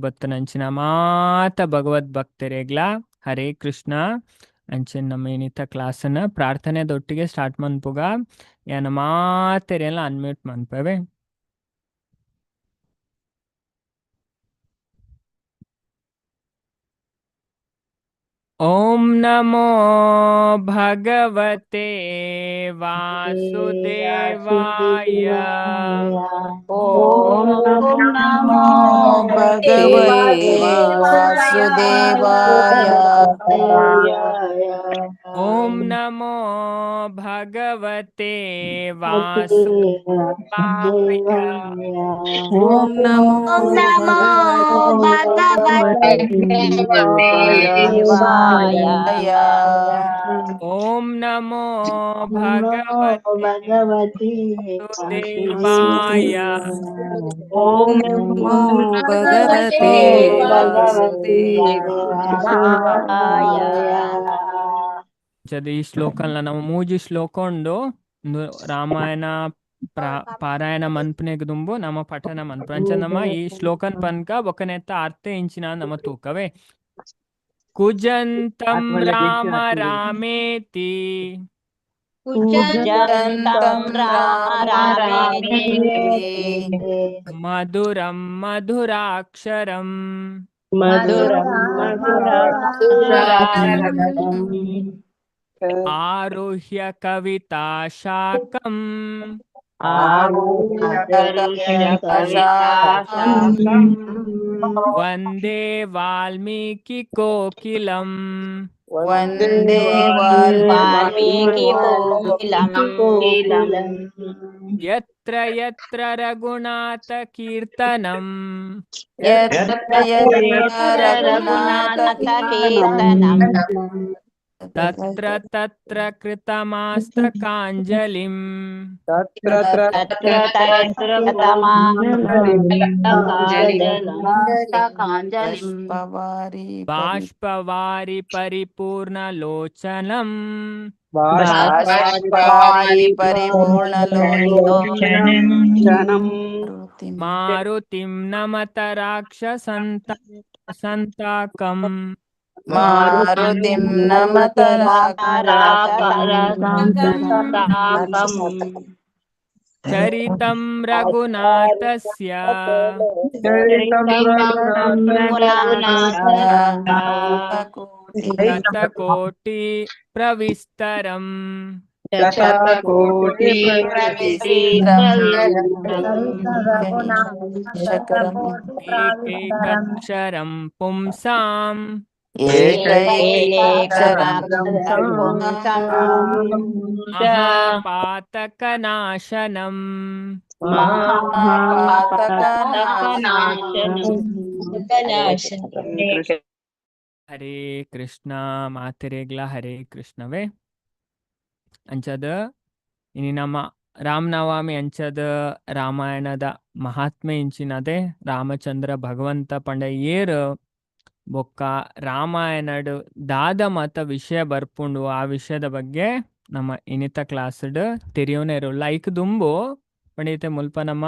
ಬತ್ತನಂಚಿನ ಮಾತ ಭಗವದ್ ಭಕ್ತರೆಗ್ಲ ಹರೇ ಕೃಷ್ಣ. ಅಂಚಿನ ನಮ್ಮ ಏನಿತ್ತ ಕ್ಲಾಸನ್ನ ಪ್ರಾರ್ಥನೆದೊಟ್ಟಿಗೆ ಸ್ಟಾರ್ಟ್ ಮನ್ಪುಗ. ಯಾನ ಮಾತೆರೆಲ್ಲ ಅನ್ಮ್ಯೂಟ್ ಮನ್ಪವೆ. ಓಂ ನಮೋ ಭಗವತೆ ವಾಸುದೇವಾಯ. ಓಂ ನಮೋ ಭಗವತೆ ವಾಸುದೇವಾಯ. ಓಂ ನಮೋ ಭಗವತೆ ವಾಸುದೇವಾಯ. ಓಂ ನಮೋ ಓಂ ನಮೋ ಭಗವತೆ ವಾಸುದೇವಾಯ. ಓಂ ನಮೋ ಭಗವತೆ ವಾಸುದೇವಾಯ. ಓಂ ನಮೋ ಭಗವತೆ ವಾಸುದೇವಾಯ. ಜದ ಈ ಶ್ಲೋಕಲ್ನ ನಮ್ಮ ಮೂಜಿ ಶ್ಲೋಕ ಉಂಡು. ಉಂದು ರಾಮಾಯಣ ಪಾರಾಯಣ ಮನ್ಪನೆಗ್ ದುಂಬು ನಮ್ಮ ಪಠಣ ಮನ್ಪು. ಅಂಚ ನಮ್ಮ ಈ ಶ್ಲೋಕನ್ ಪನ್ಕ ಬೊಕನೆತ್ತ ಅರ್ಥ ಇಂಚಿನ ನಮ್ಮ ತೂಕವೇ. ಕುಜಂತಂ ರಾಮ ರಾಮೇತಿ ಕುಜಂತಂ ರಾಮ ರಾಮೇತಿ ಮಧುರಂ ಮಧುರಾಕ್ಷರಂ ಮಧುರಂ ಮಧುರಾಕ್ಷರಂ ಆರುಹ್ಯ ಕವಿತಾ ಶಾಖಂ ಆರುಹ್ಯ ಕವಿತಾಶಾಖಂ ವಂದೇ ವಾಲ್ಮೀಕಿ ಕೋಕಿಲಂ ವಂದೇ ವಾಲ್ಮೀಕಿ ಕೋಕಿಲಂ ಯತ್ರ ಯತ್ರ ರಘುನಾಥ ಕೀರ್ತನಂ ಯತ್ರ ಯತ್ರ ರಘುನಾಥ ಕೀರ್ತನಂ ತತ್ರ ತತ್ರ ಕೃತಮಾಸ್ತಕಾಂಜಲಿಂ ತತ್ರ ತತ್ರ ತತ್ರ ಕೃತಮಾಸ್ತಕಾಂಜಲಿಂ ಬಾಷ್ಪವಾರಿ ಬಾಷ್ಪವಾರಿ ಪರಿಪೂರ್ಣಲೋಚನಂ ಬಾಷ್ಪವಾರಿ ಪರಿಪೂರ್ಣಲೋಚನಂ ಮಾರುತಿಂ ನಮತ ರಾಕ್ಷಸಂತ ಸಂತಾಕಂ ಮಾರುತಿಂ ನಮತ ರಾಕ್ಷಸಂತಾಕಂ ಚರಿತಂ ರಘುನಾಥಸ್ಯ ಶತಕೋಟಿ ಪ್ರವಿಸ್ತರಂ ಶತಕೋಟಿ ಏಕೈಕಕ್ಷರಂ ಪುಂಸಾಂ ಏಕೈಕಕ್ಷರಂ ಮಹಾಪಾತಕನಾಶನಂ ಮಹಾಪಾತಕನಾಶನಂ. ಹರೇ ಕೃಷ್ಣ ಮಾತೆರೆಗ್ಲ ಹರೇ ಕೃಷ್ಣವೇ. ಅಂಚದ ಇನಿ ನಮ್ಮ ರಾಮನವಮಿ ಅಂಚದ ರಾಮಾಯಣದ ಮಹಾತ್ಮೆ ಇಂಚಿನದೆ ರಾಮಚಂದ್ರ ಭಗವಂತ ಪಂಡ ಏರ್ ಬೊಕ್ಕ ರಾಮಾಯಣಡ್ ದಾದ ಮತ ವಿಷಯ ಬರ್ಪುಂಡು. ಆ ವಿಷಯದ ಬಗ್ಗೆ ನಮ್ಮ ಇನಿತ ಕ್ಲಾಸ್ಡ್ ತೆರಿಯೋನೇರು ಲೈಕ್ ದುಂಬು ಪಂಡಿತ ಮುಲ್ಪ ನಮ್ಮ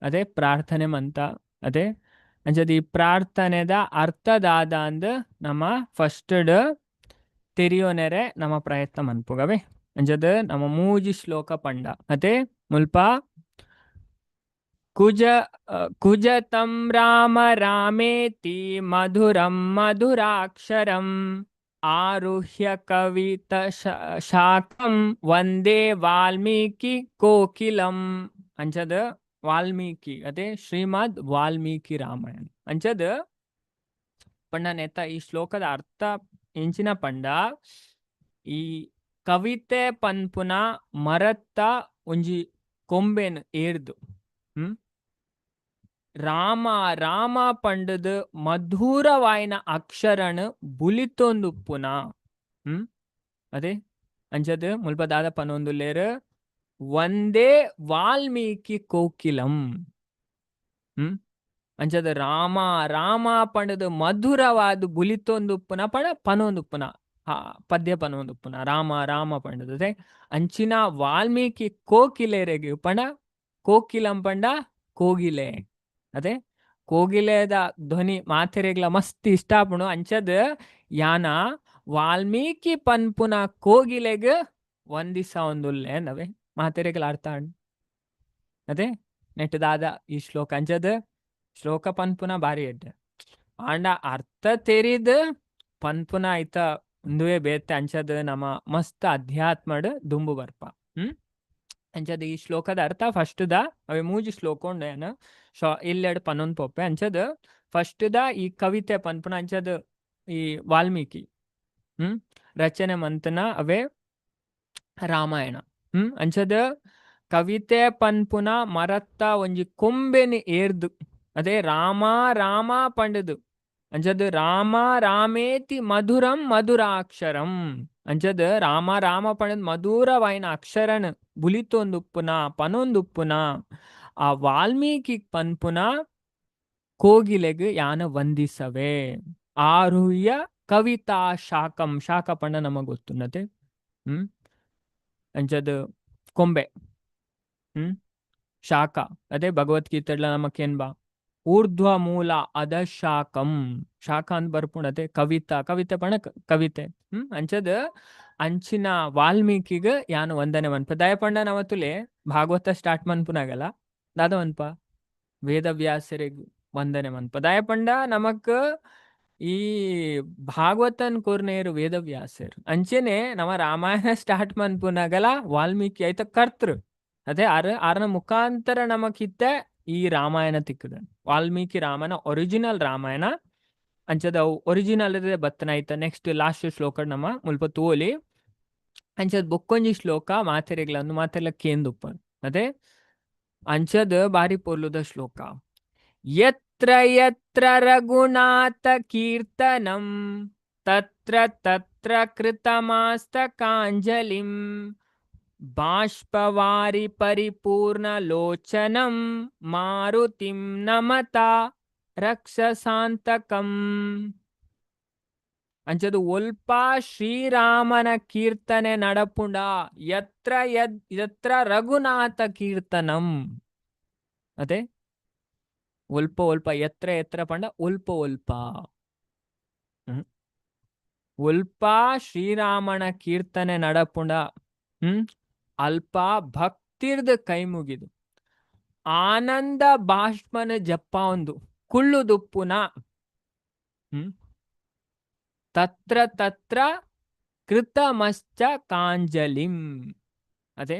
ಅದೇ ಪ್ರಾರ್ಥನೆ ಮಂತ ಅದೇ ಅಂಚದ ಈ ಪ್ರಾರ್ಥನೆದ ಅರ್ಥ ದಾದ ಅಂದ್ ನಮ್ಮ ಫಸ್ಟ್ ತೆರಿಯೋನೆರೆ ನಮ್ಮ ಪ್ರಯತ್ನ ಮನ್ಪುಗವೆ. ಅಂಚದ ನಮ್ಮ ಮೂಜಿ ಶ್ಲೋಕ ಪಂಡ ಅದೇ ಮುಲ್ಪ ಕುಜ ಕುಜತಂ ರಾಮ ರಾಮೇತಿ ಮಧುರಂ ಮಧುರಾಕ್ಷರಂ ಆರುಹ್ಯ ಕವಿತ ಶಾಖಂ ವಂದೇ ವಾಲ್ಮೀಕಿ ಕೋಕಿಲಂ. ಅಂಚದ ವಾಲ್ಮೀಕಿ ಅದೇ ಶ್ರೀಮದ್ ವಾಲ್ಮೀಕಿ ರಾಮಾಯಣ. ಅಂಚದ ಪಂಡ ನೇತ ಈ ಶ್ಲೋಕದ ಅರ್ಥ ಎಂಚಿನ ಪಂಡ ಈ ಕವಿತೆ ಪನ್ಪುನ ಮರತ್ತ ಒಂಜಿ ಕೊಂಬೆನ್ ಏರ್ದು ರಾಮ ರಾಮ ಪಂಡದು ಮಧುರವಾಯಿನ ಅಕ್ಷರನ್ ಬುಲಿತೊಂದುಪ್ಪುನ ಅದೇ ಅಂಚದ್ ಮುಲ್ಪ ದಾದ ಪನೊಂದುಲ್ಲೇರ್ ಒಂದೇ ವಾಲ್ಮೀಕಿ ಕೋಕಿಲಂ ಅಂಚದ ರಾಮ ರಾಮ ಪಂಡದು ಮಧುರವಾದ ಬುಲಿತೊಂದುಪ್ಪುನ ಪಣ ಪನೊಂದುಪ್ಪುನ ಪದ್ಯ ಪನೊಂದುಪ್ಪುನ ರಾಮ ರಾಮ ಪಂಡದು ಅಂಚಿನ ವಾಲ್ಮೀಕಿ ಕೋಕಿಲೆರೆಗ್ ಪಂಡ ಕೋಕಿಲಂ ಪಂಡ ಕೋಗಿಲೆ ಅದೇ ಕೋಗಿಲೆದ ಧ್ವನಿ ಮಾತೆರೆಗ್ಲ ಮಸ್ತ್ ಇಷ್ಟ ಆಪುಂಡು. ಅಂಚದ್ ಯಾನ ವಾಲ್ಮೀಕಿ ಪನ್ಪುನ ಕೋಗಿಲೆಗ್ ವಂದಿಸವೊಂದುಲ್ಲೆ ನವೆ ಮಾತೆರೆಗ್ಲ ಅರ್ಥ ಆಂಡ್ ಅದೇ ನೆಟ್ ದಾದ ಈ ಶ್ಲೋಕ. ಅಂಚದ್ ಶ್ಲೋಕ ಪನ್ಪುನ ಬಾರಿ ಎಡ್ಡೆ ಆಂಡ ಅರ್ಥ ತೆರಿದ್ ಪನ್ಪುನ ಐತ ಉಂದುವೇ ಬೇತೆ. ಅಂಚದ್ ನಮ ಮಸ್ತ್ ಅಧ್ಯಾತ್ಮಡ್ ದುಂಬು ಬರ್ಪ. ಅಂಚದ್ ಈ ಶ್ಲೋಕದ ಅರ್ಥ ಫಸ್ಟ್ ದ ಅವೇ ಮೂಜಿ ಶ್ಲೋಕ ಉಂಡು ಏನ ಇಲ್ಲೆಡ್ ಪನೊಂದು ಪೋಪೆ. ಅಂಚದ್ ಫಸ್ಟ್ ದ ಈ ಕವಿತೆ ಪನ್ಪುನ ಅಂಚದ್ ಈ ವಾಲ್ಮೀಕಿ ರಚನೆ ಮಂತನ ಅವೇ ರಾಮಾಯಣ. ಅಂಚದ್ ಕವಿತೆ ಪನ್ಪುನ ಮರತ್ತ ಒಂಜಿ ಕೊಂಬೆನ್ ಏರ್ದು ಅದೇ ರಾಮ ರಾಮ ಪಂಡದು. ಅಂಚದ್ ರಾಮ ರಾಮೇತಿ ಮಧುರಂ ಮಧುರಾಕ್ಷರಂ. ಅಂಚದ್ ರಾಮ ರಾಮ ಪಂಡದ್ ಮಧುರವಾಯಿನ ಅಕ್ಷರನ್ ಬುಲಿತೊಂದುಪ್ಪುನ ಪನೊಂದುಪ್ಪುನ ಆ ವಾಲ್ಮೀಕಿ ಪನ್ಪುನ ಕೋಗಿಲೆಗ್ ಯಾನ ವಂದಿಸವೆ. ಆರುಹ್ಯ ಕವಿತಾ ಶಾಖಂ. ಶಾಖ ಪಂಡ ನಮಗ್ ಗೊತ್ತುನ್ನತೆ. ಅಂಚದ್ ಕೊಂಬೆ ಶಾಖ ಅದೇ ಭಗವದ್ಗೀತೆಡ್ಲ ನಮಕೇನ್ ಬಾ ಊರ್ಧ್ವ ಮೂಲ ಅದ ಶಾಖಂ. ಶಾಖ ಅಂತ ಬರ್ಪುಂಡತೆ ಕವಿತಾ ಕವಿತೆ ಪಂಡ ಕವಿತೆ. ಅಂಚದ್ ಅಂಚಿನ ವಾಲ್ಮೀಕಿಗ್ ಯಾನು ವಂದನೆ ಮನ್ಪ. ದಯಪಂಡ ನಮತುಲೆ ಭಾಗವತ ಸ್ಟಾರ್ಟ್ ಮನ್ಪುನಾಗಲ ದಾದ ಮನ್ಪ ವೇದವ್ಯಾಸರಿಗ್ ವಂದನೆ ಮನ್ಪ. ದಯಪಂಡ ನಮಕ್ ಈ ಭಾಗವತನ್ ಕೊರ್ನೇರು ವೇದವ್ಯಾಸರು. ಅಂಚೆನೆ ನಮ್ಮ ರಾಮಾಯಣ ಸ್ಟಾರ್ಟ್ ಮನ್ಪುನಾಗಲ ವಾಲ್ಮೀಕಿ ಐತ ಕರ್ತೃ ಅದೇ ಆರ್ ಆರ್ನ ಮುಖಾಂತರ ನಮಕಿತ್ತ ಈ ರಾಮಾಯಣ ತಿಕ್ಕದ. ವಾಲ್ಮೀಕಿ ರಾಮಾಯಣ ಒರಿಜಿನಲ್ ರಾಮಾಯಣ ಅಂಚದ ಅವು ಒರಿಜಿನಲ್ ಬತ್ತನ ಐತ. ನೆಕ್ಸ್ಟ್ ಲಾಸ್ಟ್ ಶ್ಲೋಕ ನಮ್ಮ ಮುಲ್ಪ ತೋಲಿ. ಅಂಚದ ಬೊಕ್ಕೊಂಜಿ ಶ್ಲೋಕ ಮಾತೆರೆಗ್ಲ ಮಾತೆಲ್ಲ ಕೇಂದುಪ್ಪ ಅದೇ ಅಂಚದ ಬಾರಿ ಪೊರ್ಲುದ ಶ್ಲೋಕ. ಯತ್ರ ಯತ್ರ ರಘುನಾಥ ಕೀರ್ತನಂ ತತ್ರ ತತ್ರ ಕೃತಮಾಸ್ತಕಾಂಜಲಿಂ ಬಾಷ್ಪವಾರಿ ಪರಿಪೂರ್ಣ ಲೋಚನಂ ಮಾರುತಿಂ ನಮತ ರಕ್ಷಸಾಂತಕಂ. ಅಂಚದು ಒಲ್ಪ ಶ್ರೀರಾಮನ ಕೀರ್ತನೆ ನಡಪುಂಡ ಯತ್ರ ಯತ್ರ ರಘುನಾಥ ಕೀರ್ತನಂ. ಅದೇ ಒಲ್ಪ ಒಲ್ಪ ಯತ್ರ ಯತ್ರ ಪಂಡ ಒಲ್ಪ ಒಲ್ಪ ಒಲ್ಪ ಶ್ರೀರಾಮನ ಕೀರ್ತನೆ ನಡಪುಂಡ ಅಲ್ಪ ಭಕ್ತಿರ್ದ ಕೈ ಮುಗಿದು ಆನಂದ ಬಾಷ್ಪನ ಜಪ್ಪ ಒಂದು ಕುಳ್ಳುದುಪ್ಪುನ ತತ್ರ ತತ್ರ ಕೃತಮಶ್ಚ ಕಾಂಜಲಿಂ. ಅದೇ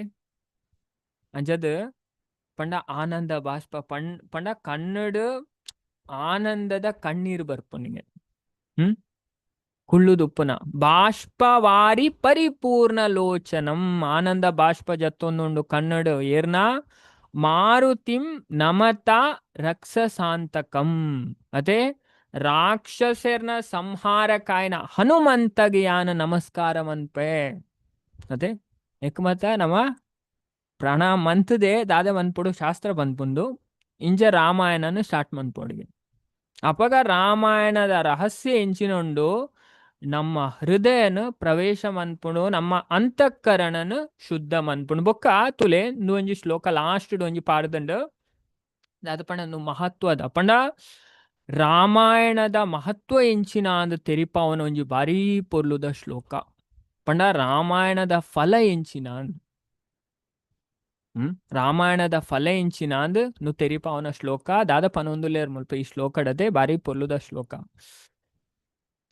ಅಂಚದ್ ಪಂಡ ಆನಂದ ಬಾಷ್ಪ ಪಂಡ ಕನ್ನಡ ಆನಂದದ ಕಣ್ಣೀರು ಬರ್ಪುನಿಗೆ ಕುಳ್ಳುದುಪ್ಪುನ ಬಾಷ್ಪವಾರಿ ಪರಿಪೂರ್ಣ ಲೋಚನಂ ಆನಂದ ಬಾಷ್ಪ ಜತ್ತೊಂದುಂಡು ಕನ್ನಡ ಏರ್ನ ಮಾರುತಿಂ ನಮತ ರಕ್ಷಸಾಂತಕಂ. ಅದೇ ರಾಕ್ಷಸರ್ನ ಸಂಹಾರಕಾಯನ ಹನುಮಂತಗೆ ಯಾನ ನಮಸ್ಕಾರ ಮನ್ಪೆ. ಅದೇ ಎಕ್ಮತ ನಮ ಪ್ರಣಾಮ ಮಂತದೆ ದಾದ ಮನ್ಪುಡು ಶಾಸ್ತ್ರ ಬಂದ್ಪುಂಡು ಇಂಜ ರಾಮಾಯಣನ ಸ್ಟಾರ್ಟ್ ಮನ್ಪೊಡಿಗೆ. ಅಪಗ ರಾಮಾಯಣದ ರಹಸ್ಯ ಎಂಚಿನುಂಡು ನಮ್ಮ ಹೃದಯನ ಪ್ರವೇಶ ಮನ್ಪುಂಡು ನಮ್ಮ ಅಂತಃಕರಣನ ಶುದ್ಧ ಮನ್ಪುಂಡು. ಬೊಕ್ಕ ತುಲೆ ಒಂಜಿ ಶ್ಲೋಕ ಲಾಸ್ಟ್ ಒಂಜಿ ಪಾಡ್ದಂಡು ದಾದ ಪಂಡ ಮಹತ್ವದ ಪಂಡ ರಾಮಾಯಣದ ಮಹತ್ವ ಎಂಚಿನ ಅಂದ್ ತೆರಿಪಾವನ ಒಂಜಿ ಬಾರೀ ಪೊರ್ಲುದ ಶ್ಲೋಕ. ಪಂಡ ರಾಮಾಯಣದ ಫಲ ಎಂಚಿನ ರಾಮಾಯಣದ ಫಲ ಎಂಚಿನ ಅಂದ್ ನು ತೆರಿಪಾವನ ಶ್ಲೋಕ ದಾದ ಪನೊಂದುಲೇರ್ ಮುಲ್ಪ ಈ ಶ್ಲೋಕಡದೆ ಬಾರಿ ಪೊರ್ಲುದ ಶ್ಲೋಕ.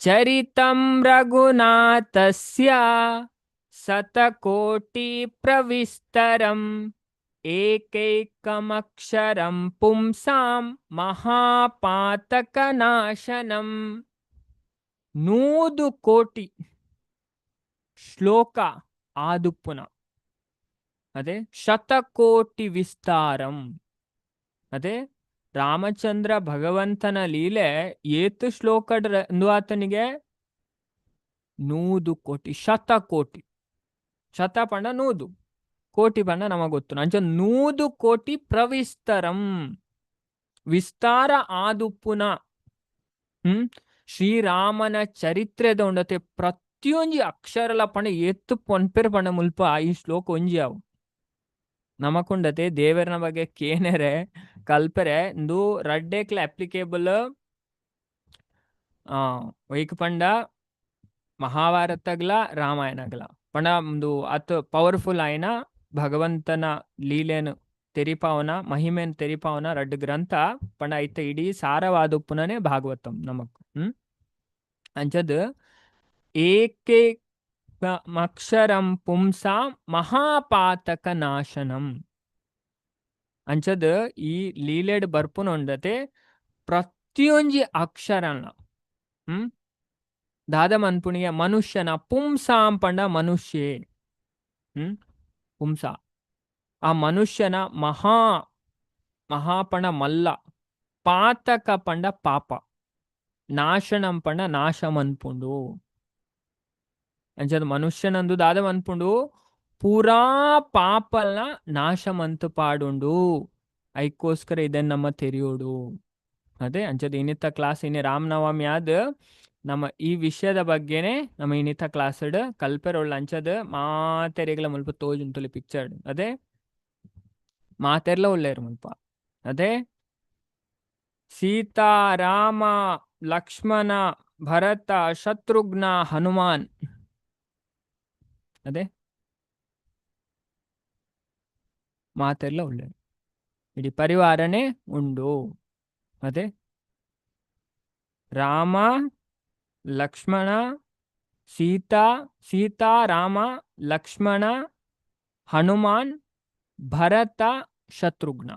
ಚರಿತಂ ರಘುನಾಥಸ್ಯ ಶತಕೋಟಿ ಪ್ರವಿಸ್ತರಂ ಏಕೈಕಮಕ್ಷರಂ ಪುಂಸಾಂ ಮಹಾಪಾತಕನಾಶನಂ. 100 ಕೋಟಿ ಶ್ಲೋಕ ಆದುಪ್ಪುನ ಅದೇ ಶತಕೋಟಿ ವಿಸ್ತಾರಂ. ಅದೇ ರಾಮಚಂದ್ರ ಭಗವಂತನ ಲೀಲೆ ಏತು ಶ್ಲೋಕ ಆತನಿಗೆ 100 ಕೋಟಿ ಶತಕೋಟಿ ಶತ ಪಂಡ 100 ಕೋಟಿ ಪಂಡ ನಮಗ್ ಗೊತ್ತು. ಅಂಚ 100 ಕೋಟಿ ಪ್ರವಿಸ್ತರಂ ವಿಸ್ತಾರ ಆದುಪ್ಪುನ ಶ್ರೀರಾಮನ ಚರಿತ್ರೆದ ಉಂಡತೆ ಪ್ರತಿಯೊಂಜಿ ಅಕ್ಷರಲ ಪಂಡ ಏತ್ ಪೊನ್ಪೆರ್ ಪಂಡ ಮುಲ್ಪ ಈ ಶ್ಲೋಕ ಒಂಜಿ ಅವು. ನಮಕುಂಡತೆ ದೇವರನ ಬಗ್ಗೆ ಕೇನೆರೆ ಕಲ್ಪರೆ ಇಂದು ರಡ್ಡೇಕ್ಲ ಅಪ್ಲಿಕೇಬಲ್. ಒಯ್ಕ್ ಪಂಡ ಮಹಾಭಾರತಗ್ಲ ರಾಮಾಯಣಗ್ಲ ಪಂಡ ಒಂದು ಅತ್ ಪವರ್ಫುಲ್ ಆಯಿನ ಭಗವಂತನ ಲೀಲೆನು ತೆರಿಪಾವನ ಮಹಿಮೆನ್ ತೆರಿಪಾವನ ರಡ್ಡ್ ಗ್ರಂಥ ಪಂಡ ಐತ ಇಡೀ ಸಾರವಾದುಪ್ಪುನನೆ ಭಾಗವತಂ ನಮಕ್. ಅಂಚದ್ ಏಕೆ ಮಕ್ಷರಂ ಪುಂಸಾ ಮಹಾಪಾತಕ ನಾಶನಂ. ಅಂಚದ್ ಈ ಲೀಲೆಡ್ ಬರ್ಪುನ ಉಂಡತೆ ಪ್ರತಿಯೊಂಜಿ ಅಕ್ಷರನ ದಾದ ಮನ್ಪುಣಿಯ ಮನುಷ್ಯನ ಪುಂಸಾಂ ಪಂಡ ಮನುಷ್ಯೇ ಪುಂಸ ಆ ಮನುಷ್ಯನ ಮಹಾ ಮಹಾಪಣ ಮಲ್ಲ ಪಾತಕ ಪಂಡ ಪಾಪ ನಾಶನಂ ಪಂಡ ನಾಶ ಮನ್ಪುಂಡು. ಅಂಚದ ಮನುಷ್ಯನಂದು ದಾದ ಮನ್ಪುಂಡು ಪೂರಾ ಪಾಪಲ್ನ ನಾಶ ಮಂತು ಪಾಡುಂಡು. ಐಕ್ಕೋಸ್ಕರ ಇದನ್ನ ನಮ್ಮ ತೆರಿಯೋಡು. ಅದೇ ಅಂಚದ ಇನ್ನಿತ್ತ ಕ್ಲಾಸ್ ಇನ್ನೆ ರಾಮನವಮಿ ಆದ ನಮ್ಮ ಈ ವಿಷಯದ ಬಗ್ಗೆನೆ ನಮ್ಮ ಇನ್ನಿತ್ತ ಕ್ಲಾಸ್ ಕಲ್ಪೆರೊಳ್ಳ. ಅಂಚದ ಮಾತೆರೆಗ್ಲ ಮುಲ್ಪ ತೋಜುಂತುಲಿ ಪಿಕ್ಚರ್ ಅದೇ ಮಾತೆರ್ಲ ಉಲ್ಲೇರು ಮುಲ್ಪ. ಅದೇ ಸೀತಾ ರಾಮ ಲಕ್ಷ್ಮಣ ಭರತ ಶತ್ರುಘ್ನ ಹನುಮಾನ್ ಅದೇ ಮಾತೆರ್ಲ ಉಲ್ಲೇರು ಇಡೀ ಪರಿವಾರನೇ ಉಂಡು. ಅದೇ ರಾಮ ಲಕ್ಷ್ಮಣ ಸೀತಾ ಸೀತಾ ರಾಮ ಲಕ್ಷ್ಮಣ ಹನುಮಾನ್ ಭರತ ಶತ್ರುಘ್ನ.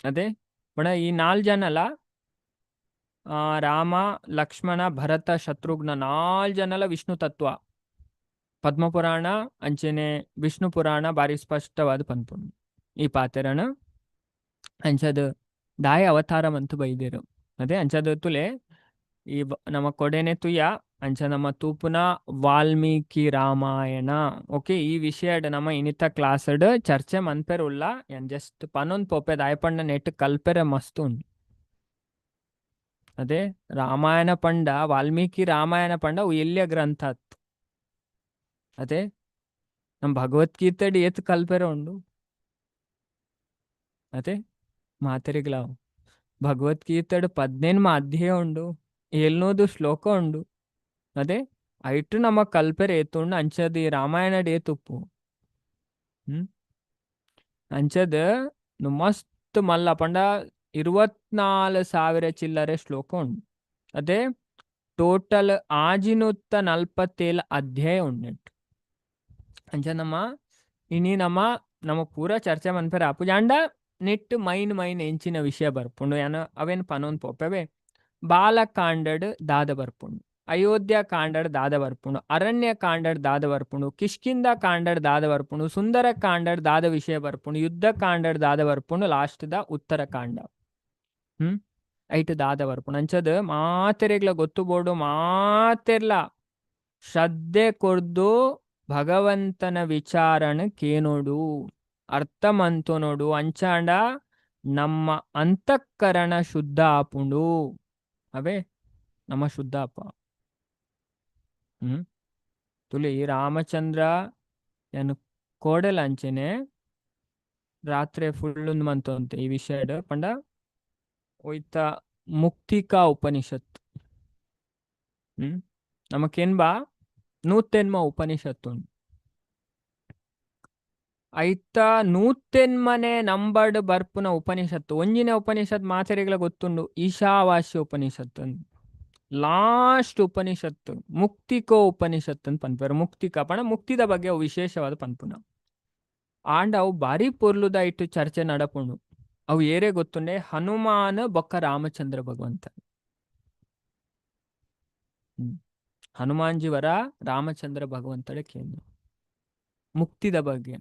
ಅದೇ ಪಂಡ ಈ ನಾಲ್ ಜನಲ ರಾಮ ಲಕ್ಷ್ಮಣ ಭರತ ಶತ್ರುಘ್ನ ನಾಲ್ ಜನಲ ವಿಷ್ಣು ತತ್ವ ಪದ್ಮಪುರಾಣ ಅಂಚನೆ ವಿಷ್ಣು ಪುರಾಣ ಬಾರಿ ಸ್ಪಷ್ಟವಾದ ಪನ್ಪುಂಡು ಈ ಪಾತೆರನ. ಅಂಚದ ದಾಯ ಅವತಾರ ಮಂತು ಬೈದೇರು. ಅದೇ ಅಂಚದ ತುಲೆ ಈ ನಮ್ಮ ಕೊಡೆನೆ ತುಯ ಅಂಚ ನಮ್ಮ ತೂಪುನ ವಾಲ್ಮೀಕಿ ರಾಮಾಯಣ. ಓಕೆ, ಈ ವಿಷಯಡ್ ನಮ್ಮ ಇನಿತ ಕ್ಲಾಸ್ ಚರ್ಚೆ ಮನ್ಪೆರ್ ಉಲ್ಲ. ಏನ್ ಜಸ್ಟ್ ಪನೊಂದ್ ಪೋಪೆ ದಾಯಪಂಡ ನೆಟ್ ಕಲ್ಪೆರೆ ಮಸ್ತ್ ಉಂಡು. ಅದೇ ರಾಮಾಯಣ ಪಂಡ ವಾಲ್ಮೀಕಿ ರಾಮಾಯಣ ಪಂಡ ಎಲ್ಲಿಯ ಗ್ರಂಥ ಅತ್. ಅದೇ ನಮ್ಮ ಭಗವದ್ಗೀತೆ ಏತ್ ಕಲ್ಪೆರೆ ಉಂಡು. ಅದೇ ಮಾತೆರಿಗ್ಲ ಭಗವದ್ಗೀತೆಡ್ 15 ಅಧ್ಯಾಯ ಉಂಡು, 700 ಶ್ಲೋಕ ಉಂಡು. ಅದೇ ಐಟು ನಮ್ಮ ಕಲ್ಪೆರೆ ಏತುಂಡು ಅಂಚದ ಈ ರಾಮಾಯಣಡ್ ಏತುಪ್ಪು. ಅಂಚದ ಮಸ್ತ್ ಮಲ್ಲ ಪಂಡ 24,000 ಚಿಲ್ಲರೆ ಶ್ಲೋಕ ಉಂಡು. ಅದೇ ಟೋಟಲ್ 647 ಅಧ್ಯಾಯ ಉಂಡು. ಅಂಚ ನಮ್ಮ ಇನಿ ನಮ್ಮ ನಮ್ಮ ಪೂರ ಚರ್ಚೆ ಮನ್ಪೆರೆ ಆಪುಜಾಂಡ ನೆಟ್ ಮೈನ್ ಮೈನ್ ಎಂಚಿನ ವಿಷಯ ಬರ್ಪುಂಡು ಯಾನ ಅವೇನ್ ಪನೊಂದು ಪೋಪೆವೆ. ಬಾಲಕಾಂಡಡ್ ದಾದ ಬರ್ಪುಂಡು, ಅಯೋಧ್ಯ ಕಾಂಡಡ್ ದಾದ ಬರ್ಪುಂಡು, ಅರಣ್ಯ ಕಾಂಡಡ್ ದಾದ ಬರ್ಪುಂಡು, ಕಿಷ್ಕಿಂದ ಕಾಂಡಡ್ ದಾದ ಬರ್ಪುಂಡು, ಸುಂದರ ಕಾಂಡಡ್ ದಾದ ವಿಷಯ ಬರ್ಪುಂಡು, ಯುದ್ಧ ಕಾಂಡಡ್ ದಾದ ಬರ್ಪುಂಡು, ಲಾಸ್ಟ್ ದ ಉತ್ತರ ಕಾಂಡ ಐಟ್ ದಾದ ಬರ್ಪುಂಡು. ಅಂಚದ ಮಾತೆರೆಗ್ಲ ಗೊತ್ತು ಬೋಡು, ಮಾತೆರ್ಲ ಶ್ರದ್ಧೆ ಕೊರ್ದು ಭಗವಂತನ ವಿಚಾರಣ ಕೇನೋಡು, ಅರ್ಥ ಮಂತೊನೋಡು. ಅಂಚಾಂಡ ನಮ್ಮ ಅಂತಃಕರಣ ಶುದ್ಧ ಆಪುಂಡು. ಅವೇ ನಮ್ಮ ಶುದ್ಧ ಅಪ್ಪ. ತುಲಿ ರಾಮಚಂದ್ರ ಏನು ಕೋಡಲ ಅಂಚೆನೆ ರಾತ್ರಿ ಫುಲ್ ಮಂತೊಂತೆ ಈ ವಿಷಯ ಪಂಡ ಒಯ್ತ ಮುಕ್ತಿಕಾ ಉಪನಿಷತ್. ನಮಕೇನ್ ಬಾ ನೂತೆನ್ಮ ಉಪನಿಷತ್ತು ಐತ ನೂತೆನ್ಮನೆ ನಂಬರ್ಡ್ ಬರ್ಪುನ ಉಪನಿಷತ್ತು. ಒಂಜಿನ ಉಪನಿಷತ್ ಮಾತೆರೆಗ್ಲ ಗೊತ್ತುಂಡು, ಈಶಾವಾಸ್ಯ ಉಪನಿಷತ್ತು ಲಾಸ್ಟ್ ಉಪನಿಷತ್ತು, ಮುಕ್ತಿಕೋ ಉಪನಿಷತ್ತು ಅಂತ ಪನ್ಪೆರ್. ಮುಕ್ತಿಕ ಪಂಡ ಮುಕ್ತಿದ ಬಗ್ಗೆ ಅವು ವಿಶೇಷವಾದ ಪನ್ಪುನ. ಆಂಡ ಅವು ಬಾರಿ ಪೊರ್ಲುದ ಇಟ್ಟು ಚರ್ಚೆ ನಡಪುಂಡು. ಅವು ಏರೇ ಗೊತ್ತುಂಡೆ ಹನುಮಾನ ಬೊಕ್ಕ ರಾಮಚಂದ್ರ ಭಗವಂತ. ಹನುಮಾನ್ಜಿವರ ರಾಮಚಂದ್ರ ಭಗವಂತಡ ಕೇಂದ್ರ ಮುಕ್ತಿದ ಬಗ್ಗೆ.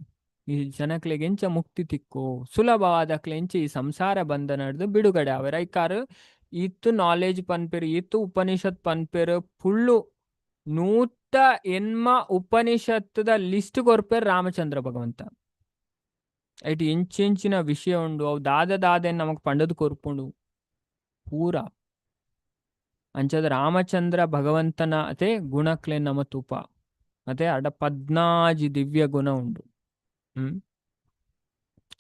ಈ ಜನಕ್ಲೆಗ್ ಎಂಚ ಮುಕ್ತಿ ತಿಕ್ಕು, ಸುಲಭವಾದಕ್ಲೆ ಎಂಚ ಈ ಸಂಸಾರ ಬಂಧನಡ್ದು ಬಿಡುಗಡೆ ಅವರ ಐಕಾರು ಈತ್ ನಾಲೆಜ್ ಪನ್ಪೆರು, ಈತ್ ಉಪನಿಷತ್ ಪನ್ಪೆರು, ಫುಲ್ಲು 108 ಉಪನಿಷತ್ತದ ಲಿಸ್ಟ್ ಕೊರ್ಪೆರ್ ರಾಮಚಂದ್ರ ಭಗವಂತ. ಐಟ್ ಎಂಚೆಂಚಿನ ವಿಷಯ ಉಂಡು, ಅವು ದಾದ ದಾದೆ ನಮಕ್ ಪಂಡದ್ ಕೊರ್ಪುಂಡು ಪೂರ. ಅಂಚದ ರಾಮಚಂದ್ರ ಭಗವಂತನ ಅತೆ ಗುಣಕ್ಲೆ ನಮ ತೂಪ. ಅತೆ ಅಡ 14 ದಿವ್ಯ ಗುಣ ಉಂಡು. ಹ್ಮ್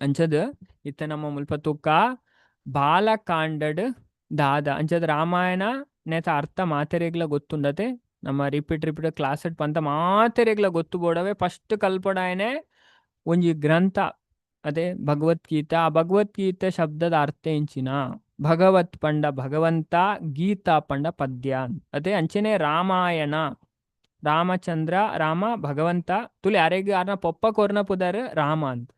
ಅಂಚದ್ ಇತ್ತೆ ನಮ್ಮ ಮುಲ್ಪ ತೂಕ ಬಾಲಕಾಂಡಡ್ ದಾದ ಅಂಚದ್ ರಾಮಾಯಣ ನೇತ ಅರ್ಥ ಮಾತೆರೆಗ್ಲ ಗೊತ್ತುಂಡತೆ. ನಮ್ಮ ರಿಪೀಟ್ ರಿಪೀಟ್ ಕ್ಲಾಸ್ ಪಂತ ಮಾತೆರೆಗ್ಲ ಗೊತ್ತು ಬೋಡವೆ. ಫಸ್ಟ್ ಕಲ್ಪಡಾಯನೆ ಒಂಜಿ ಗ್ರಂಥ ಅದೇ ಭಗವದ್ಗೀತಾ. ಆ ಭಗವದ್ಗೀತೆ ಶಬ್ದದ ಅರ್ಥ ಎಂಚಿನ? ಭಗವತ್ ಪಂಡ ಭಗವಂತ, ಗೀತಾ ಪಂಡ ಪದ್ಯ. ಅದೇ ಅಂಚನೆ ರಾಮಾಯಣ, ರಾಮಚಂದ್ರ, ರಾಮ ಭಗವಂತ ತುಲಿ ಅರೆಗ್ ಅರ್ನ ಪೊಪ್ಪ ಕೊರ್ನ ಪುದರ್ ರಾಮ ಅಂತ.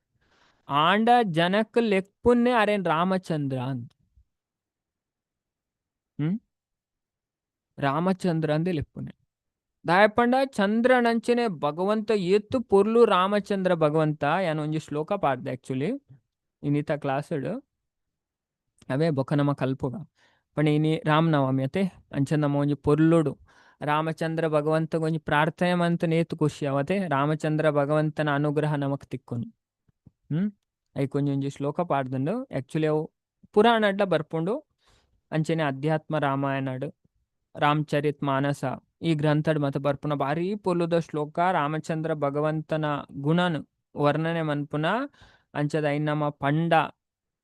ಆಂಡ ಜನಕ್ ಲೆಪ್ಪುನ್ನೇ ಅರೇನ್ ರಾಮಚಂದ್ರ ಅಂತ. ಹ್ಮ್ ರಾಮಚಂದ್ರ ಅಂದೇ ಲೆಪ್ಪುನೆ. ದಾಯಪಂಡ ಚಂದ್ರನಂಚನೆ ಭಗವಂತ ಏತು ಪೊರ್ಲು ರಾಮಚಂದ್ರ ಭಗವಂತ. ಯಾನ್ ಒಂಜಿ ಶ್ಲೋಕ ಪಾಡ್ದೆ ಆಕ್ಚುಲಿ ಇನ್ನಿತ ಕ್ಲಾಸ್ ಅವೇ ಬೊಕ್ಕ ನಮ ಕಲ್ಪುಗ. ಪಂಡ ಇನಿ ರಾಮನವಮಿ ಅತೆ ಅಂಚ ನಮ್ಮ ಒಂಜಿ ಪೊರ್ಲುಡು ರಾಮಚಂದ್ರ ಭಗವಂತ ಒಂಜಿ ಪ್ರಾರ್ಥನೆ ಮಂತ ನೇತು ಖುಷಿ ಅವತೆ. ರಾಮಚಂದ್ರ ಭಗವಂತನ ಅನುಗ್ರಹ ನಮಕ್ ತಿಕ್ಕುನು. ಐಕ್ ಒಂಜಿ ಒಂಜಿ ಶ್ಲೋಕ ಪಾಡ್ದುಂಡು. ಆಕ್ಚುಲಿ ಅವು ಪುರಾಣಡ್ಲ ಬರ್ಪುಂಡು. ಅಂಚನೆ ಅಧ್ಯಾತ್ಮ ರಾಮಾಯಣಡ್ ರಾಮಚರಿತ್ ಮಾನಸ ಈ ಗ್ರಂಥಡ್ ಮತ ಬರ್ಪುನ ಭಾರಿ ಪೊರ್ಲುದ ಶ್ಲೋಕ. ರಾಮಚಂದ್ರ ಭಗವಂತನ ಗುಣನು ವರ್ಣನೆ ಮನ್ಪುನ ಅಂಚದ ಐನ್ ನಮ್ಮ ಪಂಡ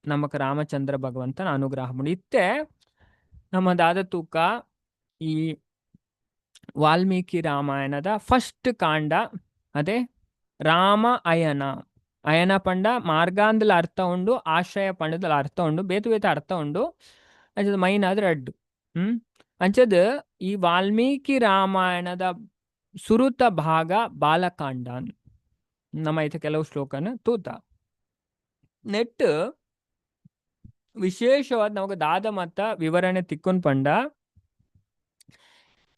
ನಮಕ್ ರಾಮಚಂದ್ರ ಭಗವಂತನ ಅನುಗ್ರಹ ಇತ್ತೆ ನಮ್ಮ ದಾದ ತೂಕ ಈ ವಾಲ್ಮೀಕಿ ರಾಮಾಯಣದ ಫಸ್ಟ್ ಕಾಂಡ ಅದೇ ರಾಮ ಅಯನ. ಅಯನ ಪಂಡ ಮಾರ್ಗಾಂದಲ ಅರ್ಥ ಉಂಡು, ಆಶ್ರಯ ಪಂಡದಲ ಅರ್ಥ ಉಂಡು, ಬೇತೆ ಬೇತೆ ಅರ್ಥ ಉಂಡು. ಅಂಚದ ಮೈನ್ ಆದ್ರೆ ಅಡ್ಡು. ಅಂಚದ ಈ ವಾಲ್ಮೀಕಿ ರಾಮಾಯಣದ ಸುರುತ ಭಾಗ ಬಾಲಕಾಂಡ. ನಮ್ಮ ಐತ ಕೆಲವು ಶ್ಲೋಕನ ತೂತ ನೆಟ್ ವಿಶೇಷವಾದ ನಮಗ ದಾದ ಮತ್ತ ವಿವರಣೆ ತಿಕ್ಕುನ್ ಪಂಡ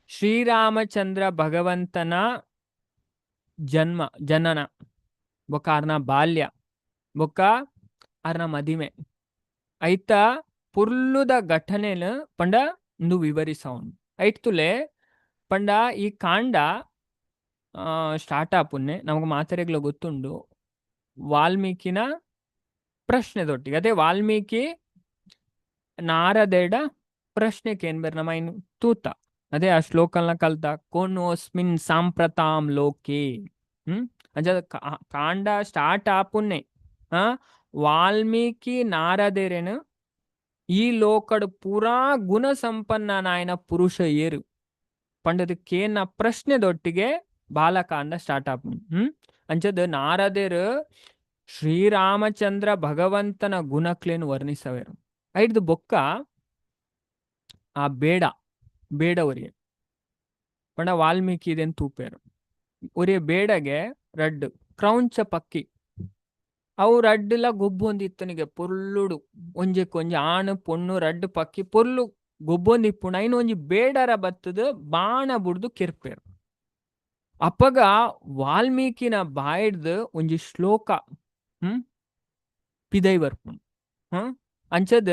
ಶ್ರೀರಾಮಚಂದ್ರ ಭಗವಂತನ ಜನ್ಮ ಜನನ ಬೊಕ್ಕ ಆರ್ನ ಬಾಲ್ಯ ಬೊಕ್ಕ ಆರ್ನ ಮದಿಮೆ ಐತ ಪುರ್ಲುದ ಘಟನೆನ್ ಪಂಡ ಇಂದು ವಿವರಿಸವನು. ಐಟ್ ತುಲೆ ಪಂಡ ಈ ಕಾಂಡ ಸ್ಟಾರ್ಟ್ ಆಪುನ್ನೆ ನಮಗ ಮಾತೆರೆಗ್ಲ ಗೊತ್ತುಂಡು ವಾಲ್ಮೀಕಿನ ಪ್ರಶ್ನೆ ದೊಟ್ಟಿಗೆ. ಅದೇ ವಾಲ್ಮೀಕಿ ನಾರದೇಡ ಪ್ರಶ್ನೆ ಕೇನ್ಬೆರ್ ನಮ್ಮ ಇನ್ನು ತೂತ. ಅದೇ ಆ ಶ್ಲೋಕಲ್ನ ಕಲ್ತ ಕೋನೋಸ್ಮಿನ್ ಸಾಂಪ್ರತಾಂ ಲೋಕೆ. ಅಂಚ ಕಾಂಡ ಸ್ಟಾರ್ಟ್ ಆಪುನ್ನೆ ವಾಲ್ಮೀಕಿ ನಾರದೇರೇನು ಈ ಲೋಕಡ್ ಪೂರಾ ಗುಣ ಸಂಪನ್ನನಾಯನ ಪುರುಷ ಏರು ಪಂಡದ ಕೇನ ಪ್ರಶ್ನೆ ದೊಟ್ಟಿಗೆ ಬಾಲಕಾಂಡ ಸ್ಟಾರ್ಟ್ ಆಪುಂಡು. ಅಂಚದ ನಾರದೇರು ಶ್ರೀರಾಮಚಂದ್ರ ಭಗವಂತನ ಗುಣಕ್ಲೇನು ವರ್ಣಿಸವೇರು. ಐಡ್ದು ಬೊಕ್ಕ ಆ ಬೇಡ ಬೇಡ ಒರಿಯೆ ಪಂಡ ವಾಲ್ಮೀಕಿ ಇದೆನ್ ತೂಪೇರು. ಒರಿಯ ಬೇಡಗೆ ರಡ್ಡ್ ಕ್ರೌಂಚ ಪಕ್ಕಿ ಅವು ರಡ್ಡುಲ ಗೊಬ್ಬೊಂದಿತ್ತನಿಗೆ ಪೊರ್ಲುಡು ಒಂಜೆಕ್ಕೊಂಜಿ ಆಣು ಪೊಣ್ಣು ರಡ್ಡು ಪಕ್ಕಿ ಪೊರ್ಲು ಗೊಬ್ಬೊಂದಿಪ್ಪುಂಡು. ಐನ್ ಒಂಜಿ ಬೇಡರ ಬತ್ತದ ಬಾಣ ಬುಡ್ದು ಕೆರ್ಪೇರು. ಅಪಗ ವಾಲ್ಮೀಕಿನ ಬಾಯಿಡ್ದು ಒಂಜಿ ಶ್ಲೋಕ ಪಿದೈ ಬರ್ಪುಂಡು. ಅಂಚದ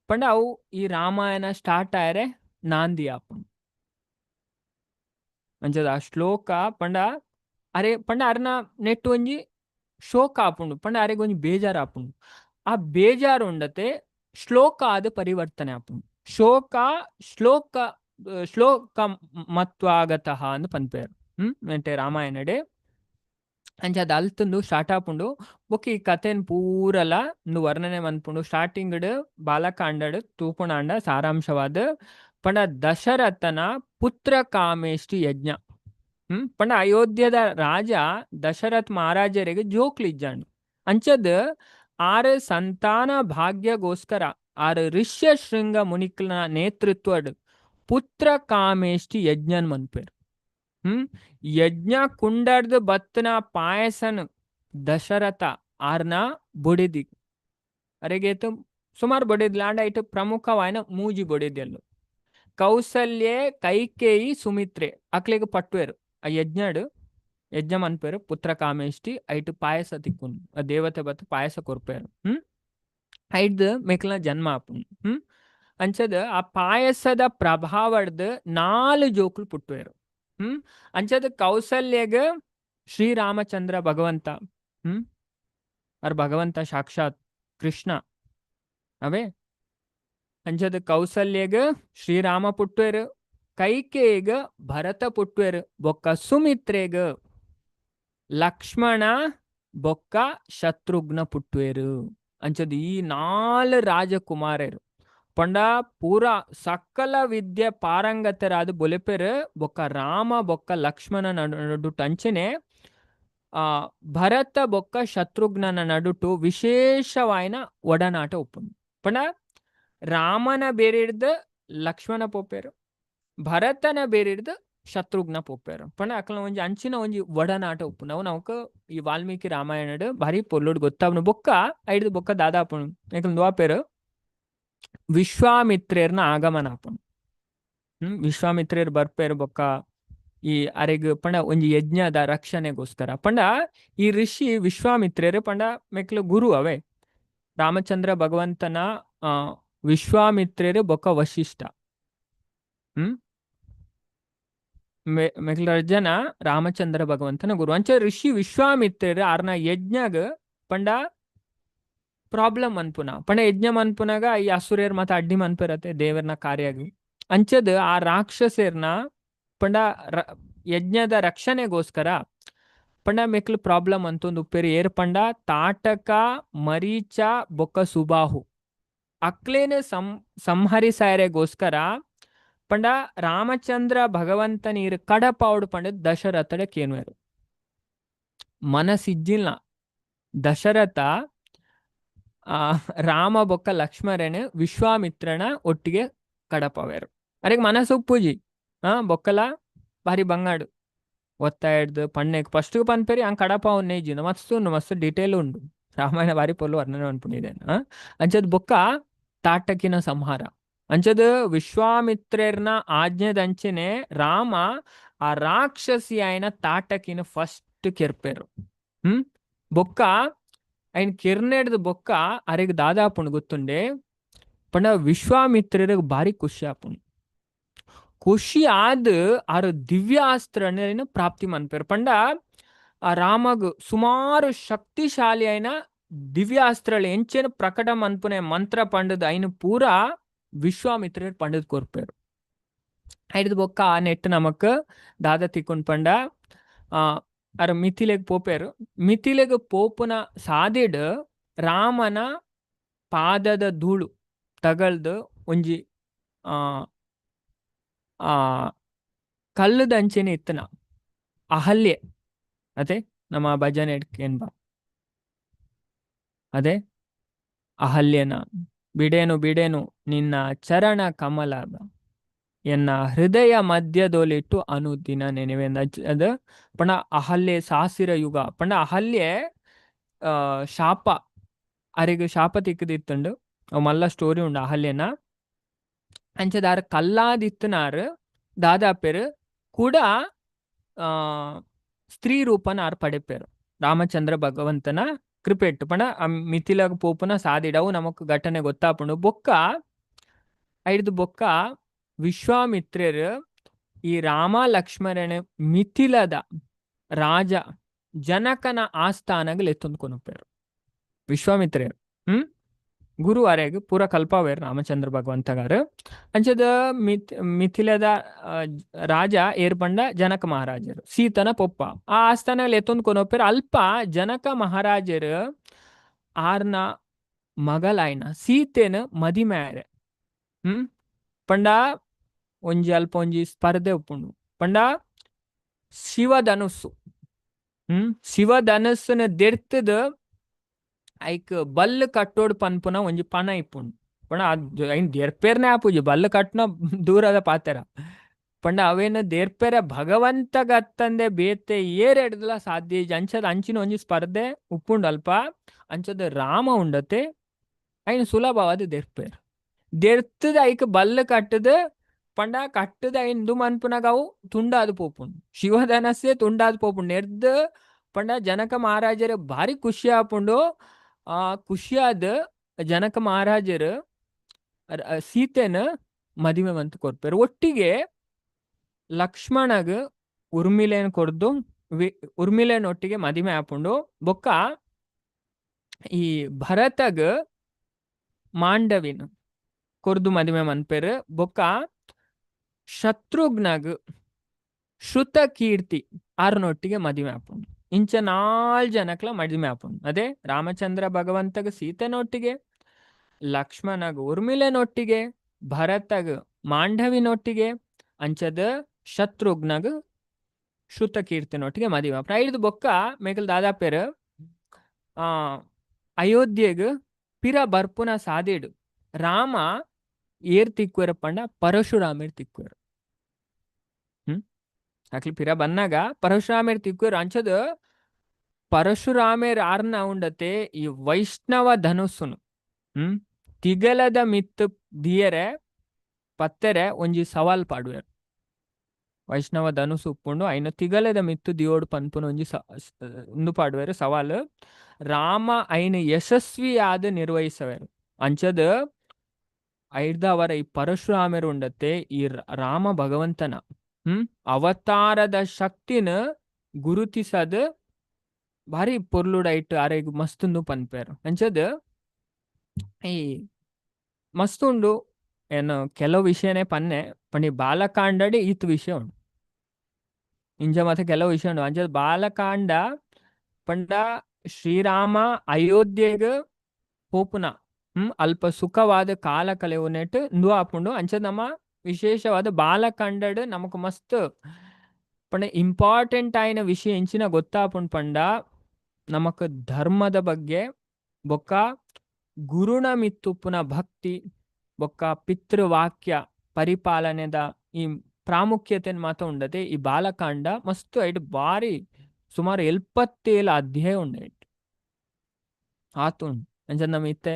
ಪಂಡ ಅವು ಈ ರಾಮಾಯಣ ಸ್ಟಾರ್ಟ್ ಆಯರೆ ನಾಂದಿ ಆಪುಂಡು. ಅಂಚದ ಆ ಶ್ಲೋಕ ಪಂಡ ಅರೆ ಪಂಡ ಅರ್ನ ನೆಟ್ ಒಂಜಿ ಶೋಕ ಆಪುಂಡು. ಪಂಡ ಅರೆಗ್ ಒಂಜಿ ಬೇಜಾರ್ ಆಪುಂಡು. ಆ ಬೇಜಾರು ಉಂಡತೆ ಶ್ಲೋಕ ಆದ್ ಪರಿವರ್ತನೆ ಆಪುಂಡು. ಶೋಕ ಶ್ಲೋಕ ಶ್ಲೋಕ ಮತ್ವಾಗತಃ ಅಂದ್ ಪನ್ಪೇರು. ಅಂಟೆ ರಾಮಾಯಣಡೆ ಅಂಚ ಅದ್ ಅಲ್ತುಂದು ಸ್ಟಾರ್ಟ್ ಆಪುಂಡು. ಬೊಕ್ಕ ಈ ಕಥೆನ್ ಪೂರಲ ಇಂದು ವರ್ಣನೆ ಮನ್ಪುಂಡು. ಸ್ಟಾರ್ಟಿಂಗ್ ಡ್ ಬಾಲಕಾಂಡಡ್ ತೂಪುಣಾಂಡ ಸಾರಾಂಶವಾದ ಪಂಡ ದಶರಥನ ಪುತ್ರ ಕಾಮೇಷ್ಟಿ ಯಜ್ಞ. ಪಂಡ ಅಯೋಧ್ಯದ ರಾಜ ದಶರಥ್ ಮಹಾರಾಜರಿಗೆ ಜೋಕ್ಲಿಜ್ಜಾಂಡ್. ಅಂಚದ್ ಆರ್ ಸಂತಾನ ಭಾಗ್ಯಗೋಸ್ಕರ ಆರ್ ಋಷ್ಯ ಶೃಂಗ ಮುನಿಕ್ಲನ ನೇತೃತ್ವಡ್ ಪುತ್ರ ಕಾಮೇಷ್ಟಿ ಯಜ್ಞನ್ ಮನ್ಪೇರ್. ಯಜ್ಞ ಕುಂಡರ್ದು ಬತ್ತನ ಪಾಯಸನ್ ದಶರಥ ಆರ್ನ ಬೊಡೆದಿ ಅರೆಗೇತು ಸುಮಾರು ಬೊಡೆದಿ ಲಾಂಡ ಐಟ್ ಪ್ರಮುಖವಾಯಿನ ಮೂಜಿ ಬೊಡೆದಿಯಲ್ಲು ಕೌಸಲ್ಯೆ ಕೈಕೇಯಿ ಸುಮಿತ್ರೆ ಅಕ್ಲೆಗ್ ಪಟ್ವೇರು. ಆ ಯಜ್ಞಡ್ ಯಜ್ಞ ಮನ್ಪೇರು ಪುತ್ರ ಕಾಮೇಷ್ಟಿ ಐಟ್ ಪಾಯಸ ತಿಕ್ಕುನು. ಆ ದೇವತೆ ಬತ್ತು ಪಾಯಸ ಕೊರ್ಪೇರು. ಐಡ್ದ್ ಮೆಕ್ಲ್ನ ಜನ್ಮ ಆಪುಂಡು. ಅಂಚದ ಆ ಪಾಯಸದ ಪ್ರಭಾವಡ್ದ್ 4 ಜೋಕುಲು ಪುಟ್ಟುವೆರು. ಅಂಚದ ಕೌಸಲ್ಯಗ್ ಶ್ರೀರಾಮಚಂದ್ರ ಭಗವಂತ ಅರ್ ಭಗವಂತ ಸಾಕ್ಷಾತ್ ಕೃಷ್ಣ ಅವೇ. ಅಂಚದ ಕೌಸಲ್ಯಗ್ ಶ್ರೀರಾಮ ಪುಟ್ಟುವೆರು. ಕೈಕೇಯಿಗ್ ಭರತ ಪುಟ್ಟುವೆರ್ ಬೊಕ್ಕ ಸುಮಿತ್ರೆಗ್ ಲಕ್ಷ್ಮಣ ಬೊಕ್ಕ ಶತ್ರುಘ್ನ ಪುಟ್ಟುವೆರ್. ಅಂಚದ ಈ ನಾಲ್ ರಾಜಕುಮಾರೆರ್ ಪಂಡ ಪೂರ ಸಕಲ ವಿದ್ಯೆ ಪಾರಂಗತರಾದ್ ಬೊಲೆಪೆರ್. ಬೊಕ್ಕ ರಾಮ ಬೊಕ್ಕ ಲಕ್ಷ್ಮಣ ನಡುಟು ಅಂಚನೆ ಭರತ ಬೊಕ್ಕ ಶತ್ರುಘ್ನನ ನಡುಟು ವಿಶೇಷವಾಯಿನ ಒಡನಾಟ ಉಪ್ಪುಂಡು. ಪಂಡ ರಾಮನ ಬೇರಿಡ್ದ್ ಲಕ್ಷ್ಮಣ ಪೋಪೆರ್, ಭರತನ ಬೇರಿಡ್ದ್ ಶತ್ರುಘ್ನ ಪೋಪೆರ್. ಪಂಡ ಅಕ್ಲ್ನ ಒಂಜಿ ಅಂಚಿನ ಒಂಜಿ ಒಡನಾಟ ಉಪ್ಪುಂಡು. ಅವು ನಮಕ್ ಈ ವಾಲ್ಮೀಕಿ ರಾಮಾಯಣಡ್ ಭಾರಿ ಪೊರ್ಲುಡು ಗೊತ್ತಾಪುಂಡು. ಬೊಕ್ಕ ಐಡ್ದ್ ಬೊಕ್ಕ ದಾದಾಪುಂಡು ಎಂಕಲ್ನ ದುವಾಪೆರ್ ವಿಶ್ವಾಮಿತ್ರೆರ್ನ ಆಗಮನ ಆಪುಂಡು. ವಿಶ್ವಾಮಿತ್ರೆರ್ ಬರ್ಪೆರ್ ಬೊಕ್ಕ ಈ ಅರೆಗ್ ಪಂಡ ಒಂಜಿ ಯಜ್ಞದ ರಕ್ಷಣೆಗೋಸ್ಕರ. ಪಂಡ ಈ ಋಷಿ ವಿಶ್ವಾಮಿತ್ರೆರ್ ಪಂಡ ಮೆಕ್ಲು ಗುರು ಅವೇ ರಾಮಚಂದ್ರ ಭಗವಂತನ ವಿಶ್ವಾಮಿತ್ರೆರ್ ಬೊಕ್ಕ ವಶಿಷ್ಠ. ಮೆಕ್ಲ ಜನ ರಾಮಚಂದ್ರ ಭಗವಂತನ ಗುರು. ಅಂಚ ಋಷಿ ವಿಶ್ವಾಮಿತ್ರೆರ್ ಆರ್ನ ಯಜ್ಞಗ್ ಪಂಡ ಪ್ರಾಬ್ಲಮ್ ಅನ್ಪುನ ಪಂಡ ಯಜ್ಞ ಮನ್ಪುನಾಗ ಈ ಅಸುರೇರ್ ಮಾತ ಅಡ್ಡಿ ಮನ್ಪೆರತೆ ದೇವರ್ನ ಕಾರ್ಯಗ್. ಅಂಚದ್ ಆ ರಾಕ್ಷಸೇರ್ನ ಪಂಡ ಯಜ್ಞದ ರಕ್ಷಣೆಗೋಸ್ಕರ ಪಂಡ ಮೆಕ್ಲು ಪ್ರಾಬ್ಲಮ್ ಅಂತೊಂದು ಉಪ್ಪೆರ್. ಏರ್ ಪಂಡ ತಾಟಕ, ಮರೀಚ ಬೊಕ್ಕ ಸುಬಾಹು ಅಕ್ಲೇನ್ ಸಂಹರಿಸಾಯರೆಗೋಸ್ಕರ ಪಂಡ ರಾಮಚಂದ್ರ ಭಗವಂತನ ಇರ್ ಕಡಪಾವಡು ಪಂಡ ದಶರಥಡ ಕೇನುವೆರ್. ಮನಸಿಜ್ಜಿಲ್ಲ ದಶರಥ ರಾಮ ಬೊಕ್ಕ ಲಕ್ಷ್ಮಣನ ವಿಶ್ವಾಮಿತ್ರನ ಒಟ್ಟಿಗೆ ಕಡಪವೇರು. ಅರೆಗ್ ಮನಸ್ಸು ಉಪ್ಪುಜಿ ಬೊಕ್ಕಲ ಭಾರಿ ಬಂಗಾಡು ಒತ್ತಾಯಡ್ದು ಪಣ್ಣೆಗ್ ಫಸ್ಟ್ ಪನ್ಪೆರಿ ಅಂಗ್ ಕಡಪಾವನ್ನೇ ಇಜ್ಜಿಂದ ಮಸ್ತ್ ಉಂಡು, ಮಸ್ತ್ ಡೀಟೇಲ್ ಉಂಡು ರಾಮಾಯಣ ಭಾರಿ ಪೊರ್ಲು ವರ್ಣನೆ ಮನ್ಪುನಿದೆ. ಅಂಚದ್ ಬೊಕ್ಕ ತಾಟಕಿನ ಸಂಹಾರ. ಅಂಚದ್ ವಿಶ್ವಾಮಿತ್ರೆರ್ನ ಆಜ್ಞೆದಂಚನೆ ರಾಮ ಆ ರಾಕ್ಷಸಿ ಆಯಿನ ತಾಟಕಿನ ಫಸ್ಟ್ ಕೆರ್ಪೆರು. ಬೊಕ್ಕ ಐನ್ ಕೆರ್ನೆಡ್ದ್ ಬೊಕ್ಕ ಅರೆಗ್ ದಾದಾಪುಂಡು ಗೊತ್ತುಂಡೆ ಪಂಡ ವಿಶ್ವಾಮಿತ್ರರಿಗೆ ಭಾರಿ ಖುಷಿ ಆಪುಂಡು. ಖುಷಿ ಆದ್ ಆರು ದಿವ್ಯಾಸ್ತ್ರನ ಪ್ರಾಪ್ತಿ ಮನ್ಪೆರ್. ಪಂಡ ಆ ರಾಮಗ್ ಸುಮಾರು ಶಕ್ತಿಶಾಲಿ ಆಯಿನ ದಿವ್ಯಾಸ್ತ್ರಗಳು ಎಂಚೆನ ಪ್ರಕಟ ಮನ್ಪುನೆ ಮಂತ್ರ ಪಂಡದ್ ಐನ್ ಪೂರಾ ವಿಶ್ವಾಮಿತ್ರರ್ ಪಂಡದ್ ಕೊರ್ಪೆರ್. ಐಡ್ದ್ ಬೊಕ್ಕ ಆ ನೆಟ್ ನಮಕ್ ದಾದ ತಿಕ್ಕುಂಡು ಪಂಡ ಅರ್ ಮಿಥಿಲೆಗ್ ಪೋಪೆರ್. ಮಿಥಿಲೆಗ್ ಪೋಪುನ ಸಾದಿಡ್ ರಾಮನ ಪಾದದ ಧೂಳು ತಗಲ್ದ್ ಒಂಜಿ ಆ ಆ ಕಲ್ಲುದಂಚೆನೆ ಇತ್ತನ ಅಹಲ್ಯೆ ಅದೇ ನಮ್ಮ ಭಜನೆ ಬಾ ಅದೇ ಅಹಲ್ಯನ ಬಿಡೇನು ಬಿಡೇನು ನಿನ್ನ ಚರಣ ಕಮಲ ಎನ್ನ ಹೃದಯ ಮಧ್ಯದೊಲಿಟ್ಟು ಅನುದಿನ ನೆನೆವೆ ಅದು ಪಂಡ ಅಹಲ್ಯೆ ಸಾಸಿರ ಯುಗ ಪಂಡ ಅಹಲ್ಯೆ ಶಾಪ ಅರೆಗ್ ಶಾಪ ತಿಕ್ಕದಿತ್ತುಂಡು. ಅವು ಮಲ್ಲ ಸ್ಟೋರಿ ಉಂಡು ಅಹಲ್ಯನ. ಅಂಚದಾರ್ ಕಲ್ಲಾದಿತ್ತನಾರ್ ದಾದಾಪೆರ್ ಕೂಡ ಸ್ತ್ರೀ ರೂಪನ ಆರ್ ಪಡೆಪೆರ್ ರಾಮಚಂದ್ರ ಭಗವಂತನ ಕೃಪೆಟ್ಟು. ಪಂಡ ಮಿಥಿಲಗ್ ಪೋಪುನ ಸಾದಿಡವು ನಮಕ್ ಘಟನೆ ಗೊತ್ತಾಪುಂಡು. ಬೊಕ್ಕ ಐಡ್ದ್ ಬೊಕ್ಕ ವಿಶ್ವಾಮಿತ್ರೆರ್ ಈ ರಾಮ ಲಕ್ಷ್ಮಣನ ಮಿಥಿಲದ ರಾಜ ಜನಕನ ಆಸ್ಥಾನಗ್ ಲೆತ್ತೊಂದು ಕೊನೊಪೆರ್ ವಿಶ್ವಾಮಿತ್ರೆರ್. ಗುರು ಅರೆಗ್ ಪೂರ ಕಲ್ಪಾವೇರ್ ರಾಮಚಂದ್ರ ಭಗವಂತಗಾರ್. ಅಂಚದ ಮಿಥಿಲದ ರಾಜ ಏರ್ ಪಂಡ ಜನಕ ಮಹಾರಾಜರು ಸೀತನ ಪೊಪ್ಪ ಆ ಆಸ್ಥಾನಗ್ ಲೆತ್ತೊಂದು ಕೊನೊಪೆರ್. ಅಲ್ಪ ಜನಕ ಮಹಾರಾಜರು ಆರ್ನ ಮಗಲಾಯ್ನ ಸೀತೆನ ಮದಿಮೆ ಪಂಡ ಒಂಜಿ ಅಲ್ಪ ಒಂಜಿ ಸ್ಪರ್ಧೆ ಉಪ್ಪುಂಡು. ಪಂಡ ಶಿವಧನುಸ್ಸು ಶಿವಧನುಸ್ಸುನ ದೆರ್ತದ ಐಕ್ ಬಲ್ಲು ಕಟ್ಟೋಡು ಪನ್ಪುನ ಒಂಜಿ ಪಣ ಇಪ್ಪುಂಡು. ಪಂಡ ಐನ್ ದೇರ್ಪೇರ್ನೆ ಆಪುಜಿ ಬಲ್ಲು ಕಟ್ಟುನ ದೂರದ ಪಾತೆರ. ಪಂಡ ಅವೇನು ದೇರ್ಪೆರ ಭಗವಂತಗತ್ತಂದೆ ಬೇತೆ ಏರೆಡ್ದಲ ಸಾಧ್ಯ ಇಜ್ಜಿ. ಅಂಚದ ಅಂಚಿನ ಒಂಜಿ ಸ್ಪರ್ಧೆ ಉಪ್ಪುಂಡು ಅಲ್ಪ. ಅಂಚದ ರಾಮ ಉಂಡತೆ ಐನ್ ಸುಲಭವಾದ ದೇರ್ಪೇರ್ ದೆರ್ತದ ಐಕ್ ಬಲ್ಲು ಕಟ್ಟದ ಪಂಡ ಕಟ್ಟದ ಐನ್ ಇಂದು ಮನ್ಪುನಗ ಅವು ತುಂಡಾದ್ ಪೋಪುಂಡು. ಶಿವಧನಸ್ಸೇ ತುಂಡಾದ್ ಪೋಪುಂಡು. ನೆರ್ದ್ ಪಂಡ ಜನಕ ಮಹಾರಾಜರು ಭಾರಿ ಖುಷಿ ಆಪುಂಡು. ಆ ಖುಷಿಯಾದ್ ಜನಕ ಮಹಾರಾಜರು ಸೀತೆನ ಮದಿಮೆ ಮಂತ್ ಕೊರ್ಪೆರ್. ಒಟ್ಟಿಗೆ ಲಕ್ಷ್ಮಣಗ್ ಉರ್ಮಿಲೇನ್ ಕೊರ್ದು ಉರ್ಮಿಲೇನ್ ಒಟ್ಟಿಗೆ ಮದಿಮೆ ಆಪುಂಡು. ಬೊಕ್ಕ ಈ ಭರತಗ್ ಮಾಂಡವಿನ್ ಕೊರ್ದು ಮದಿಮೆ ಮನ್ಪೆರ್. ಬೊಕ್ಕ ಶತ್ರುಘ್ನಗ್ ಶ್ರುತಕೀರ್ತಿ ಆರ್ನೊಟ್ಟಿಗೆ ಮದಿಮೆ ಆಪುಂಡು. ಇಂಚ ನಾಲ್ ಜನಕ್ಲ ಮದಿಮೆ ಆಪುಂಡು. ಅದೇ ರಾಮಚಂದ್ರ ಭಗವಂತಗ ಸೀತೆನೊಟ್ಟಿಗೆ, ಲಕ್ಷ್ಮಣಗ್ ಉರ್ಮಿಲೆನೊಟ್ಟಿಗೆ, ಭರತಗ್ ಮಾಂಡವಿನೊಟ್ಟಿಗೆ, ಅಂಚದ ಶತ್ರುಘ್ನಗ್ ಶ್ರುತಕೀರ್ತಿನೊಟ್ಟಿಗೆ ಮದಿಮೆ ಆಪುಂಡು. ಐದು ಬೊಕ್ಕ ಮೇಕಲ್ ದಾದಾಪೆರ್ ಅಯೋಧ್ಯೆಗ್ ಪಿರ ಬರ್ಪುನ ಸಾದಿಡ್ ರಾಮ ಏರ್ ತಿಕ್ಕುವೆರ್ ಪಂಡ ಪರಶುರಾಮೆರ್ ತಿಕ್ಕುವೆರ್. ಅಕ್ಲು ಪಿರ ಬನ್ನಾಗ ಪರಶುರಾಮೆರ್ ತಿಕ್ಕುವೆರ್. ಅಂಚದ ಪರಶುರಾಮೆರ್ ಆರ್ನ ಉಂಡತೆ ಈ ವೈಷ್ಣವ ಧನುಸ್ಸುನು ತಿಗಲದ ಮಿತ್ತು ದಿಯರೆ ಪತ್ತೆರೆ ಒಂಜಿ ಸವಾಲ್ ಪಾಡುವೆರ್. ವೈಷ್ಣವ ಧನುಸ್ಸು ಉಪ್ಪುಂಡು ಐನ ತಿಗಲದ ಮಿತ್ತು ದಿಯೋಡು ಪನ್ಪುನ ಒಂಜಿ ಉಂದು ಪಾಡುವೆರ್ ಸವಾಲು. ರಾಮ ಐನ ಯಶಸ್ವಿಯಾದ ನಿರ್ವಹಿಸವೆರ್. ಅಂಚದ ಐರ್ದಾವರ ಈ ಪರಶುರಾಮೆರ್ ಉಂಡತೆ ಈ ರಾಮ ಭಗವಂತನ ಅವತಾರದ ಶಕ್ತಿನ ಗುರುತಿಸದ್ ಭಾರಿ ಪೊರ್ಲುಡೈಟ್ ಅರೆಗ್ ಮಸ್ತುಂದು ಪನ್ಪೆರ್. ಅಂಚದ ಈ ಮಸ್ತ್ ಉಂಡು ಏನು ಕೆಲವು ವಿಷಯನೇ ಪನ್ನೆ ಪಂಡಿ ಬಾಲಕಾಂಡಡ್ ಈತ್ ವಿಷಯ ಉಂಡು. ಇಂಚ ಮಾತ ಕೆಲವು ವಿಷಯ ಉಂಡು. ಅಂಚದ ಬಾಲಕಾಂಡ ಪಂಡ ಶ್ರೀರಾಮ ಅಯೋಧ್ಯೆಗ್ ಪೋಪುನ ಅಲ್ಪ ಸುಖವಾದ ಕಾಲ ಕಳೆಯುನೆಟ್ ಇಂದು ಆಪುಂಡು. ಅಂಚ ನಮ್ಮ ವಿಶೇಷವಾದ ಬಾಲಕಾಂಡಡ್ ನಮಕ್ ಮಸ್ತ್ ಪಂಡ ಇಂಪಾರ್ಟೆಂಟ್ ಆಯಿನ ವಿಷಯ ಎಂಚಿನ ಗೊತ್ತಾಪುಂಡು ಪಂಡ ನಮಕ್ ಧರ್ಮದ ಬಗ್ಗೆ ಬೊಕ್ಕ ಗುರುಣ ಮಿತ್ತುಪ್ಪುನ ಭಕ್ತಿ ಬೊಕ್ಕ ಪಿತೃವಾಕ್ಯ ಪರಿಪಾಲನೆದ ಈ ಪ್ರಾಮುಖ್ಯತೆನ್ ಮಾತ ಉಂಡತೆ ಈ ಬಾಲಕಾಂಡ ಮಸ್ತ್ ಐಟ್ ಬಾರಿ ಸುಮಾರು 77 ಅಧ್ಯಾಯ ಉಂಡು ಐಟ್ ಆತುಂಡು. ಅಂಚ ನಮ್ಮ ಇತ್ತೆ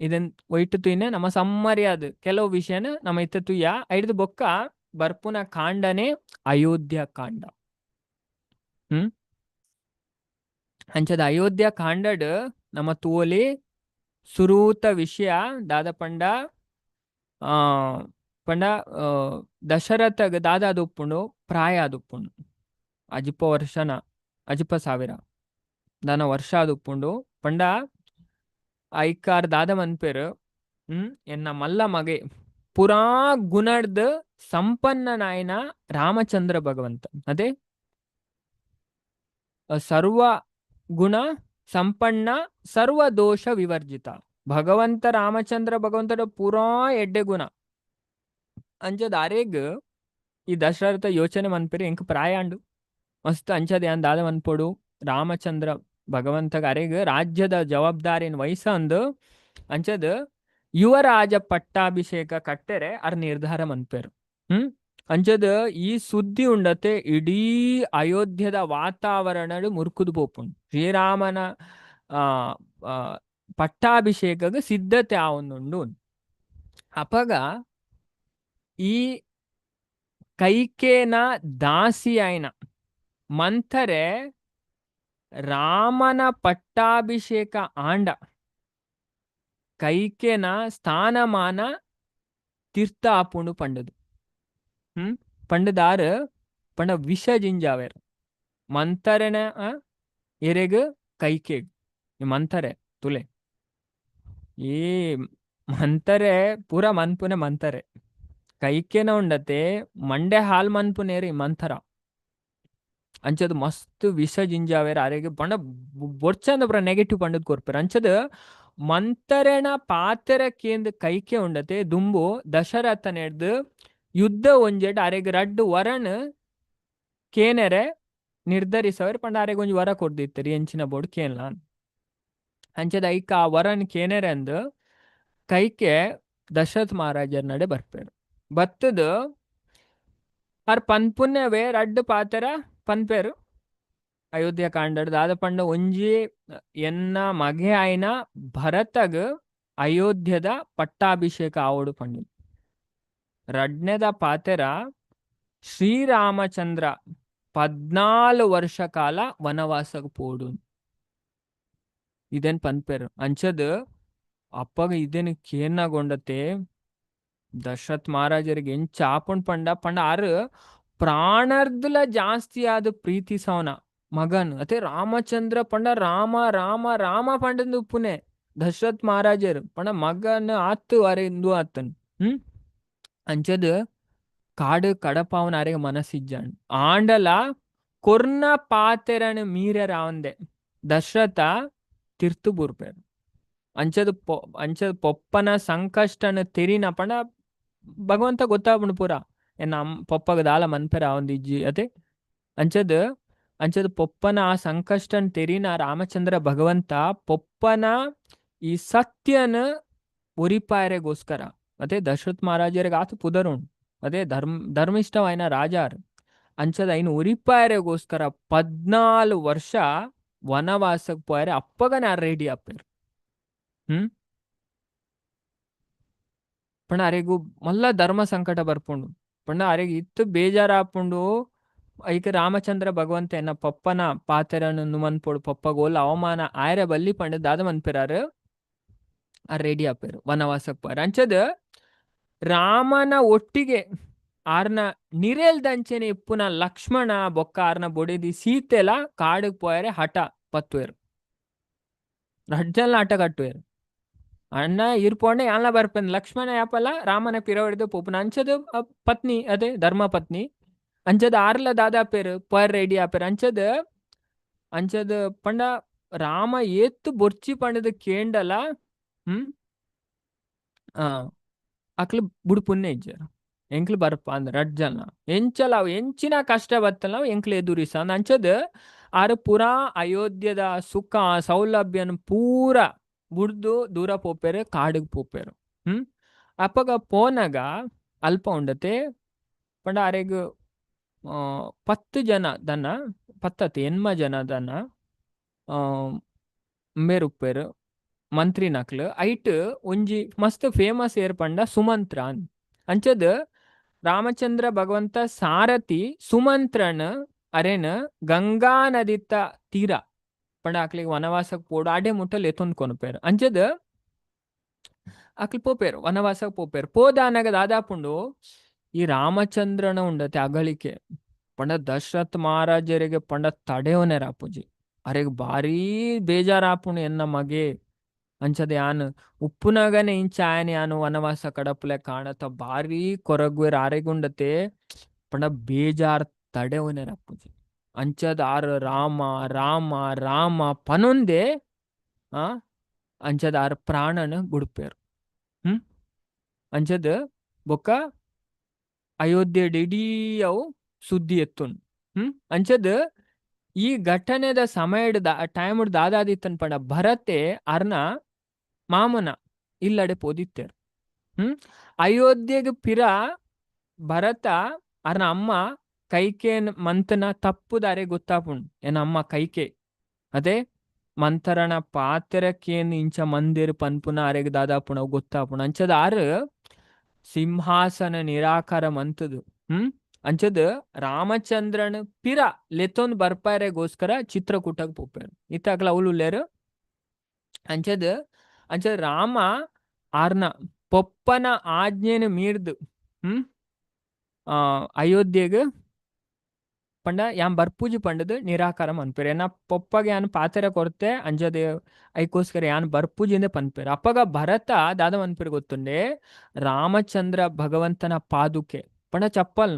ಇದನ್ ಒಯ್ಟು ತೂಯಿನ ನಮ್ಮ ಸಮ್ಮರಿ ಅದು ಕೆಲವು ವಿಷಯನ ನಮ್ಮ ಇತ್ತೆ ತುಯ್ಯ. ಐಡ್ದು ಬೊಕ್ಕ ಬರ್ಪುನ ಕಾಂಡನೆ ಅಯೋಧ್ಯ ಕಾಂಡ. ಅಂಚದ ಅಯೋಧ್ಯ ಕಾಂಡಡ್ ನಮ್ಮ ತೂವೊಲಿ ಸುರೂತ ವಿಷಯ ದಾದ ಪಂಡ ಪಂಡ ದಶರಥಗ್ ದಾದ ಉಪ್ಪುಂಡು ಪ್ರಾಯ ಅದು ಉಪ್ಪುಂಡು ಅಜಿಪ ವರ್ಷನ ಅಜಿಪ ಸಾವಿರ ದಾನ ವರ್ಷ ಅದು ಉಪ್ಪುಂಡು ಪಂಡ ಐಕಾರ್ ದಾದ ಮನ್ಪೆರ್ ಎನ್ನ ಮಲ್ಲ ಮಗೆ ಪುರಾ ಗುಣರ್ದ್ ಸಂಪನ್ನನಾಯನ ರಾಮಚಂದ್ರ ಭಗವಂತ ಅದೇ ಸರ್ವ ಗುಣ ಸಂಪನ್ನ ಸರ್ವ ದೋಷ ವಿವರ್ಜಿತ ಭಗವಂತ ರಾಮಚಂದ್ರ ಭಗವಂತನ ಪೂರಾ ಎಡ್ಡೆ ಗುಣ. ಅಂಚದ ಅರೆಗ್ ಈ ದಶರಥ ಯೋಚನೆ ಮನ್ಪೆರ್ ಎಂಕ್ ಪ್ರಾಯಾಂಡು ಮಸ್ತ್ ಅಂಚದ ಯಾನ್ ದಾದ ಮನ್ಪೊಡು ರಾಮಚಂದ್ರ ಭಗವಂತಗ ಅರೆಗ್ ರಾಜ್ಯದ ಜವಾಬ್ದಾರಿನ್ ವಹಿಸಂದು ಅಂಚದ ಯುವರಾಜ ಪಟ್ಟಾಭಿಷೇಕ ಕಟ್ಟೆರೆ ಅರ್ ನಿರ್ಧಾರ ಮನ್ಪೆರ್. ಅಂಚದ ಈ ಸುದ್ದಿ ಉಂಡತೆ ಇಡೀ ಅಯೋಧ್ಯದ ವಾತಾವರಣ ಮುರ್ಕುದು ಪೋಪುಂಡು. ಶ್ರೀರಾಮನ ಪಟ್ಟಾಭಿಷೇಕಗ್ ಸಿದ್ಧತೆ ಆವೊಂದುಂಡು. ಅಪಗ ಈ ಕೈಕೇನ ದಾಸಿ ಆಯ್ನ ಮಂಥರೆ ರಾಮನ ಪಟ್ಟಾಭಿಷೇಕ ಆಂಡ ಕೈಕೇನ ಸ್ಥಾನಮಾನ ತೀರ್ಥ ಆಪುಂಡು ಪಂಡದು. ಪಂಡದಾರ್ ಪಂಡ ವಿಷ ಜಿಂಜಾವೆರ್ ಮಂಥರೆನ ಎರೆಗ್ ಕೈಕೇಗ್ ಮಂಥರೆ ತುಲೆ ಈ ಮಂಥರೆ ಪೂರ ಮನ್ಪುನೆ ಮಂಥರೆ ಕೈಕೆನ ಉಂಡತೆ ಮಂಡೆ ಹಾಲ್ ಮನ್ಪುನೇರಿ ಮಂಥರ ಅಂಚದ ಮಸ್ತ್ ವಿಷ ಜಿಂಜಾವೇರ ಅರೆಗ್ ಪಂಡ ಬೊರ್ಚಂದ ಪೂರ ನೆಗೆಟಿವ್ ಪಂಡದ್ ಕೊರ್ಪೆರ್. ಅಂಚದ ಮಂಥರೆನ ಪಾತೆರ ಕೇಂದ್ ಕೈಕೆ ಉಂಡತೆ ದುಂಬು ದಶರಥನೆಡ್ದ್ ಯುದ್ಧ ಒಂಜೆಡ್ ಅರೆಗ್ ರಡ್ಡ್ ವರನ್ ಕೇನೆರೆ ನಿರ್ಧರಿಸವೆರ್ ಪಂಡ ಅರೆಗ್ ಒಂಜಿ ವರ ಕೊರ್ದಿತ್ತೆರ್ ಎಂಚಿನ ಬೋಡು ಕೇನ್ಲ ಅಂಚದ ಐಕ್ ಆ ವರನ್ ಕೇನೆರೆ ಅಂದ್ ಕೈಕೆ ದಶರಥ ಮಹಾರಾಜರ ನಡೆ ಬರ್ಪೆರ್. ಬತ್ತದ್ ಅರ್ ಪನ್ಪುನವೇ ರಡ್ಡ್ ಪಾತೆರ ಪನ್ಪೆರ್ ಅಯೋಧ್ಯ ಕಾಂಡಡ್ ದಾದ ಪಂಡ ಒಂಜಿ ಎನ್ನ ಮಗೆ ಆಯಿನ ಭರತಗ್ ಅಯೋಧ್ಯದ ಪಟ್ಟಾಭಿಷೇಕ ಆವೊಡು ಪಂಡ. ರಡ್ನೆದ ಪಾತೆರ ಶ್ರೀರಾಮಚಂದ್ರ 14 ವರ್ಷ ಕಾಲ ವನವಾಸಗ್ ಪೋಡು ಇದನ್ ಪನ್ಪೆರ್. ಅಂಚದ್ ಅಪ್ಪಗ ಇದನ್ ಕೇನ್ನಗೊಂಡತೆ ದಶರಥ್ ಮಹಾರಾಜರಿಗೆ ಎಂಚ ಆಪುಂಡು ಪಂಡ ಪಂಡ ಆರ್ ಪ್ರಾಣರ್ದುಲ ಜಾಸ್ತಿ ಆದ್ ಪ್ರೀತಿಸವನ ಮಗನ್ ಅತೆ ರಾಮಚಂದ್ರ ಪಂಡ ರಾಮ ರಾಮ ರಾಮ ಪಂಡಂದು ಉಪ್ಪುನೆ ದಶರಥ್ ಮಹಾರಾಜರ್ ಪಂಡ ಮಗನ್ ಆತ್ ಅರೆ ಇಂದು ಆತನ್. ಅಂಚದ್ ಕಾಡು ಕಡಪಾವನ ಅರೆಗೆ ಮನಸ್ಸಿಜ್ಜಾಂಡ್. ಆಂಡಲ ಕೊರ್ನ ಪಾತೆರನು ಮೀರರಾವಂದೆ ದಶರಥ ತಿರ್ತು ಬೂರ್ಪೇರು. ಅಂಚದ ಅಂಚದ ಪೊಪ್ಪನ ಸಂಕಷ್ಟನ ತೆರಿನ ಪಂಡ ಭಗವಂತ ಗೊತ್ತಾಪುಂಡು ಪೂರ ಎನ್ನ ಪೊಪ್ಪಗ ದಾಲ ಮನ್ಪೆರ ಆವಂದು ಇಜ್ಜಿ ಅತೆ. ಅಂಚದ ಅಂಚದ ಪೊಪ್ಪನ ಆ ಸಂಕಷ್ಟನ್ ತೆರಿನ ರಾಮಚಂದ್ರ ಭಗವಂತ ಪೊಪ್ಪನ ಈ ಸತ್ಯನ ಒರಿಪಾಯರೆಗೋಸ್ಕರ ಅದೇ ದಶರಥ ಮಹಾರಾಜರಿಗೆ ಆತ ಪುದರುಂಡು ಅದೇ ಧರ್ಮಿಷ್ಠವಾಯಿನ ರಾಜಾರ್ ಅಂಚದ ಐನು ಒರಿಪಾಯರೆಗೋಸ್ಕರ 14 ವರ್ಷ ವನವಾಸಕ್ಕೆ ಪೋಯರೆ ಅಪ್ಪಗನೆ ಆರ್ ರೆಡಿ ಆಪೇರು. ಪಂಡ ಅರೆಗು ಮಲ್ಲ ಧರ್ಮ ಸಂಕಟ ಬರ್ಪುಂಡು. ಪಂಡ ಅರೆಗ್ ಇತ್ತು ಬೇಜಾರಾಪುಂಡು. ಐಕ್ ರಾಮಚಂದ್ರ ಭಗವಂತ ಎನ್ನ ಪಪ್ಪನ ಪಾತೆರನು ಮನ್ಪೊಡು ಪಪ್ಪಗೋಲ್ ಅವಮಾನ ಆಯರೆ ಬಲ್ಲಿ ಪಂಡ ದಾದ ಮನ್ಪೆರಾರು ಆರ್ ರೆಡಿ ಆಪೇರು ವನವಾಸಕ್ಕೆ ಪೋಯರೆ. ಅಂಚದ ರಾಮನ ಒಟ್ಟಿಗೆ ಆರ್ನ ನಿರೇಲ್ದಂಚೆನೆ ಇಪ್ಪುನ ಲಕ್ಷ್ಮಣ ಬೊಕ್ಕ ಆರ್ನ ಬೊಡೆದಿ ಸೀತೆಲ ಕಾಡುಗ್ ಪೋಯರೆ ಹಠ ಪತ್ತುವೆರು. ರಡ್ಜಲ್ನ ಹಠ ಕಟ್ಟುವೆರು. ಅಣ್ಣ ಇರ್ಪೋಂಡೆ ಯಾನ್ಲ ಬರ್ಪೆನ್ ಲಕ್ಷ್ಮಣ ಯಾಪಲ ರಾಮನ ಪಿರವಡಿದು ಪೋಪುನ ಅಂಚದ ಪತ್ನಿ ಅದೇ ಧರ್ಮ ಪತ್ನಿ ಅಂಚದ ಆರ್ಲ ದಾದಾ ಪೇರು ಪೋಯರ್ ರೆಡಿ ಆಪೇರು. ಅಂಚದ ಅಂಚದ ಪಂಡ ರಾಮ ಏತ್ತು ಬೊರ್ಚಿ ಪಂಡದ ಕೇಂಡಲ ಅಕ್ಲು ಬುಡ್ಪುನ್ನೆ ಇಜ್ಜಾರು ಎಂಕ್ಲು ಬರ್ಪ ಅಂದ್ ರಡ್ಡ್ ಜನ ಎಂಚಲ ಅವು ಎಂಚಿನ ಕಷ್ಟ ಬತ್ತಲ ಅವು ಎಂಕ್ಲು ಎದುರಿಸ ಅಂದ್. ಅಂಚದ ಆರು ಪೂರಾ ಅಯೋಧ್ಯದ ಸುಖ ಸೌಲಭ್ಯನ ಪೂರ ಬುಡ್ದು ದೂರ ಪೋಪೇರು ಕಾಡುಗ್ ಪೋಪೇರು. ಅಪಗ ಪೋನಗ ಅಲ್ಪ ಉಂಡತೆ ಪಂಡ ಅರೆಗ್ 10 ಜನ ದನ ಪತ್ತತ್ ಎನ್ಮ ಜನ ದನ ಉಪ್ಪೇರು ಮಂತ್ರಿ ನಕ್ಲು. ಐಟ್ ಒಂಜಿ ಮಸ್ತ್ ಫೇಮಸ್ ಏರ್ ಪಂಡ ಸುಮಂತ್ರ ಅಂದ್. ಅಂಚದ ರಾಮಚಂದ್ರ ಭಗವಂತ ಸಾರಥಿ ಸುಮಂತ್ರನ್ ಅರೆನ್ ಗಂಗಾ ನದಿತ ತೀರ ಪಂಡ ಅಕ್ಲಿಗ್ ವನವಾಸಕ್ ಪೋಡು ಆಡೆ ಮುಟ್ಟಲ್ ಎತ್ತೊಂದು ಕೊನಪೇರು. ಅಂಚದ ಅಕ್ಲು ಪೋಪೇರು ವನವಾಸಕ್ ಪೋಪೇರು. ಪೋದಾನಗ ದಾದಾಪುಂಡು ಈ ರಾಮಚಂದ್ರನ ಉಂಡತೆ ಅಗಳಿಕೆ ಪಂಡ ದಶರಥ ಮಹಾರಾಜರಿಗೆ ಪಂಡ ತಡೆಯೋನೆರಾಪುಜಿ. ಅರೆಗ್ ಭಾರೀ ಬೇಜಾರಾಪುಂಡು ಎನ್ನ ಮಗೆ ಅಂಚದ ಯಾನ್ ಉಪ್ಪುನಗನೆ ಇಂಚ ಆಯನ ಯಾನು ವನವಾಸ ಕಡಪುಲೆ ಕಾಣತ ಭಾರೀ ಕೊರಗುವೆರ್ ಆರೆಗುಂಡತೆ ಪಂಡ ಬೇಜಾರ್ ತಡೆಯೋನೆರಾಪುಜಿ. ಅಂಚದ ಆರು ರಾಮ ರಾಮ ರಾಮ ಪನೊಂದೆ ಅಂಚದ ಆರು ಪ್ರಾಣನ ಬುಡ್ಪೇರು. ಅಂಚದ ಬೊಕ್ಕ ಅಯೋಧ್ಯೆ ಇಡೀ ಅವು ಸುದ್ದಿ ಎತ್ತುನ್. ಅಂಚದ ಈ ಘಟನೆದ ಸಮಯದ ಟೈಮ್ ದಾದಾದಿತ್ತನ್ ಪಂಡ ಭರತೆ ಅರ್ನ ಮಾಮನ ಇಲ್ಲಡೆ ಪೋದಿತ್ತೇರು. ಅಯೋಧ್ಯೆಗ್ ಪಿರ ಭರತ ಅರ್ನ ಅಮ್ಮ ಕೈಕೇನ್ ಮಂತನ ತಪ್ಪುದಾರೆ ಗೊತ್ತಾಪುಂಡು. ಏನ ಅಮ್ಮ ಕೈಕೆ ಅದೇ ಮಂತರಣ ಪಾತೆರಕೇನ್ ಇಂಚ ಮಂದಿರ್ ಪನ್ಪುನ ಅರೆಗ್ ದಾದಾಪುಣ ಗೊತ್ತಾಪುಂಡು. ಅಂಚದ ಆರು ಸಿಂಹಾಸನ ನಿರಾಕಾರ ಮಂತದು. ಅಂಚದ ರಾಮಚಂದ್ರನ್ ಪಿರ ಲೆತ್ತೊಂದು ಬರ್ಪಾರೆಗೋಸ್ಕರ ಚಿತ್ರಕೂಟಕ್ ಪೋಪೇರು. ಇತ್ತಾಕ್ಲ ಅವ್ಲು ಉಲ್ಲೇರು. ಅಂಚದ ಅಂಚದ ರಾಮ ಆರ್ನ ಪೊಪ್ಪನ ಆಜ್ಞೆನ ಮೀರ್ದು ಅಯೋಧ್ಯೆಗ್ ಪಂಡ ಯಾನ್ ಬರ್ಪೂಜಿ ಪಂಡದು ನಿರಾಕಾರ ಮನ್ಪೇರು. ಏನ ಪೊಪ್ಪಗೆ ಯಾನ್ ಪಾತೆರ ಕೊರ್ತೆ ಅಂಚದ ಐಕೋಸ್ಕರ ಯಾನ್ ಬರ್ಪೂಜಿಂದ ಪನ್ಪೇರು. ಅಪ್ಪಗ ಭರತ ದಾದ ಮನ್ಪೇರು ಗೊತ್ತುಂಡೆ ರಾಮಚಂದ್ರ ಭಗವಂತನ ಪಾದುಕೆ ಪಂಡ ಚಪ್ಪಲ್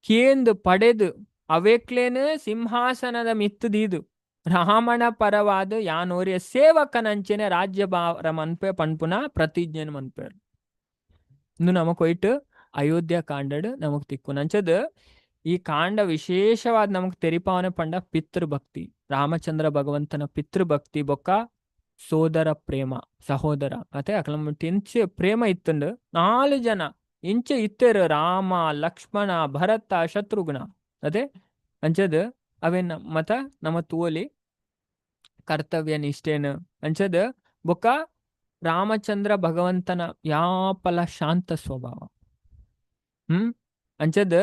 ಕೇಂದ್ ಪಡೆದು ಅವೇಕ್ಲೇನು ಸಿಂಹಾಸನದ ಮಿತ್ತುದೀದು ರಾಮಣ ಪರವಾದ ಯಾನೋರಿಯ ಸೇವಕನಂಚೆನೆ ರಾಜ್ಯಭಾರ ಮನ್ಪೆ ಪನ್ಪುನ ಪ್ರತಿಜ್ಞೆನ ಮನ್ಪೇರು. ಇನ್ನು ನಮಕ್ ಒಯ್ಟ್ ಅಯೋಧ್ಯ ಕಾಂಡಡ್ ನಮಕ್ ತಿಕ್ಕುನ. ಅಂಚದ ಈ ಕಾಂಡ ವಿಶೇಷವಾದ ನಮಕ್ ತೆರಿಪಾವನೆ ಪಂಡ ಪಿತೃಭಕ್ತಿ, ರಾಮಚಂದ್ರ ಭಗವಂತನ ಪಿತೃಭಕ್ತಿ ಬೊಕ್ಕ ಸೋದರ ಪ್ರೇಮ, ಸಹೋದರ ಅತೆ ಅಕಲ ಎಂಚ ಪ್ರೇಮ ಇತ್ತುಂಡು. 4 ಜನ ಎಂಚ ಇತ್ತೆರು ರಾಮ ಲಕ್ಷ್ಮಣ ಭರತ ಶತ್ರುಘ್ನ ಅದೇ. ಅಂಚದ ಅವೇನ ಮತ ನಮ್ಮ ತೂವಲಿ ಕರ್ತವ್ಯ ನಿಷ್ಠೇನ. ಅಂಚದ ಬೊಕ್ಕ ರಾಮಚಂದ್ರ ಭಗವಂತನ ಯಾಪಲ ಶಾಂತ ಸ್ವಭಾವ. ಅಂಚದ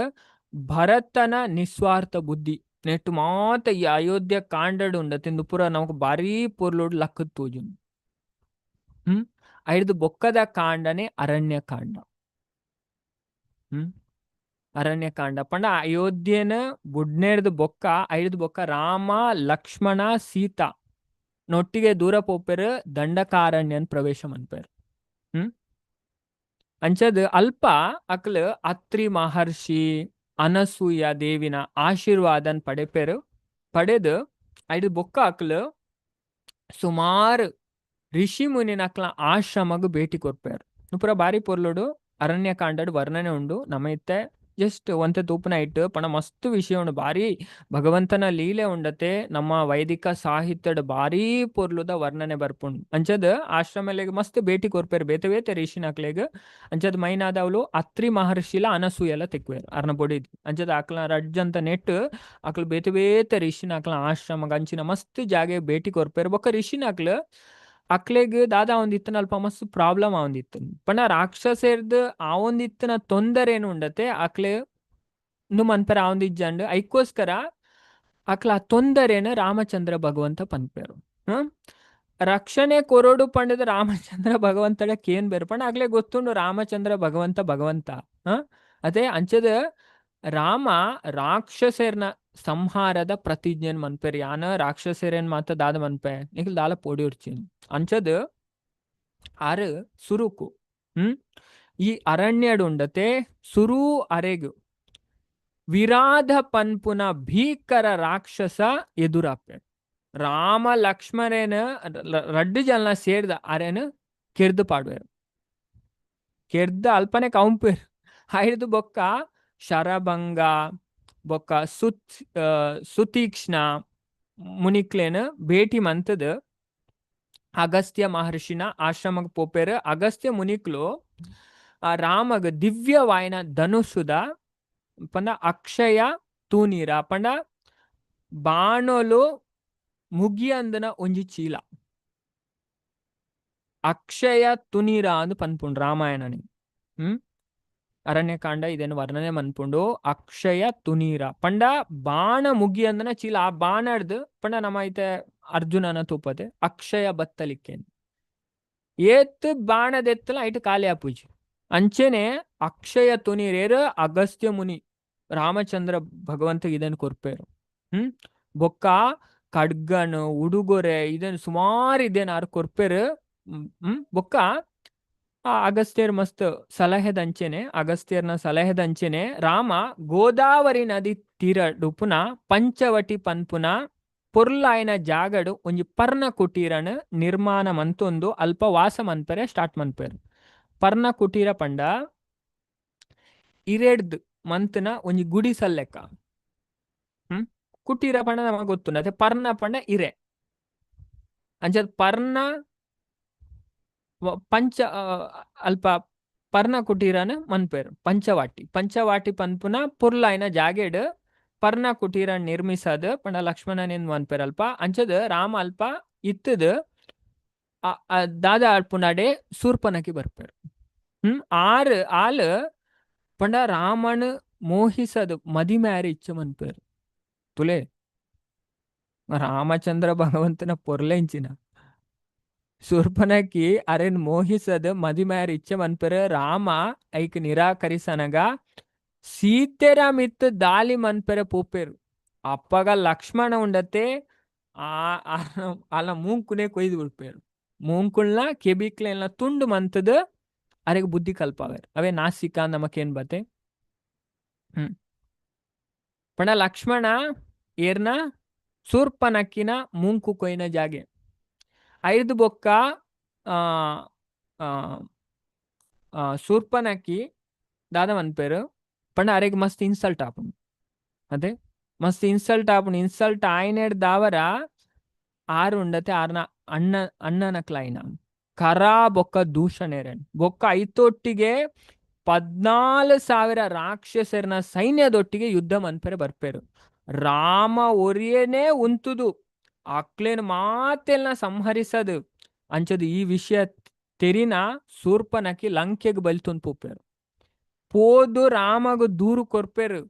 ಭರತನ ನಿಸ್ವಾರ್ಥ ಬುದ್ಧಿ ನೆಟ್ಟು ಮಾತ ಈ ಅಯೋಧ್ಯ ಕಾಂಡಡ್ ಉಂಡ ತಿಂದು ಪೂರ ನಮಕ್ ಭಾರೀ ಪೊರ್ಲುಡ್ ಲಕ್ಕದ್ ತೋಜುಂಡು. ಐದು ಬೊಕ್ಕದ ಕಾಂಡನೆ ಅರಣ್ಯ ಕಾಂಡ. ಅರಣ್ಯಕಾಂಡ ಪಂಡ ಅಯೋಧ್ಯೆನ ಬುಡ್ನೇರ್ದು ಬೊಕ್ಕ ಐದು ಬೊಕ್ಕ ರಾಮ ಲಕ್ಷ್ಮಣ ಸೀತಾ ನೊಟ್ಟಿಗೆ ದೂರ ಪೋಪೆರ್ ದಂಡಕಾರಣ್ಯನ್ ಪ್ರವೇಶ ಮನ್ಪೆರ್. ಅಂಚದ್ ಅಲ್ಪ ಅಕ್ಲು ಅತ್ರಿ ಮಹರ್ಷಿ ಅನಸೂಯ ದೇವಿನ ಆಶೀರ್ವಾದನ್ ಪಡೆಪೆರು. ಪಡೆದು ಐದು ಬೊಕ್ಕ ಅಕ್ಲು ಸುಮಾರು ಋಷಿ ಮುನಿನಕ್ಲ ಆಶ್ರಮಗ್ ಭೇಟಿ ಕೊರ್ಪೆರ್. ಪೂರ ಬಾರಿ ಪೊರ್ಲುಡು ಅರಣ್ಯಕಾಂಡಡ್ ವರ್ಣನೆ ಉಂಡು. ನಮ ಇತ್ತೆ ಜಸ್ಟ್ ಒಂತೆ ತೂಪುನ ಇಟ್ಟು ಪಣ ಮಸ್ತ್ ವಿಷಯ ಉಂಡು. ಬಾರಿ ಭಗವಂತನ ಲೀಲೆ ಉಂಡತೆ ನಮ್ಮ ವೈದಿಕ ಸಾಹಿತ್ಯಡ್ ಬಾರಿ ಪೊರ್ಲುದ ವರ್ಣನೆ ಬರ್ಪುಂಡು. ಅಂಚದ್ ಆಶ್ರಮಲೆಗ್ ಮಸ್ತ್ ಭೇಟಿ ಕೊರ್ಪೆರ್ ಬೇತೆ ಬೇತೆ ಋಷಿನಕ್ಲೆಗ್. ಅಂಚದ್ ಮೈನಾದವ್ಲು ಅತ್ರಿ ಮಹರ್ಷಿಲ ಅನಸೂಯಲ ತಿಕ್ವೆರ್ ಅರ್ನ ಬೊಡಿದ್. ಅಂಚದ ಅಕ್ಲ ರಡ್ಜಂತ ನೆಟ್ ಅಕ್ಲು ಬೇತೆ ಬೇತೆ ಋಷಿನಕ್ಲ ಆಶ್ರಮಗ್ ಅಂಚಿನ ಮಸ್ತ್ ಜಾಗೆ ಭೇಟಿ ಕೊರ್ಪೆರ್. ಬೊಕ್ಕ ಋಷಿನಕ್ಲು ಅಕ್ಲೆಗ್ ದಾದ ಆವೊಂದಿತ್ತಿನ ಅಲ್ಪ ಮಸ್ತ್ ಪ್ರಾಬ್ಲಮ್ ಆವೊಂದಿತ್ತು. ಪಂಡ ರಾಕ್ಷಸೆರ್ದ್ ಆವೊಂದಿತ್ತಿನ ತೊಂದರೆ ಏನು ಉಂಡತೆ ಅಕ್ಲೆ ಉಂದು ಮನ್ಪೆರೆ ಆವೊಂದಿಜ್ಜಂಡ್. ಐಕೋಸ್ಕರ ಅಕ್ಲ ಆ ತೊಂದರೆನ್ ರಾಮಚಂದ್ರ ಭಗವಂತ ಪನ್ಪೆರ್. ರಕ್ಷಣೆ ಕೊರೊಡು ಪಂಡದ ರಾಮಚಂದ್ರ ಭಗವಂತಡ ಕೇನ್ ಬೇರು ಪಂಡ ಅಕ್ಲೆ ಗೊತ್ತುಂಡು ರಾಮಚಂದ್ರ ಭಗವಂತ ಭಗವಂತ. ಅದೇ ಅಂಚದ ರಾಮ ರಾಕ್ಷಸೆರ್ನ ಸಂಹಾರದ ಪ್ರತಿಜ್ಞೆನ್ ಮನ್ಪೆರ್. ಯಾನ ರಾಕ್ಷಸೆರೇನ್ ಮಾತ ದಾದ ಮನ್ಪೆ ನಿಕಲ್ ದಾಲ ಪೋಡಿಯುರ್ಚಿ ಅಂಚದ್ ಆರ್ ಸುರುಕು ಈ ಅರಣ್ಯಡ್ ಉಂಡತೆ ಸುರು ಅರೆಗ್ ವಿರಾಧ ಪನ್ಪುನ ಭೀಕರ ರಾಕ್ಷಸ ಎದುರಾಪೆ. ರಾಮ ಲಕ್ಷ್ಮಣೇನ ರಡ್ಡು ಜನ ಸೇರ್ದ ಅರೆನ್ ಕೆರ್ದು ಪಾಡುವೆರ್. ಕೆರ್ದ ಅಲ್ಪನೆ ಕೌಂಪೆರ್. ಐರ್ದು ಬೊಕ್ಕ ಶರಭಂಗ ಬೊಕ್ಕ ಸುತೀಕ್ಷ್ಣ ಮುನಿಕ್ಲೇನ್ ಭೇಟಿ ಮಂತದ್ ಅಗಸ್ತ್ಯ ಮಹರ್ಷಿನ ಆಶ್ರಮಗ್ ಪೋಪೆರ್. ಅಗಸ್ತ್ಯ ಮುನಿಕ್ಲು ರಾಮಗ್ ದಿವ್ಯವಾಯಿನ ಧನುಸುದ ಪಂಡ ಅಕ್ಷಯ ತೂನೀರ ಪಂಡ ಬಾಣೋಲು ಮುಗಿಯಂದನ ಒಂಜಿ ಚೀಲ ಅಕ್ಷಯ ತುನೀರ ಅಂದ್ ಪನ್ಪುಂಡು ರಾಮಾಯಣನಿ. ಅರಣ್ಯಕಾಂಡ ಇದೇನು ವರ್ಣನೆ ಮನ್ಪುಂಡು. ಅಕ್ಷಯ ತುನೀರ ಪಂಡ ಬಾಣ ಮುಗಿಯಂದನ ಚೀಲ. ಆ ಬಾಣಡ್ದು ಪಂಡ ನಮ್ಮ ಐತೆ ಅರ್ಜುನನ ತೂಪತೆ ಅಕ್ಷಯ ಬತ್ತಲಿಕ್ಕೇನ್ ಏತ್ ಬಾಣದೆತ್ತಲ ಐಟ್ ಖಾಲಿ ಆಪುಜಿ. ಅಂಚೆನೆ ಅಕ್ಷಯ ತುನೀರೇರ್ ಅಗಸ್ತ್ಯ ಮುನಿ ರಾಮಚಂದ್ರ ಭಗವಂತ ಇದನ್ನು ಕೊರ್ಪೇರು. ಬೊಕ್ಕ ಖಡ್ಗನ್ ಉಡುಗೊರೆ ಇದನ್ ಸುಮಾರು ಇದೇನ್ ಆರ್ ಕೊರ್ಪೇರು. ಬೊಕ್ಕ ಆ ಅಗಸ್ತ್ಯರ್ ಮಸ್ತ್ ಸಲಹೆದಂಚೆನೆ ಅಗಸ್ತ್ಯರ್ನ ಸಲಹೆದಂಚೆನೆ ರಾಮ ಗೋದಾವರಿ ನದಿ ತೀರಡುಪುನ ಪಂಚವಟಿ ಪನ್ಪುನ ಪೊರ್ಲಾಯಿನ ಜಾಗಡು ಒಂಜಿ ಪರ್ಣ ಕುಟೀರನ್ ನಿರ್ಮಾಣ ಮಂತೊಂದು ಅಲ್ಪ ವಾಸ ಮನ್ಪೆರೆ ಸ್ಟಾರ್ಟ್ ಮನ್ಪೆರ್. ಪರ್ಣ ಕುಟೀರ ಪಂಡ ಇರೆಡ್ದ್ ಮಂತ್ನ ಒಂಜಿ ಗುಡಿಸಲ್ಲೆಕ್ಕ. ಕುಟೀರ ಪಂಡ ನಮಗ್ ಗೊತ್ತುಂಡು ಅದೇ ಪರ್ಣ ಪಂಡ ಇರೆ. ಅಂಚ ಪರ್ಣ ಪಂಚ ಅಲ್ಪ ಪರ್ಣ ಕುಟೀರನ್ ಮನ್ಪೆರ್. ಪಂಚವಾಟಿ ಪಂಚವಾಟಿ ಪನ್ಪುನ ಪೊರ್ಲಾಯಿನ ಜಾಗೆಡ್ ಪರ್ಣ ಕುಟೀರ ನಿರ್ಮಿಸದ್ ಪಂಡ ಲಕ್ಷ್ಮಣನೇನ್ ಮನ್ಪೆರ್ ಅಲ್ಪ. ಅಂಚದ ರಾಮ ಅಲ್ಪ ಇತ್ತದ್ ದಾದ ಅಲ್ಪುನಾಡೆ ಶೂರ್ಪನಖಿ ಬರ್ಪೆರ್. ಆರ್ ಆಲ್ ಪಂಡ ರಾಮನ್ ಮೋಹಿಸದ್ ಮದಿಮೆ ಆರೆ ಇಚ್ಛೆ ಮನ್ಪೆರ್. ತುಲೆ ರಾಮಚಂದ್ರ ಭಗವಂತನ ಪೊರ್ಲೆಂಚಿನ ಶೂರ್ಪನಖಿ ಅರೆನ್ ಮೋಹಿಸದ್ ಮದಿಮೆ ಆರೆ ಇಚ್ಛೆ ಮನ್ಪೆರ್. ರಾಮ ಐಕ್ ನಿರಾಕರಿಸನಗ ಸೀತೆರ ಮಿತ್ ದಾಳಿ ಮನ್ಪೆರೆ ಪೋಪೆರ್. ಅಪ್ಪಗ ಲಕ್ಷ್ಮಣ ಉಂಡತೆ ಆ ಅಲ ಮೂಂಕುನೆ ಕೊಯ್ದು ಬಿಡ್ಪೇರು. ಮೂಂಕುಲ್ನ ಕೆಬಿಕ್ಲೆನ ತುಂಡು ಮಂತದ್ ಅರೆಗ್ ಬುದ್ಧಿ ಕಲ್ಪಾವೆರ್. ಅವೇ ನಾಸಿಕ ನಮಕೇನ್ ಬತೆ. ಪಂಡ ಲಕ್ಷ್ಮಣ ಏರ್ನ ಶೂರ್ಪನಕ್ಕಿನ ಮೂಂಕು ಕೊಯ್ನ ಜಾಗೆ ಐದು ಬೊಕ್ಕ ಶೂರ್ಪನಕ್ಕಿ ದಾದ ಮನ್ಪೇರು ಪಂಡ ಅರೆಗ್ ಮಸ್ತ್ ಇನ್ಸಲ್ಟ್ ಆಪುಂಡು. ಅದೇ ಮಸ್ತ್ ಇನ್ಸಲ್ಟ್ ಆಪುಂಡು. ಇನ್ಸಲ್ಟ್ ಆಯ್ನೆಡ್ ದಾವರ ಆರು ಉಂಡತೆ ಆರ್ನ ಅಣ್ಣ ಅಣ್ಣನ ಕ್ಲೈನ ಕರ ಬೊಕ್ಕ ದೂಷಣೆರನ್ ಬೊಕ್ಕ ಐತೊಟ್ಟಿಗೆ 14,000 ರಾಕ್ಷಸರನ ಸೈನ್ಯದೊಟ್ಟಿಗೆ ಯುದ್ಧ ಮನ್ಪೆರೆ ಬರ್ಪೇರು. ರಾಮ ಒರಿಯನೇ ಉಂತುದು ಅಕ್ಲೇನ್ ಮಾತೆಲ್ನ ಸಂಹರಿಸದು. ಅಂಚದು ಈ ವಿಷಯ ತೆರಿನ ಶೂರ್ಪನಖಿ ಲಂಕೆಗ್ ಬಲಿತೊಂದು ಪೋಪೆರು. ಪೋದು ರಾಮಗ್ ದೂರು ಕೊರ್ಪೆರು.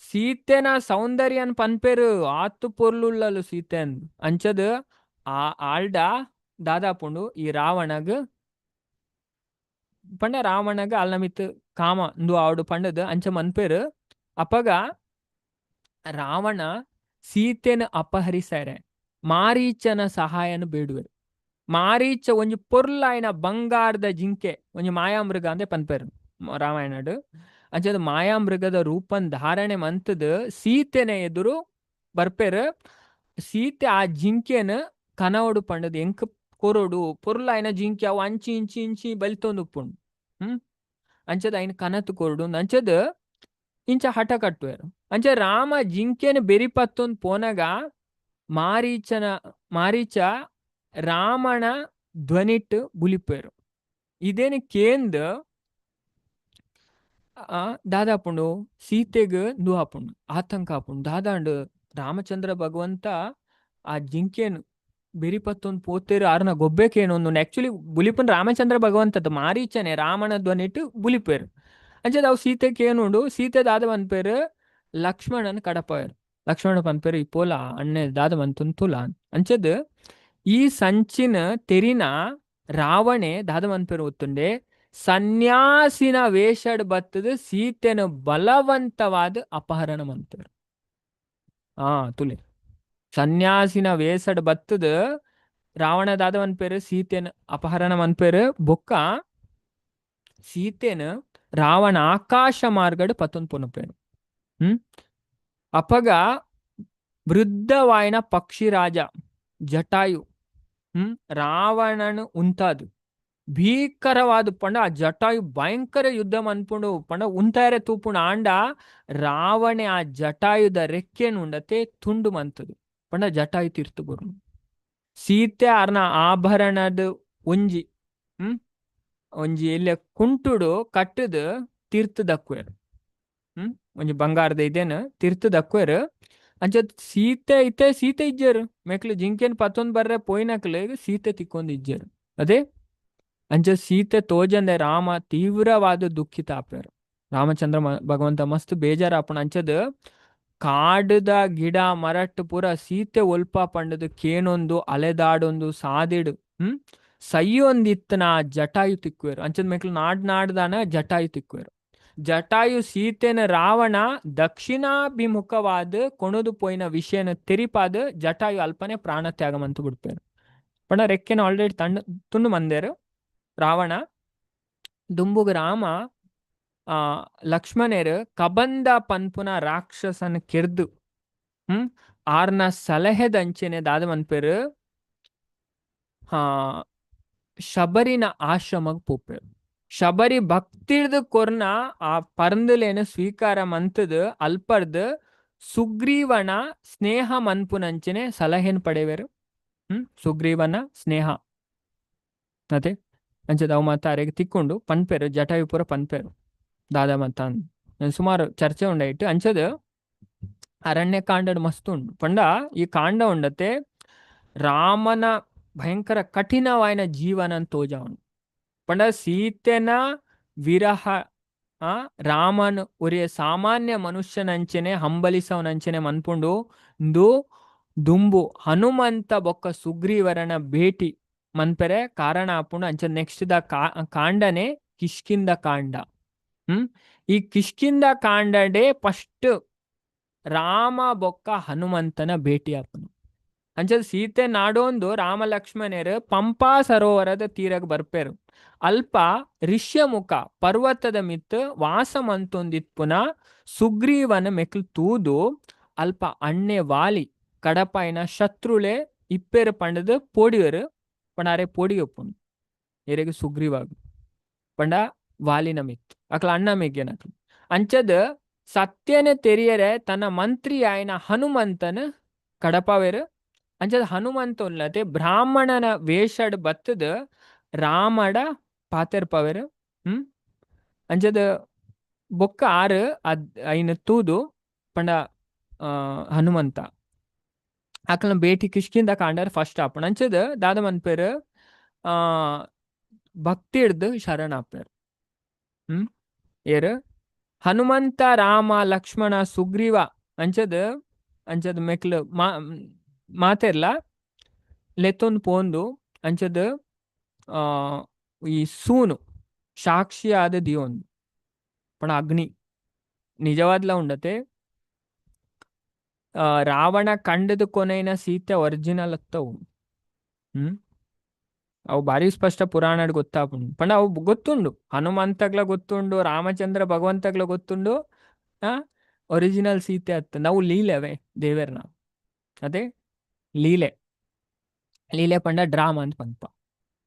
ಸೀತೆನ ಸೌಂದರ್ಯನ್ ಪನ್ಪೆರು. ಆತು ಪೊರ್ಲುಳ್ಳಲು ಸೀತೆನ್. ಅಂಚದ್ ಆ ಆಲ್ಡ ದಾದಾಪುಂಡು ಈ ರಾವಣಗ್ ಪಂಡ ರಾವಣಗ್ ಅಲ್ನ ಮಿತ್ ಕಾಮ ಇಂದು ಆವಡು ಪಂಡದ್ ಅಂಚ ಮನ್ಪೆರು. ಅಪಗ ರಾವಣ ಸೀತೆನ ಅಪಹರಿಸಾರೆ ಮಾರೀಚನ ಸಹಾಯನ ಬೇಡುವೆರು. ಮಾರೀಚ ಒಂಜಿ ಪೊರ್ಲಾಯಿನ ಬಂಗಾರದ ಜಿಂಕೆ, ಒಂಜಿ ಮಾಯಾಮೃಗ ಅಂದೆ ಪನ್ಪೆರ್ ರಾಮಾಯಣಡ್. ಅಂಚಾದ್ ಮಾಯಾಮೃಗದ ರೂಪನ್ ಧಾರಣೆ ಮಂತುದು ಸೀತೆನ ಎದುರು ಬರ್ಪೆರ್. ಸೀತೆ ಆ ಜಿಂಕೆನ್ ಕನವೊಡು ಪಂಡದ್ ಎಂಕ್ ಕೊರೊಡು, ಪೊರ್ಲಾಯಿನ ಜಿಂಕೆ ಅವು ಅಂಚಿ ಇಂಚಿ ಇಂಚಿ ಬಲಿತೊಂದು ಉಪ್ಪುಂಡು. ಅಂಚದ ಐನ್ ಕನತ್ ಕೊರೊಡು ಅಂಚದ್ ಇಂಚ ಹಠ ಕಟ್ಟುವೆರ್. ಅಂಚ ರಾಮ ಜಿಂಕೆನ್ ಬೆರಿಪತ್ತೊಂದು ಪೋನಗ ಮಾರೀಚ ರಾಮಣ ಧ್ವನಿಟ್ ಬುಲಿಪೆರ್. ಇದೇನು ಕೇಂದ್ ದಾದಾಪುಂಡು ಸೀತೆಗ್ ದು ಆಪುಂಡು, ಆತಂಕ ಆಪುಂಡು. ದಾದಾಂಡು ರಾಮಚಂದ್ರ ಭಗವಂತ ಆ ಜಿಂಕೆನ್ ಬೆರಿಪತ್ತೊಂದು ಪೋತೇರು ಆರ್ನ ಗೊಬ್ಬೆ ಕೇನೊಂದು. ಆಕ್ಚುಲಿ ಬುಲಿಪನ್ ರಾಮಚಂದ್ರ ಭಗವಂತದ ಮಾರೀಚನೆ ರಾಮಣ ಧ್ವನಿಟ್ ಬುಲಿಪೆರ್. ಅಂಚದ ಅವು ಸೀತೆ ಕೇನುಂಡು. ಸೀತೆ ದಾದ ಪನ್ಪೆರ್ ಲಕ್ಷ್ಮಣನ್ ಕಡಪಯೆರ್. ಲಕ್ಷ್ಮಣ ಪನ್ಪೆರ್ ಈ ಪೋಲ ಅಣ್ಣೆ ದಾದ ಮಂತುನ್ ತುಲ. ಅಂಚದ್ ಈ ಸಂಚಿನ ತೆರಿನ ರಾವಣೆ ದಾದ ಮನ್ಪೆರ್ ಗೊತ್ತುಂಡೆ, ಸನ್ಯಾಸಿನ ವೇಷಡ್ ಬತ್ತದು ಸೀತೆನ ಬಲವಂತವಾದ ಅಪಹರಣ ಮಂತೆರ್. ಆ ತುಲೆ ಸನ್ಯಾಸಿನ ವೇಷಡ್ ಬತ್ತದು ರಾವಣ ದಾದ ಮನ್ಪೆರ್ ಸೀತೆನ ಅಪಹರಣ ಮನ್ಪೆರ್. ಬೊಕ್ಕ ಸೀತೆನ ರಾವಣ ಆಕಾಶ ಮಾರ್ಗಡ್ ಪತ್ತೊಂದು ಪೊನುಪೆರ್. ಅಪಗ ವೃದ್ಧವಾಯಿನ ಪಕ್ಷಿರಾಜ ಜಟಾಯು ರಾವಣನು ಉಂತಾದು ಭೀಕರವಾದ ಪಂಡ ಆ ಜಟಾಯು ಭಯಂಕರ ಯುದ್ಧ ಮನ್ಪುಂಡು ಪಂಡ ಉಂತಾರೆ ತೂಪುಂಡು. ಆಂಡ ರಾವಣೆ ಆ ಜಟಾಯುದ ರೆಕ್ಕೆನು ಉಂಡತೆ ತುಂಡು ಮಂತದು ಪಂಡ ಜಟಾಯು ತೀರ್ತು ಬರು. ಸೀತೆ ಅರ್ನ ಆಭರಣದ ಒಂಜಿ ಒಂಜಿ ಎಲ್ಲ ಕುಂಟುಡು ಕಟ್ಟುದು ತೀರ್ತು ದಕ್ಕುವೆರ್. ಒಂಜಿ ಬಂಗಾರದ ಇದೇನು ತೀರ್ತು ದಕ್ಕುವೆರ್. ಅಂಚ ಸೀತೆ ಇತ್ತೆ ಸೀತೆ ಇಜ್ಜೆರ್ ಮೇಕ್ಲು ಜಿಂಕೆನ್ ಪತ್ತೊಂದು ಬರ್ರೆ ಪೋಯಿನಕ್ಲೆ ಸೀತೆ ತಿಕ್ಕೊಂದು ಇಜ್ಜೆರ್. ಅದೇ ಅಂಚ ಸೀತೆ ತೋಜಂದೆ ರಾಮ ತೀವ್ರವಾದ ದುಃಖಿತ ಆಪೆರ್. ರಾಮಚಂದ್ರ ಭಗವಂತ ಮಸ್ತ್ ಬೇಜಾರಾಪುಂಡು. ಅಂಚದ ಕಾಡುದ ಗಿಡ ಮರಟ್ ಪೂರ ಸೀತೆ ಒಲ್ಪ ಪಂಡದು ಕೇನೊಂದು ಅಲೆದಾಡೊಂದು ಸಾದಿಡು ಸೈಯೊಂದಿತ್ತನ ಜಟಾಯು ತಿಕ್ಕುವೆರ್. ಅಂಚದ ಮೇಕ್ಲು ನಾಡ್ ನಾಡ್ದಾನ ಜಟಾಯು ತಿಕ್ಕುವೆರ್. ಜಟಾಯು ಸೀತೆನ ರಾವಣ ದಕ್ಷಿಣಾಭಿಮುಖವಾದ ಕೊಣದು ಪೋಯಿನ ವಿಷಯನ ತೆರಿಪಾದ ಜಟಾಯು ಅಲ್ಪನೆ ಪ್ರಾಣ ತ್ಯಾಗ ಮಂತು ಬಿಡ್ಪೇರು. ಪಂಡ ರೆಕ್ಕೆನ ಆಲ್ರೆಡಿ ತಂಡು ತುಂಡು ಮಂದೇರು ರಾವಣ. ದುಂಬುಗ ರಾಮ ಲಕ್ಷ್ಮಣರು ಕಬಂದ ಪನ್ಪುನ ರಾಕ್ಷಸನ ಕೆರ್ದು ಆರ್ನ ಸಲಹೆದಂಚೆನೆ ದಾದ ಮನ್ಪೇರು ಶಬರಿನ ಆಶ್ರಮಗ್ ಪೋಪೇರು. ಶಬರಿ ಭಕ್ತಿರ್ದು ಕೊರ್ನ ಆ ಪರಂದುಲೇನ ಸ್ವೀಕಾರ ಮಂತದು ಅಲ್ಪರ್ದು ಸುಗ್ರೀವನ ಸ್ನೇಹ ಮನ್ಪುನಂಚೆನೆ ಸಲಹೆನ್ ಪಡೆವೇರು. ಸುಗ್ರೀವನ ಸ್ನೇಹ ಅದೇ ಅಂಚದ ಅವು ಮಾತ ಅರೆಗ್ ತಿಕ್ಕೊಂಡು ಪನ್ಪೇರು ಜಟಾಯುಪುರ ಪನ್ಪೇರು ದಾದಾ ಮತ್ತ ಸುಮಾರು ಚರ್ಚೆ ಉಂಡಾಯಿಟ್ಟು. ಅಂಚದ ಅರಣ್ಯ ಕಾಂಡಡ್ ಮಸ್ತ್ ಉಂಡು. ಪಂಡ ಈ ಕಾಂಡ ಉಂಡತೆ ರಾಮನ ಭಯಂಕರ ಕಠಿಣವಾಯಿನ ಜೀವನ ತೋಜ ಉಂಡು. ಪಂಡ ಸೀತೆನ ವಿರಹ ರಾಮನ್ ಒರಿಯ ಸಾಮಾನ್ಯ ಮನುಷ್ಯನಂಚೆನೆ ಹಂಬಲಿಸವನಂಚೆನೆ ಮನ್ಪುಂಡು. ದುಂಬು ಹನುಮಂತ ಬೊಕ್ಕ ಸುಗ್ರೀವರನ ಭೇಟಿ ಮನ್ಪೆರೆ ಕಾರಣ ಆಪುಂಡು. ಅಂಚ ನೆಕ್ಸ್ಟ್ ದ ಕಾಂಡನೆ ಕಿಷ್ಕಿಂದ ಕಾಂಡ. ಈ ಕಿಷ್ಕಿಂದ ಕಾಂಡಡೆ ಫಸ್ಟ್ ರಾಮ ಬೊಕ್ಕ ಹನುಮಂತನ ಭೇಟಿ ಆಪುಂಡು. ಅಂಚ ಸೀತೆ ನಾಡೊಂದು ರಾಮ ಲಕ್ಷ್ಮಣರು ಪಂಪಾ ಸರೋವರದ ತೀರಗ್ ಬರ್ಪೆರು. ಅಲ್ಪ ಋಷ್ಯಮುಖ ಪರ್ವತದ ಮಿತ್ ವಾಸ ಮಂತೊಂದಿತ್ಪುನ ಸುಗ್ರೀವನ ಮೆಕ್ಲು ತೂದು ಅಲ್ಪ ಅಣ್ಣೆ ವಾಲಿ ಕಡಪಾಯಿನ ಶತ್ರುಳೆ ಇಪ್ಪೆರು ಪಂಡದು ಪೋಡಿಯರು. ಪಂಡ ಅರೆ ಪೋಡಿ ಒಪ್ಪುಂಡು ಎರೆಗ್ ಸುಗ್ರೀವಾಗ ಪಂಡ ವಾಲಿನ ಮಿತ್ ಅಕ್ಲ ಅಣ್ಣ ಮೆಗ್ಗೆನಕ್ಲು. ಅಂಚದ ಸತ್ಯನ ತೆರಿಯರೆ ತನ್ನ ಮಂತ್ರಿ ಆಯಿನ ಹನುಮಂತನ ಕಡಪವೇರು. ಅಂಚದ ಹನುಮಂತ ಉಲ್ಲತೆ ಬ್ರಾಹ್ಮಣನ ವೇಷಡ್ ಬತ್ತದ ರಾಮಡ ಪಾತೆರ್ಪವೇರು. ಅಂಚದ ಬೊಕ್ಕ ಆರು ಅದ್ ಐನ ತೂದು ಪಂಡ ಹನುಮಂತ ಅಕ್ಲನ ಭೇಟಿ ಕಿಷ್ಕಿಂದ ಕಾಂಡರ್ ಫಸ್ಟ್ ಆಪುಂಡು. ಅಂಚದ ದಾದ ಮನ್ಪೇರು ಭಕ್ತಿ ಹಿಡ್ದು ಶರಣ ಆಪೇರು. ಏರು ಹನುಮಂತ ರಾಮ ಲಕ್ಷ್ಮಣ ಸುಗ್ರೀವ ಅಂಚದ ಅಂಚದ ಮೆಕ್ಲು ಮಾತೆರ್ಲ ಲೆತ್ತೊಂದು ಪೋಂದು ಅಂಚದ ಈ ಸೂನು ಸಾಕ್ಷಿಯಾದ ದಿಯೊಂದು ಪಣ ಅಗ್ನಿ ನಿಜವಾದ್ಲ ಉಂಡತೆ. ರಾವಣ ಕಂಡದ ಕೊನೆಯ ಸೀತೆ ಒರಿಜಿನಲ್ ಅತ್ತವು. ಅವು ಭಾರಿ ಸ್ಪಷ್ಟ ಪುರಾಣಡ್ ಗೊತ್ತಾಪುಂಡು. ಪಂಡ ಅವು ಗೊತ್ತುಂಡು, ಹನುಮಂತಗ್ಲ ಗೊತ್ತುಂಡು, ರಾಮಚಂದ್ರ ಭಗವಂತಗ್ಲ ಗೊತ್ತುಂಡು. ಆ ಒರಿಜಿನಲ್ ಸೀತೆ ಅತ್ತ, ನಾವು ಲೀಲೆವೇ ದೇವೆರ್ನ. ಅದೇ ಲೀಲೆ, ಲೀಲೆ ಪಂಡ ಡ್ರಾಮಾ ಅಂತ ಪನ್ಪ.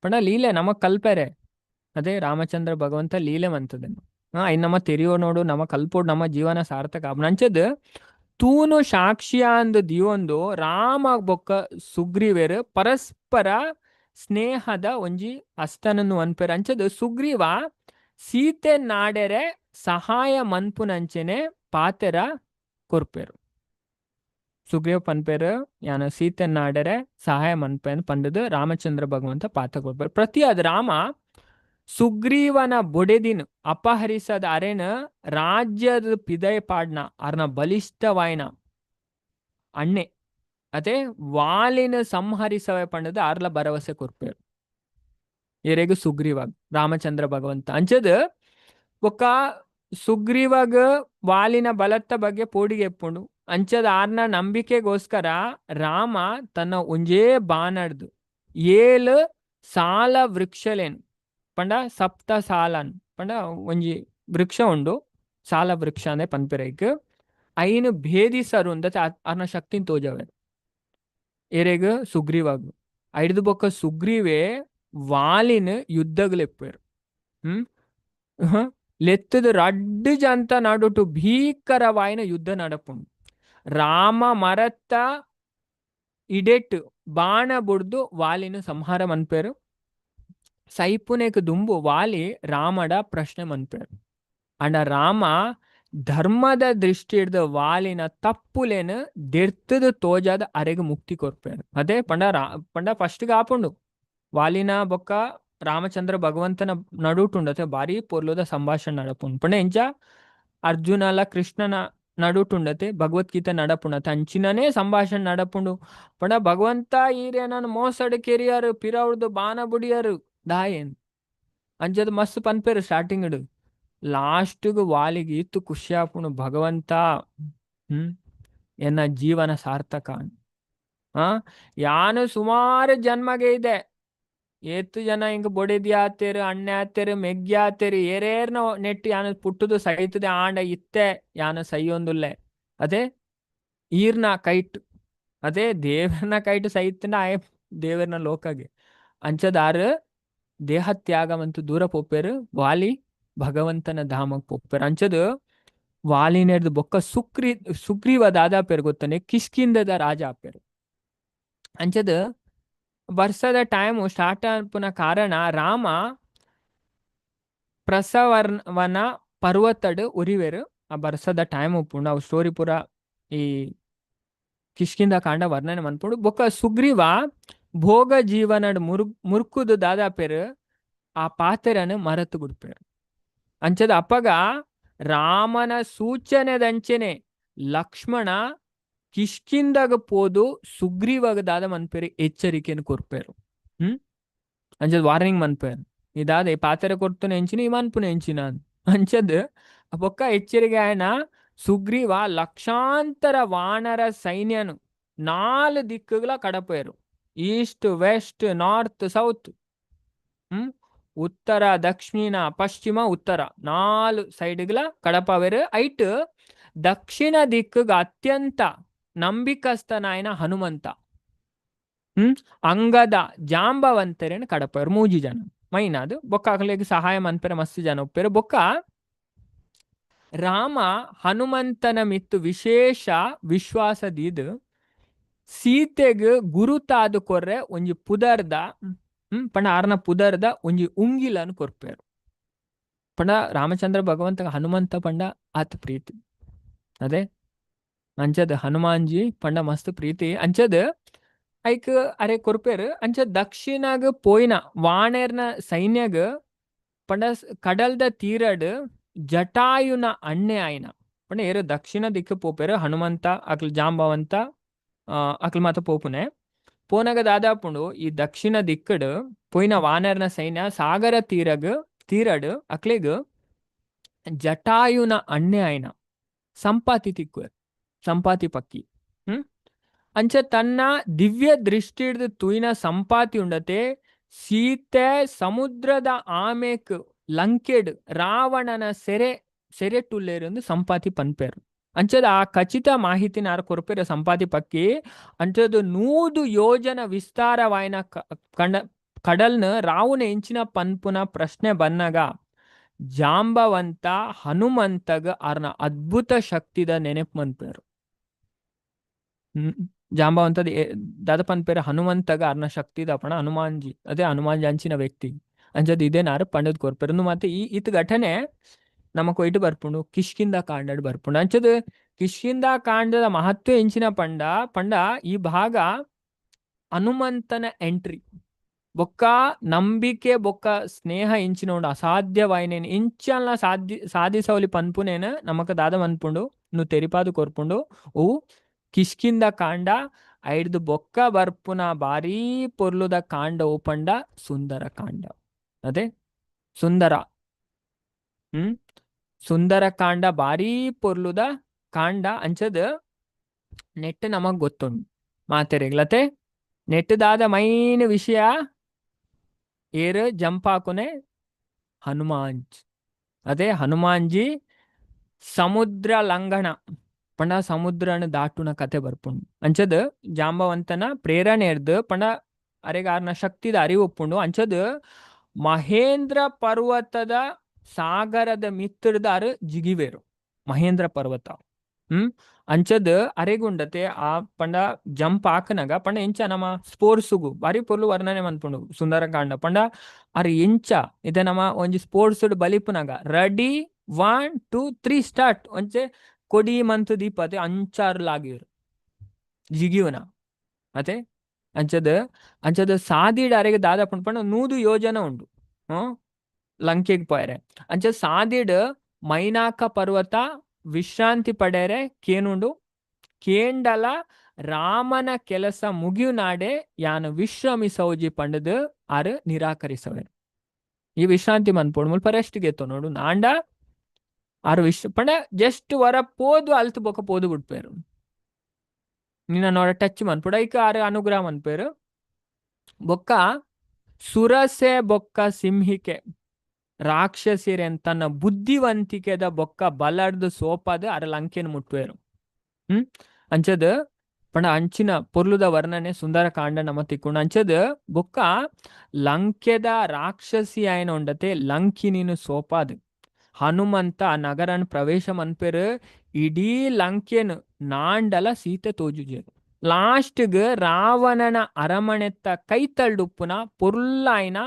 ಪಂಡ ಲೀಲೆ ನಮಗ್ ಕಲ್ಪೆರೆ. ಅದೇ ರಾಮಚಂದ್ರ ಭಗವಂತ ಲೀಲೆ ಮಂತದನ್ನು ಐನ್ ನಮ್ಮ ತೆರಿಯೋ ನೋಡು, ನಮ್ಮ ಕಲ್ಪೋಡು, ನಮ್ಮ ಜೀವನ ಸಾರ್ಥಕ ಆಪುಂಡು. ಅಂಚದ್ ತೂನು ಸಾಕ್ಷಿಯ ಅಂದ್ ದಿಯೊಂದು ರಾಮ ಬೊಕ್ಕ ಸುಗ್ರೀವೆರ್ ಪರಸ್ಪರ ಸ್ನೇಹದ ಒಂಜಿ ಅಸ್ತನನ್ನು ಅನ್ಪೆರ್. ಅಂಚದ್ ಸುಗ್ರೀವ ಸೀತೆ ನಾಡೆರೆ ಸಹಾಯ ಮನ್ಪುನಂಚೆನೆ ಪಾತೆರ ಕೊರ್ಪೆರ್. ಸುಗ್ರೀವ ಪನ್ಪೆರ್, ಯಾನ ಸೀತೆ ನಾಡೆರೆ ಸಹಾಯ ಮನ್ಪೆನ್ ಪಂಡದು ರಾಮಚಂದ್ರ ಭಗವಂತ ಪಾತ ಕೊರ್ಪೆರ್. ಪ್ರತಿಯಾದ ರಾಮ ಸುಗ್ರೀವನ ಬೊಡೆದಿನ್ ಅಪಹರಿಸದ ಅರೆನ ರಾಜ್ಯದ ಪಿದಯ ಪಾಡ್ನ ಅರ್ನ ಬಲಿಷ್ಠವಾಯಿನ ಅಣ್ಣೆ ಅದೇ ವಾಲಿನ ಸಂಹರಿಸವೆ ಪಂಡದ ಅರ್ಲ ಭರವಸೆ ಕೊರ್ಪೆರ್ ಏರೆಗ್? ಸುಗ್ರೀವಾಗ ರಾಮಚಂದ್ರ ಭಗವಂತ. ಅಂಚದ್ ಬೊಕ್ಕ ಸುಗ್ರೀವಗ್ ವಾಲಿನ ಬಲತ್ತ ಬಗ್ಗೆ ಪೋಡಿಗೆ ಎಪ್ಪುಂಡು. ಅಂಚದ ಆರ್ನ ನಂಬಿಕೆಗೋಸ್ಕರ ರಾಮ ತನ್ನ ಒಂಜೇ ಬಾನಡ್ದು ಏಳು ಸಾಲ ವೃಕ್ಷಲೇನ್, ಪಂಡ ಸಪ್ತ ಸಾಲನ್, ಪಂಡ ಒಂಜಿ ವೃಕ್ಷ ಉಂಡು, ಸಾಲ ವೃಕ್ಷ ಅಂದ್ರೆ ಪನ್ಪೆರೈಕ್, ಐನು ಭೇದಿಸರು ಅಂದ ಆರ್ನ ಶಕ್ತಿನ್ ತೋಜವೆ ಏರೆಗ್? ಸುಗ್ರೀವಾಗ್. ಐಡ್ದು ಬೊಕ್ಕ ಸುಗ್ರೀವೆ ವಾಲಿನ ಯುದ್ಧಗ್ಲೆಪ್ಪೆರ್. ಲೆತ್ತದ ರಡ್ಡು ಜಂತ ನಡುಟು ಭೀಕರವಾಯಿನ ಯುದ್ಧ ನಡಪುಂಡು. ರಾಮ ಮರತ್ತ ಇಡೆಟ್ ಬಾಣ ಬುಡ್ದು ವಾಲಿನ ಸಂಹಾರ ಮನ್ಪೆರು. ಸೈಪುನೆಕ್ ದುಂಬು ವಾಲಿ ರಾಮಡ ಪ್ರಶ್ನೆ ಮನ್ಪೆರು. ಅಂಡ ರಾಮ ಧರ್ಮದ ದೃಷ್ಟಿಡ್ದು ವಾಲಿನ ತಪ್ಪುಲೇನು ದೆರ್ತದ ತೋಜಾದ ಅರೆಗ್ ಮುಕ್ತಿ ಕೊರ್ಪೆರು. ಅದೇ ಪಂಡ ಪಂಡ ಫಸ್ಟ್ ಆಪುಂಡು ವಾಲಿನ ಬೊಕ್ಕ ರಾಮಚಂದ್ರ ಭಗವಂತನ ನಡುಟುಂಡು ಅತೆ ಬಾರಿ ಪೊರ್ಲುದ ಸಂಭಾಷಣೆ ನಡಪುಂಡು. ಪಂಡ ಎಂಚ ಅರ್ಜುನಲ ಕೃಷ್ಣನ ನಡುಟುಂಡತೆ ಭಗವದ್ಗೀತೆ ನಡಪುಂಡತೆ ಅಂಚಿನನೇ ಸಂಭಾಷಣೆ ನಡಪುಂಡು. ಪಂಡ ಭಗವಂತ ಈರೇನನ್ ಮೋಸಡ್ ಕೆರಿಯರ್, ಪಿರವುಡ್ದು ಬಾಣ ಬುಡಿಯರು ದಾಯೇನ್ ಅಂಚದ ಮಸ್ತ್ ಪನ್ಪೆರು ಸ್ಟಾರ್ಟಿಂಗ್. ಲಾಸ್ಟ್ಗ್ ವಾಲಿಗೆ ಇತ್ತು ಖುಷಿ ಆಪುಂಡು, ಭಗವಂತ ಎನ್ನ ಜೀವನ ಸಾರ್ಥಕ. ಆ ಯಾನು ಸುಮಾರು ಜನ್ಮಗೆ ಇದೆ, ಏತ್ ಜನ ಹಿಂಗ ಬೊಡೆದಿ ಆತೇರು, ಅಣ್ಣೆ ಆತೇರು, ಮೆಗ್ಗಿ ಆತೇರು, ಏರೇರ್ನ ನೆಟ್ಟು ಯಾನು ಪುಟ್ಟುದು ಸೈತದೆ, ಆಂಡ ಇತ್ತೆ ಯಾನು ಸೈಯೊಂದುಲ್ಲೆ, ಅದೇ ಈರ್ನ ಕೈಟ್, ಅದೇ ದೇವರನ ಕೈಟ್ ಸೈತನ ಆಯ ದೇವರನ ಲೋಕಗೆ. ಅಂಚದಾರು ದೇಹ ತ್ಯಾಗವಂತೂ ದೂರ ಪೋಪೆರು, ವಾಲಿ ಭಗವಂತನ ಧಾಮಕ್ ಪೋಪೆರು. ಅಂಚದು ವಾಲಿನೆರ್ದು ಬೊಕ್ಕ ಸುಗ್ರೀವ ದಾದಾ ಪೇರು ಗೊತ್ತನೆ? ಕಿಷ್ಕಿಂದದ ರಾಜ ಆಪೇರು. ಅಂಚದ ವರ್ಷದ ಟೈಮ್ ಸ್ಟಾರ್ಟ್ ಆಪುನ ಕಾರಣ ರಾಮ ಪ್ರಸವನ ಪರ್ವತಡ್ ಉರಿವೆರು. ಆ ಬರ್ಸದ ಟೈಮ್ ಉಪ್ಪುಂಡು. ಅವು ಸ್ಟೋರಿ ಪೂರ ಈ ಕಿಷ್ಕಿಂದ ಕಾಂಡ ವರ್ಣನೆ ಮನ್ಪುಂಡು. ಬೊಕ್ಕ ಸುಗ್ರೀವ ಭೋಗ ಜೀವನಡ್ ಮುರ್ಕುದು ದಾದಾಪೆರು ಆ ಪಾತೆರನು ಮರತು ಬಿಡ್ಪೇರು. ಅಂಚದ ಅಪ್ಪಗ ರಾಮನ ಸೂಚನೆದಂಚೆನೆ ಲಕ್ಷ್ಮಣ ಕಿಷ್ಕಿಂದಾಗ ಪೋದು ಸುಗ್ರೀವಾಗ ದಾದ ಮನ್ಪೇರು? ಎಚ್ಚರಿಕೆಯನ್ನು ಕೊರ್ಪೇರು. ಅಂಚದ ವಾರ್ನಿಂಗ್ ಮನ್ಪೇರು, ಇದಾದ ಪಾತೆರ ಕೊರ್ತುನ ಎಂಚಿನ ಈ ಮನ್ಪುನ ಎಂಚಿನ ಅಂಚದ್. ಬೊಕ್ಕ ಎಚ್ಚರಿಕೆ ಆಯನ ಸುಗ್ರೀವ ಲಕ್ಷಾಂತರ ವಾನರ ಸೈನ್ಯನು ನಾಲ್ ದಿಕ್ಕುಗಳ ಕಡಪೇರು, ಈಸ್ಟ್, ವೆಸ್ಟ್, ನಾರ್ತ್, ಸೌತ್, ಉತ್ತರ, ದಕ್ಷಿಣ, ಪಶ್ಚಿಮ, ಉತ್ತರ, ನಾಲ್ ಸೈಡ್ಗಳ ಕಡಪವೇರು. ಐಟ್ ದಕ್ಷಿಣ ದಿಕ್ಕುಗ ಅತ್ಯಂತ ನಂಬಿಕಸ್ಥನಾಯನ ಹನುಮಂತ, ಅಂಗದ, ಜಾಂಬವಂತರೇನು ಕಡಪೇರು, ಮೂಜಿ ಜನ ಮೈನಾದು. ಬೊಕ್ಕ ಅಕ್ಲೆಗ್ ಸಹಾಯ ಮನ್ಪೆರೆ ಮಸ್ತ್ ಜನ ಒಪ್ಪೇರು. ಬೊಕ್ಕ ರಾಮ ಹನುಮಂತನ ಮಿತ್ತು ವಿಶೇಷ ವಿಶ್ವಾಸ ದೀದ್ ಸೀತೆಗ್ ಗುರುತಾದು ಕೊರ್ರೆ ಒಂಜಿ ಪುದರ್ದ, ಪಂಡ ಆರ್ನ ಪುದರ್ದ ಒಂಜಿ ಉಂಗಿಲನ್ ಕೊರ್ಪೇರು. ಪಂಡ ರಾಮಚಂದ್ರ ಭಗವಂತ ಹನುಮಂತ ಪಂಡ ಆತ್ ಪ್ರೀತಿ. ಅದೇ ಅಂಚದ ಹನುಮಾನ್ಜಿ ಪಂಡ ಮಸ್ತ್ ಪ್ರೀತಿ. ಅಂಚದ ಐಕ್ ಅರೆ ಕೊರ್ಪೇರು. ಅಂಚ ದಕ್ಷಿಣಗ್ ಪೋಯಿನ ವಾಣೆರ್ನ ಸೈನ್ಯಗ್ ಪಂಡ ಕಡಲ್ದ ತೀರಡ್ ಜಟಾಯುನ ಅಣ್ಣೆ ಆಯ್ನ, ಪಂಡ ಏರು ದಕ್ಷಿಣ ದಿಕ್ಕು ಪೋಪೇರು, ಹನುಮಂತ ಅಕ್ಲ್ ಜಾಂಬವಂತ ಅಕ್ಲ್ ಮಾತ ಪೋಪುನೆ. ಪೋನಗ ದಾದಾಪುಂಡು, ಈ ದಕ್ಷಿಣ ದಿಕ್ಕಡ್ ಪೋಯಿನ ವಾನರ್ನ ಸೈನ್ಯ ಸಾಗರ ತೀರಗ್ ತೀರಡ್ ಅಕ್ಲೆಗ್ ಜಟಾಯುನ ಅಣ್ಣೆ ಆಯ್ನ ಸಂಪಾತಿ ತಿಕ್ಕುವೆರ್, ಸಂಪಾತಿ ಪಕ್ಕಿ. ಅಂಚ ತನ್ನ ದಿವ್ಯ ದೃಷ್ಟಿಡ್ದು ತೂಯಿನ ಸಂಪಾತಿ ಉಂಡತೆ. ಸೀತೆ ಸಮುದ್ರದ ಆಮೇಕ್ ಲಂಕೆಡ್ ರಾವಣನ ಸೆರೆ ಸೆರೆಟುಲ್ಲೇರು ಸಂಪಾತಿ ಪನ್ಪೇರು. ಅಂಚದ ಆ ಖಚಿತ ಮಾಹಿತಿನ ಆರ್ ಕೊರ್ಪೆರ್ ಸಂಪಾತಿ ಪಕ್ಕಿ. ಅಂಚದ 100 ಯೋಜನ ವಿಸ್ತಾರವಾಯಿನ ಕಂಡ ಕಡಲ್ನ ರಾವುನ ಎಂಚಿನ ಪನ್ಪುನ ಪ್ರಶ್ನೆ ಬನ್ನಗ ಜಾಂಬವಂತ ಹನುಮಂತಗ ಆರ್ನ ಅದ್ಭುತ ಶಕ್ತಿದ ನೆನಪು ಮನ್ಪೇರು. ಜಾಂಬವಂತದ ದಾದ ಪನ್ಪೇರು ಹನುಮಂತಗ ಆರ್ನ ಶಕ್ತಿದ ಪಣ ಹನುಮಾನ್ಜಿ, ಅದೇ ಹನುಮಾನ್ಜಿ ಅಂಚಿನ ವ್ಯಕ್ತಿ. ಅಂಚದ ಇದೇನಾರು ಪಂಡದ್ ಕೊರ್ಪೇರು. ಮತ್ತೆ ಈ ಇತ್ ಘಟನೆ ನಮಕ್ ಒಯ್ಟು ಬರ್ಪುಂಡು ಕಿಷ್ಕಿಂದ ಕಾಂಡಡ್ ಬರ್ಪುಂಡು. ಅಂಚದ ಕಿಷ್ಕಿಂದ ಕಾಂಡದ ಮಹತ್ವ ಎಂಚಿನ ಪಂಡ ಪಂಡ ಈ ಭಾಗ ಹನುಮಂತನ ಎಂಟ್ರಿ ಬೊಕ್ಕ ನಂಬಿಕೆ ಬೊಕ್ಕ ಸ್ನೇಹ ಎಂಚಿನ ಉಂಡು ಅಸಾಧ್ಯವಾಯಿನೇನು ಇಂಚಲ್ನ ಸಾಧ್ಯ ಸಾಧಿಸವಲಿ ಪನ್ಪುನೇನು ನಮಕ್ ದಾದ ಮನ್ಪುಂಡು ನು ತೆರಿಪಾದು ಕೊರ್ಪುಂಡು. ಅವು ಕಿಷ್ಕಿಂದ ಕಾಂಡ ಐಡ್ದು ಬೊಕ್ಕ ಬರ್ಪುನ ಬಾರೀ ಪೊರ್ಲುದ ಕಾಂಡ ಓಪಂಡ ಸುಂದರ ಕಾಂಡ. ಅದೇ ಸುಂದರ ಸುಂದರ ಕಾಂಡ ಬಾರೀ ಪೊರ್ಲುದ ಕಾಂಡ. ಅಂಚದ ನೆಟ್ ನಮಗ್ ಗೊತ್ತುಂಡು ಮಾತೆರೆಗ್ಲತೆ ನೆಟ್ಟದಾದ ಮೈನ್ ವಿಷಯ ಏರ್ ಜಂಪ್ ಹಾಕುನೆ ಹನುಮಾನ್ಜ್. ಅದೇ ಹನುಮಾನ್ಜಿ ಸಮುದ್ರ ಲಂಘನ ಪಂಡ ಸಮುದ್ರನ ದಾಟುನ ಕತೆ ಬರ್ಪುಂಡು. ಅಂಚದ ಜಾಂಬವಂತನ ಪ್ರೇರಣೆ ಎರ್ದು ಪಂಡ ಅರೆಗಾರ್ನ ಶಕ್ತಿದ ಅರಿವು ಉಪ್ಪುಂಡು. ಅಂಚದ ಮಹೇಂದ್ರ ಪರ್ವತದ ಸಾಗರದ ಮಿತ್ರದಾರು ಜಿಗಿವೇರು ಮಹೇಂದ್ರ ಪರ್ವತ. ಅಂಚದ ಅರೆಗುಂಡತೆ ಆ ಪಂಡ ಜಂಪ್ ಹಾಕನಗ ಪಂಡ ಎಂಚ ನಮ್ಮ ಸ್ಪೋರ್ಟ್ಸುಗು ಬಾರಿ ಪೊರ್ಲು ವರ್ಣನೆ ಮನ್ಪುಂಡು ಸುಂದರಕಾಂಡ. ಪಂಡ ಅರೆ ಎಂಚ ಇದೆ ನಮ್ಮ ಒಂಜಿ ಸ್ಪೋರ್ಟ್ಸ್ ಬಲಿಪುನಗ ರೆಡಿ 1 2 3 ಸ್ಟಾರ್ಟ್ ಒಂಚೆ ಕೊಡಿ ಮಂತು ದೀಪತೆ ಅಂಚಾರು ಲಾಗಿರು ಜಿಗಿಯುನ ಅತೆ. ಅಂಚದ ಅಂಚದ ಸಾದಿಡ್ ಅರೆಗೆ ದಾದ ಪಂಡ ಪಂಡ 100 ಯೋಜನೆ ಉಂಡು ಲಂಕೆಗ್ ಪೋಯರೆ. ಅಂಚ ಸಾದಿಡ್ ಮೈನಾಕ ಪರ್ವತ ವಿಶ್ರಾಂತಿ ಪಡೆಯರೆ ಕೇನುಂಡು ಕೇಂಡಲ ರಾಮನ ಕೆಲಸ ಮುಗಿಯುನಾಡೆ ಯಾನು ವಿಶ್ರಮಿಸೌಜಿ ಪಂಡದು ಆರು ನಿರಾಕರಿಸವೆ. ಈ ವಿಶ್ರಾಂತಿ ಮನ್ಪೋಡು ಮುಲ್ಪ ರೆಸ್ಟ್ ಗೆತ್ತೋ ನೋಡು ನಾಂಡ ಆರು ವಿಶ್ವ ಪಂಡ ಜಸ್ಟ್ ವರ ಪೋದು ಅಲ್ತು ಬೊಕ ಪೋದು ಬಿಡ್ಪೇರು ನಿನ್ನ ನೋಡ ಟಚ್ ಮನ್ಪುಡ ಐಕ ಆರು ಅನುಗ್ರಹ ಮನ್ಪೇರು. ಬೊಕ್ಕ ಸುರಸೆ ಬೊಕ್ಕ ಸಿಂಹಿಕೆ ರಾಕ್ಷಸಿರೆನ್ ತನ್ನ ಬುದ್ಧಿವಂತಿಕೆದ ಬೊಕ್ಕ ಬಲರ್ದು ಸೋಪಾದ ಅರ ಲಂಕೆನ್ ಮುಟ್ವೇರು. ಅಂಚದ ಪಂಡ ಅಂಚಿನ ಪೊರ್ಲುದ ವರ್ಣನೆ ಸುಂದರ ಕಾಂಡ ನಮ ತಿಕ್ಕೊಂಡು. ಅಂಚದ ಬೊಕ್ಕ ಲಂಕೆದ ರಾಕ್ಷಸಿ ಆಯನ ಉಂಡತೆ ಲಂಕಿನಿನು ಸೋಪಾದ ಹನುಮಂತ ನಗರನ್ ಪ್ರವೇಶ ಮನ್ಪೇರು ಇಡೀ ಲಂಕೆನ್ ನಾಂಡಲ ಸೀತೆ ತೋಜುಜೇರು. ಲಾಸ್ಟ್ಗ್ ರಾವಣನ ಅರಮನೆತ್ತ ಕೈತಳ್ಳುಪ್ಪುನ ಪೊರ್ಲಾಯ್ನ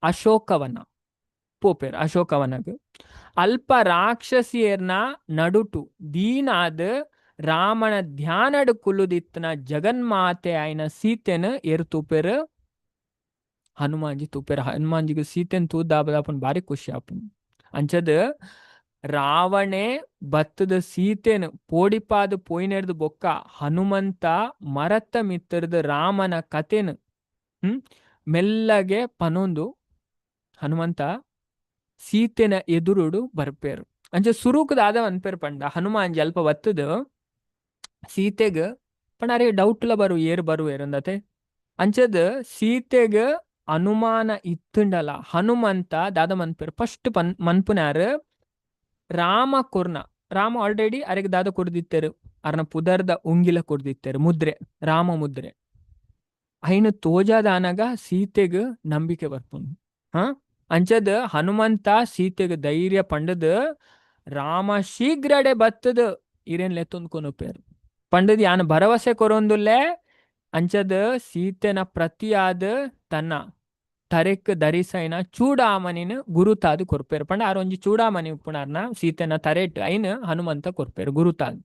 ಅಶೋಕವನ ಪೋಪೇರ್ ಅಶೋಕವನಗ್ ಅಲ್ಪ ರಾಕ್ಷಸಿಯರ್ನ ನಡುಟು ದೀನಾದ್ ರಾಮನ ಧ್ಯಾನಡ್ ಕುಲ್ಲುದಿತ್ತನ ಜಗನ್ಮಾತೆ ಆಯ್ನ ಸೀತೆನ ಏರು ತೂಪೇರು ಹನುಮಾನ್ಜಿ ತೂಪೇರು. ಹನುಮಾನ್ಜಿಗೆ ಸೀತೆನ್ ತೂದಾಬದಾಪನ್ ಬಾರಿ ಖುಷಿ ಆಪುಂಡು. ಅಂಚದ ರಾವಣೆ ಬತ್ತದ ಸೀತೆನ್ ಪೋಡಿಪಾದ ಪೋಯಿನೆರ್ದು ಬೊಕ್ಕ ಹನುಮಂತ ಮರತ್ತ ಮಿತ್ತರ್ದು ರಾಮನ ಕತೆನ್ ಮೆಲ್ಲಗೆ ಪನೊಂದು ಹನುಮಂತ ಸೀತೆನ ಎದುರುಡು ಬರ್ಪೇರು. ಅಂಚ ಸುರುಕುದ ಆದ ಅನ್ಪೇರು ಪಂಡ ಹನುಮಾನ್ಜಿ ಅಲ್ಪ ಬತ್ತದ ಸೀತೆಗ್ ಪಂಡ ಅರೆ ಡೌಟ್ಲ ಬರು ಏರ್ ಬರು ಏರಂದತೆ. ಅಂಚದ ಸೀತೆಗ್ ಅನುಮಾನ ಇತ್ತುಂಡಲ ಹನುಮಂತ ದಾದ ಮನ್ಪೇರು ಫಸ್ಟ್ ಪನ್ ಮನ್ಪುನಾರು ರಾಮ ಕೊರ್ನ ರಾಮ ಆಲ್ರೆಡಿ ಅರೆಗ್ ದಾದ ಕೊರ್ದಿತ್ತೇರು ಅರ್ನ ಪುದರ್ದ ಉಂಗಿಲ ಕೊರ್ದಿತ್ತೇರು ಮುದ್ರೆ ರಾಮ ಮುದ್ರೆ ಐನು ತೋಜಾದಾನಗ ಸೀತೆಗ್ ನಂಬಿಕೆ ಬರ್ಪುಂಡು. ಅಂಚದ ಹನುಮಂತ ಸೀತೆಗ್ ಧೈರ್ಯ ಪಂಡದ್ ರಾಮ ಶೀಘ್ರಡೆ ಬತ್ತದ ಇರೇನ್ ಲೆತ್ತೊಂದು ಕೊನೊಪೇರು ಪಂಡದ್ ಯಾನ್ ಭರವಸೆ ಕೊರೊಂದುಲ್ಲೆ. ಅಂಚದ ಸೀತೆನ ಪ್ರತಿಯಾದ ತನ್ನ ತರೆಕ್ ಧರಿಸೈನ ಚೂಡಾಮಣಿನ ಗುರುತಾದ್ ಕೊರ್ಪೇರು. ಪಂಡ ಆರ್ ಒಂಜಿ ಚೂಡಾಮಣಿ ಉಪ್ಪುನಾರ್ನ ಸೀತೆನ ತರೆಟ್ ಐನ್ ಹನುಮಂತ ಕೊರ್ಪೇರು ಗುರುತಾದ್.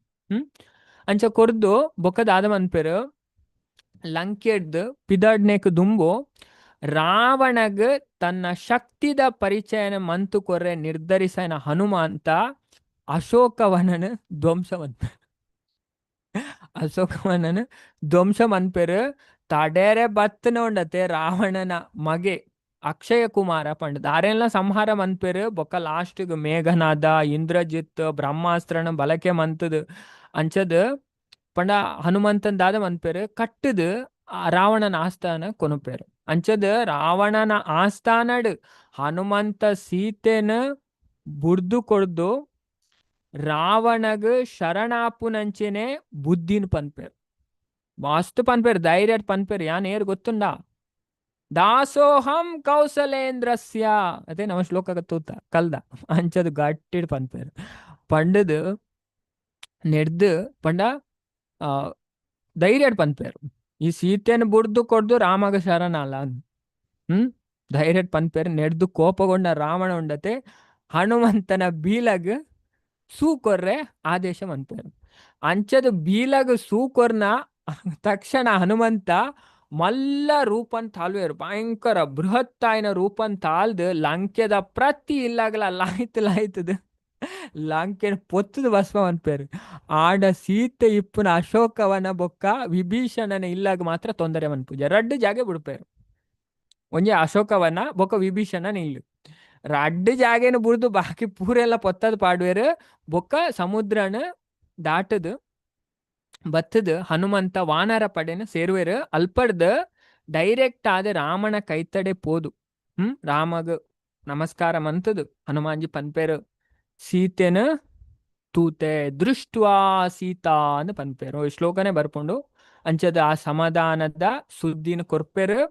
ಅಂಚ ಕೊರ್ದು ಬೊಕ್ಕ ದಾದ ಮನ್ಪೇರು ಲಂಕೆಡ್ದ್ ಪಿದಡ್ನೆಕ್ ದುಂಬು ರಾವಣಗ್ ತನ್ನ ಶಕ್ತಿದ ಪರಿಚಯನ ಮಂತು ಕೊರ್ರೆ ನಿರ್ಧರಿಸೈನ ಹನುಮಂತ ಅಶೋಕವನನ ಧ್ವಂಸ ಮನ್ಪೇರು. ಅಶೋಕವನನ ಧ್ವಂಸ ಮನ್ಪೇರು. ತಡೇರೆ ಬತ್ತನ ಉಂಡತೆ ರಾವಣನ ಮಗೆ ಅಕ್ಷಯ ಕುಮಾರ ಪಂಡ ಆರೆಲ್ಲ ಸಂಹಾರ ಮನ್ಪೇರು. ಬೊಕ್ಕ ಲಾಸ್ಟ್ಗ್ ಮೇಘನಾದ ಇಂದ್ರಜಿತ್ ಬ್ರಹ್ಮಾಸ್ತ್ರನ ಬಳಕೆ ಮಂತದ್ ಅಂಚದ್ ಪಂಡ ಹನುಮಂತನ್ ದಾದ ಮನ್ಪೇರು ಕಟ್ಟದ್ ರಾವಣನ ಆಸ್ಥಾನ ಕೊನೊಪೇರು. ಅಂಚದ ರಾವಣನ ಆಸ್ಥಾನಡ್ ಹನುಮಂತ ಸೀತೆನ ಬುಡ್ದು ಕೊರ್ದು ರಾವಣಗ್ ಶರಣಾಪುನಂಚೆನೆ ಬುದ್ಧಿನ ಪನ್ಪೆರ್. ಮಸ್ತ್ ಪನ್ಪೆರ್, ಧೈರ್ಯ ಪನ್ಪೆರ್. ಯಾನ್ ಏರ್ ಗೊತ್ತುಂಡ? ದಾಸೋಹಂ ಕೌಸಲೇಂದ್ರಸ್ಯ. ಅದೇ ನಮ್ಮ ಶ್ಲೋಕ ತೂತ ಕಲ್ದ ಅಂಚದ ಗಟ್ಟಿಡ್ ಪನ್ಪೆರ್. ಪಂಡದು ನೆಡ್ದು ಪಂಡ ಧೈರ್ಯಡ್ ಪನ್ಪೆರ್. ಈ ಸೀತೆನ ಬುಡ್ದು ಕೊರ್ದು ರಾಮಗ ಶರಣಲ್ಲ. ಧೈರ್ಯಡ್ ಪನ್ಪೆರ್. ನೆಡ್ದು ಕೋಪಗೊಂಡ ರಾವಣ ಉಂಡತೆ ಹನುಮಂತನ ಬೀಲಗ್ ಸೂಕೊರ್ರೆ ಆದೇಶ ಮನ್ಪೆರ್. ಅಂಚದ ಬೀಲಗ್ ಸೂಕೊರ್ನ ತಕ್ಷಣ ಹನುಮಂತ ಮಲ್ಲ ರೂಪನ್ ತಾಲ್ವೇರು, ಭಯಂಕರ ಬೃಹತ್ತಾಯಿನ ರೂಪನ್ ತಾಳ್ದು ಲಂಕೆದ ಪ್ರತಿ ಇಲ್ಲಗಲ ಲಾಯ್ತು ಲಾಯ್ತದ ಲಂಕೆನ ಪೊತ್ತದ ಭಸ್ಮ ಮನ್ಪೇರು. ಆಡ ಸೀತೆ ಇಪ್ಪುನ ಅಶೋಕವನ ಬೊಕ್ಕ ವಿಭೀಷಣನ ಇಲ್ಲಾಗ ಮಾತ್ರ ತೊಂದರೆ ಮನ್ಪುಜ. ರಡ್ಡು ಜಾಗೆ ಬಿಡ್ಪೇರು, ಒಂಜಿ ಅಶೋಕವನ ಬೊಕ್ಕ ವಿಭೀಷಣನ ಇಲ್ಲು. ರಡ್ಡು ಜಾಗೆನ ಬುಡ್ದು ಬಾಕಿ ಪೂರೆಲ್ಲ ಪೊತ್ತದ ಪಾಡುವೇರು. ಬೊಕ್ಕ ಸಮುದ್ರನ ದಾಟದು ಬತ್ತದ ಹನುಮಂತ ವಾನರ ಪಡೆನ ಸೇರುವೆರು. ಅಲ್ಪಡ್ದು ಡೈರೆಕ್ಟ್ ಆದ ರಾಮನ ಕೈತಡೆ ಪೋದು ರಾಮಗ್ ನಮಸ್ಕಾರ ಮಂತದು ಹನುಮಾನ್ಜಿ ಪನ್ಪೇರು, ಸೀತೆನ ತೂತೆ ದೃಷ್ಟ್ವಾ ಸೀತಾ ಅಂದ್ ಪನ್ಪೇರು. ಈ ಶ್ಲೋಕನೇ ಬರ್ಪುಂಡು. ಅಂಚದ ಆ ಸಮಾಧಾನದ ಸುದ್ದಿನ ಕೊರ್ಪೆರು.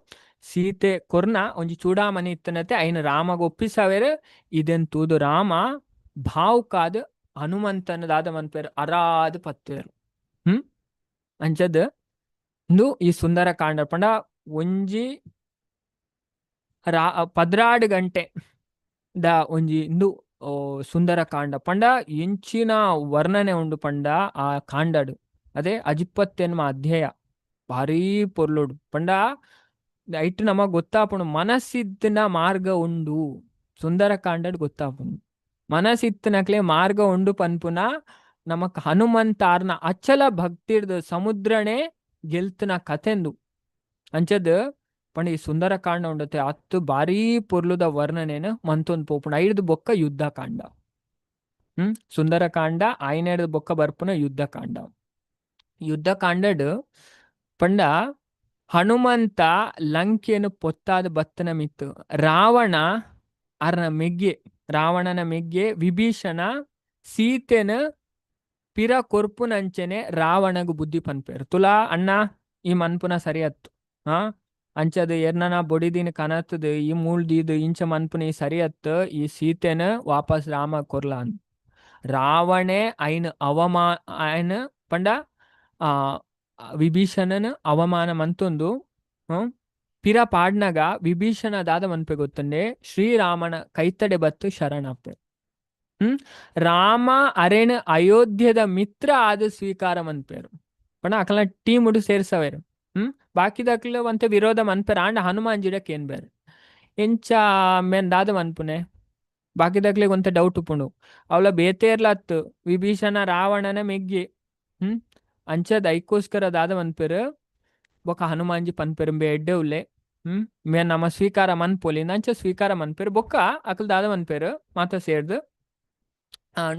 ಸೀತೆ ಕೊರ್ನ ಒಂಜಿ ಚೂಡಾಮಣಿ ಇತ್ತನತೆ ಐನ ರಾಮಗ್ ಒಪ್ಪಿಸವೇರು. ಇದನ್ ತೂದು ರಾಮ ಭಾವುಕಾದ್ ಹನುಮಂತನ ದಾದ ಮನ್ಪೇರು, ಅರಾದ್ ಪತ್ತೇರು. ಅಂಚದ್ ಇಂದು ಈ ಸುಂದರ ಕಾಂಡ ಪಂಡ ಒಂಜಿ 12 ಗಂಟೆ ದ ಒಂಜಿ ಇಂದು ಸುಂದರ ಕಾಂಡ ಪಂಡ ಎಂಚಿನ ವರ್ಣನೆ ಉಂಡು ಪಂಡ ಆ ಕಾಂಡಡು. ಅದೇ ಅಜಿಪ್ಪತ್ತೆನ್ಮ ಅಧ್ಯಾಯ ಭಾರೀ ಪೊರ್ಲುಡು ಪಂಡ ಐಟ್ ನಮಗ್ ಗೊತ್ತಾಪುಂಡು ಮನಸ್ಸಿತ್ತಿನ ಮಾರ್ಗ ಉಂಡು. ಸುಂದರ ಕಾಂಡಡ್ ಗೊತ್ತಾಪುಂಡು ಮನಸ್ಸಿತ್ತಿನಕ್ಲೆ ಮಾರ್ಗ ಉಂಡು ಪನ್ಪುನ. ನಮಕ್ ಹನುಮಂತಾರ್ನ ಅಚಲ ಭಕ್ತಿರ್ದು ಸಮುದ್ರನೇ ಗೆಲ್ತನ ಕಥೆಂದು. ಅಂಚದ್ ಪಂಡ ಈ ಸುಂದರ ಕಾಂಡ ಉಂಡತೆ ಅತ್ತು ಭಾರೀ ಪೊರ್ಲುದ ವರ್ಣನೆನ್ ಮಂತೊಂದು ಪೋಪುಂಡು. ಐಡ್ದು ಬೊಕ್ಕ ಯುದ್ಧ ಕಾಂಡ. ಸುಂದರ ಕಾಂಡ ಆಯ್ನೆಡ್ದು ಬೊಕ್ಕ ಬರ್ಪುನ ಯುದ್ಧ ಕಾಂಡ. ಯುದ್ಧ ಕಾಂಡಡ್ ಪಂಡ ಹನುಮಂತ ಲಂಕೆನು ಪೊತ್ತಾದ ಬತ್ತನ ಮಿತ್ತು ರಾವಣ ಅರ್ನ ಮೆಗ್ಗೆ, ರಾವಣನ ಮೆಗ್ಗೆ ವಿಭೀಷಣ ಸೀತೆನ ಪಿರ ಕೊರ್ಪುನಂಚೆನೆ ರಾವಣಗ್ ಬುದ್ಧಿ ಪನ್ಪೇರು. ತುಲಾ ಅಣ್ಣ ಈ ಮನ್ಪುನ ಸರಿಯತ್ತು, ಹಾ ಅಂಚದ ಎರ್ನನ ಬೊಡಿದಿನ ಕನತದ ಈ ಮೂಳ್ದೀದ್ ಇಂಚ ಮನ್ಪುನ ಈ ಸರಿಯತ್ತು, ಈ ಸೀತೆನ ವಾಪಸ್ ರಾಮ ಕೊರ್ಲ ಅಂದ್. ರಾವಣೆ ಐನ್ ಅವಮಾ ಐನ್ ಪಂಡ ಆ ವಿಭೀಷಣನ ಅವಮಾನ ಮಂತೊಂದು ಪಿರ ಪಾಡ್ನಗ ವಿಭೀಷಣ ದಾದ ಮನ್ಪೆ ಗೊತ್ತುಂಡೆ, ಶ್ರೀರಾಮನ ಕೈತಡೆ ಬತ್ತು ಶರಣಪ್ಪೆ. ರಾಮ ಅರೇಣ ಅಯೋಧ್ಯದ ಮಿತ್ರ ಆದ ಸ್ವೀಕಾರ ಮನ್ಪೇರು. ಪಂಡ ಅಕಲ್ನ ಟೀಮ್ ಉಡು ಸೇರ್ಸವೇರು. ಬಾಕಿದಕ್ಲು ಒಂತೆ ವಿರೋಧ ಮನ್ಪೇರು. ಆಂಡ ಹನುಮಾನ್ ಜಿಡಕ್ ಏನ್ ಬೇರೆ ಎಂಚ ಮೇನ್ ದಾದ ಮನ್ಪುನೆ ಬಾಕಿದಕ್ಲಿಗೆ ಒಂತೆ ಡೌಟ್ ಉಪ್ಪುಂಡು. ಅವಳ ಬೇತೇರ್ಲತ್ತು ವಿಭೀಷಣ ರಾವಣನ ಮೆಗ್ಗಿ. ಅಂಚದ ಐಕೋಸ್ಕರ ದಾದ ಮನ್ಪೇರು ಬೊಕ ಹನುಮಾನ್ಜಿ ಪನ್ಪೇರು ಬೆ ಎಡ್ಡೆ ಉಲ್ಲೆ. ಮೇ ನಮ ಸ್ವೀಕಾರ ಮನ್ಪೊಲಿ ಅಂಚ ಸ್ವೀಕಾರ ಮನ್ಪೇರು. ಬೊಕ್ಕ ಅಕಲ್ ದಾದ ಮನ್ಪೇರು ಮಾತ ಸೇರ್ದು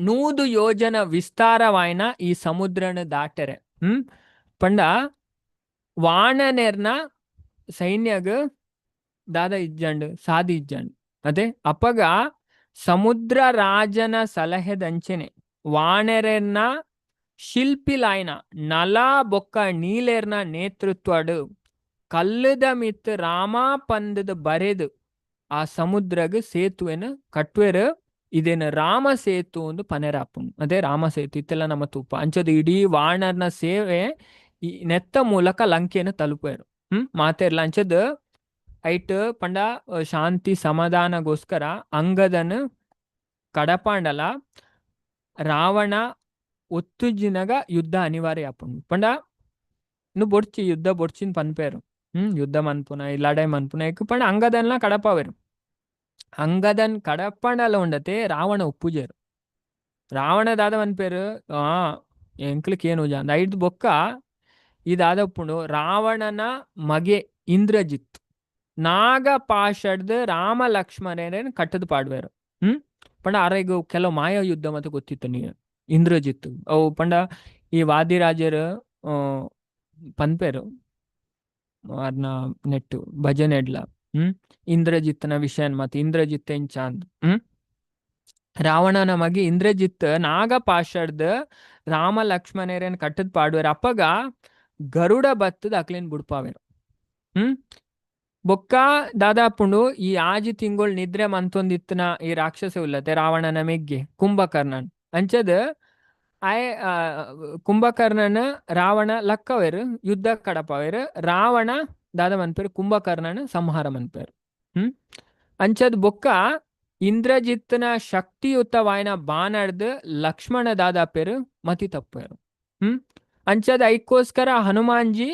100 ಯೋಜನ ವಿಸ್ತಾರವಾಯಿನ ಈ ಸಮುದ್ರನ ದಾಟರೆ. ಪಂಡ ವಾಣನೆರ್ನ ಸೈನ್ಯಗ್ ದಾದ ಇಜ್ಜಂಡ್ ಸಾದಿ ಇಜ್ಜಂಡ್. ಅದೇ ಅಪಗ ಸಮುದ್ರ ರಾಜನ ಸಲಹೆದಂಚೆನೆ ವಾಣರೆರ್ನ ಶಿಲ್ಪಿಲಾಯ್ನ ನಲ ಬೊಕ್ಕ ನೀಲೆರ್ನ ನೇತೃತ್ವಡು ಕಲ್ಲುದ ಮಿತ್ ರಾಮ ಪಂದದ ಬರೆದು ಆ ಸಮುದ್ರಗ್ ಸೇತುವೆನು ಕಟ್ವೆರು. ಇದೇನು ರಾಮ ಸೇತು ಒಂದು ಪನೆರಾಪುಂಡು. ಅದೇ ರಾಮ ಸೇತು ಇತ್ತೆಲ್ಲ ನಮ್ಮ ತೂಪ ಅಂಚದ ಇಡೀ ವಾಣರ್ನ ಸೇವೆ ಈ ನೆತ್ತ ಮೂಲಕ ಲಂಕೆಯನ್ನು ತಲುಪೇರು. ಮಾತೆರ್ಲ ಅಂಚದ ಐಟ್ ಪಂಡ ಶಾಂತಿ ಸಮಾಧಾನಗೋಸ್ಕರ ಅಂಗದನ್ ಕಡಪಾಂಡಲ ರಾವಣ ಒತ್ತುಜಿನಗ ಯುದ್ಧ ಅನಿವಾರ್ಯ ಆಪುಂಡು. ಪಂಡ ನು ಬೊಡ್ಚಿ ಯುದ್ಧ ಬೊಡ್ಚಿನ್ ಪನ್ಪೇರು. ಯುದ್ಧ ಮನ್ಪುನ ಈ ಲಡಾಯಿ ಮನ್ಪುನ ಎಕ್ ಪಂಡ ಅಂಗದನ್ಲ ಕಡಪಾವೇರು. ಅಂಗದನ್ ಕಡಪಂಡಲ ಉಂಡತೆ ರಾವಣ ಒಪ್ಪುಜೇರು. ರಾವಣ ದಾದ ಮನ್ಪೇರು ಆ ಎಂಕ್ಲಕ್ ಏನು ಜಾಂದ ಐದು ಬೊಕ್ಕ ಈ ದಾದ ಉಪ್ಪುಂಡು. ರಾವಣನ ಮಗೆ ಇಂದ್ರಜಿತ್ ನಾಗ ಪಾಷಡ್ದು ರಾಮ ಲಕ್ಷ್ಮಣರೇನ್ ಕಟ್ಟದು ಪಾಡ್ವೇರು. ಪಂಡ ಅರೆಗ್ ಕೆಲವು ಮಾಯಾ ಯುದ್ಧ ಮತ್ತೆ ಗೊತ್ತಿತ್ತು ನೀ ಇಂದ್ರಜಿತ್ ಅವು ಪಂಡ ಈ ವಾದಿರಾಜರು ಪನ್ಪೇರು. ಅರ್ನ ನೆಟ್ಟು ಭಜನೆಡ್ಲ. ಹ್ಮ್ ಇಂದ್ರಜಿತ್ನ ವಿಷಯನ್ ಮತ್ತೆ ಇಂದ್ರಜಿತ್ ಎಂಚಾಂದ್. ರಾವಣನ ಮಗೆ ಇಂದ್ರಜಿತ್ ನಾಗಪಾಶಡ್ದ್ ರಾಮ ಲಕ್ಷ್ಮಣರೇನ್ ಕಟ್ಟದ್ ಪಾಡುವೆರ್. ಅಪ್ಪಗ ಗರುಡ ಬತ್ತದ ಅಕ್ಲೇನ್ ಬುಡ್ಪಾವೆರ್. ಬೊಕ್ಕ ದಾದಾಪುಂಡು ಈ ಆಜಿ ತಿಂಗೊಳ್ ನಿದ್ರೆ ಮಂತೊಂದಿತ್ತನ ಈ ರಾಕ್ಷಸ ಉಲ್ಲತೆ ರಾವಣನ ಮೆಗ್ಗೆ ಕುಂಭಕರ್ಣನ್. ಅಂಚದ ಆಯೆ ಕುಂಭಕರ್ಣನ ರಾವಣ ಲಕ್ಕವೆರ್, ಯುದ್ಧ ಕಡಪವೆರ್. ರಾವಣ ದಾದ ಮನ್ಪೆರ್ ಕುಂಭಕರ್ಣನ್ ಸಂಹಾರ ಮನ್ಪೆರ್. ಅಂಚದ ಬೊಕ್ಕ ಇಂದ್ರಜಿತ್ನ ಶಕ್ತಿಯುತವಾಯಿನ ಬಾಣಡ್ದ್ ಲಕ್ಷ್ಮಣ ದಾದಾಪೆರ್ ಮತಿ ತಪ್ಪೆರ್. ಅಂಚದ ಐಕ್ಕೋಸ್ಕರ ಹನುಮಾನ್ಜಿ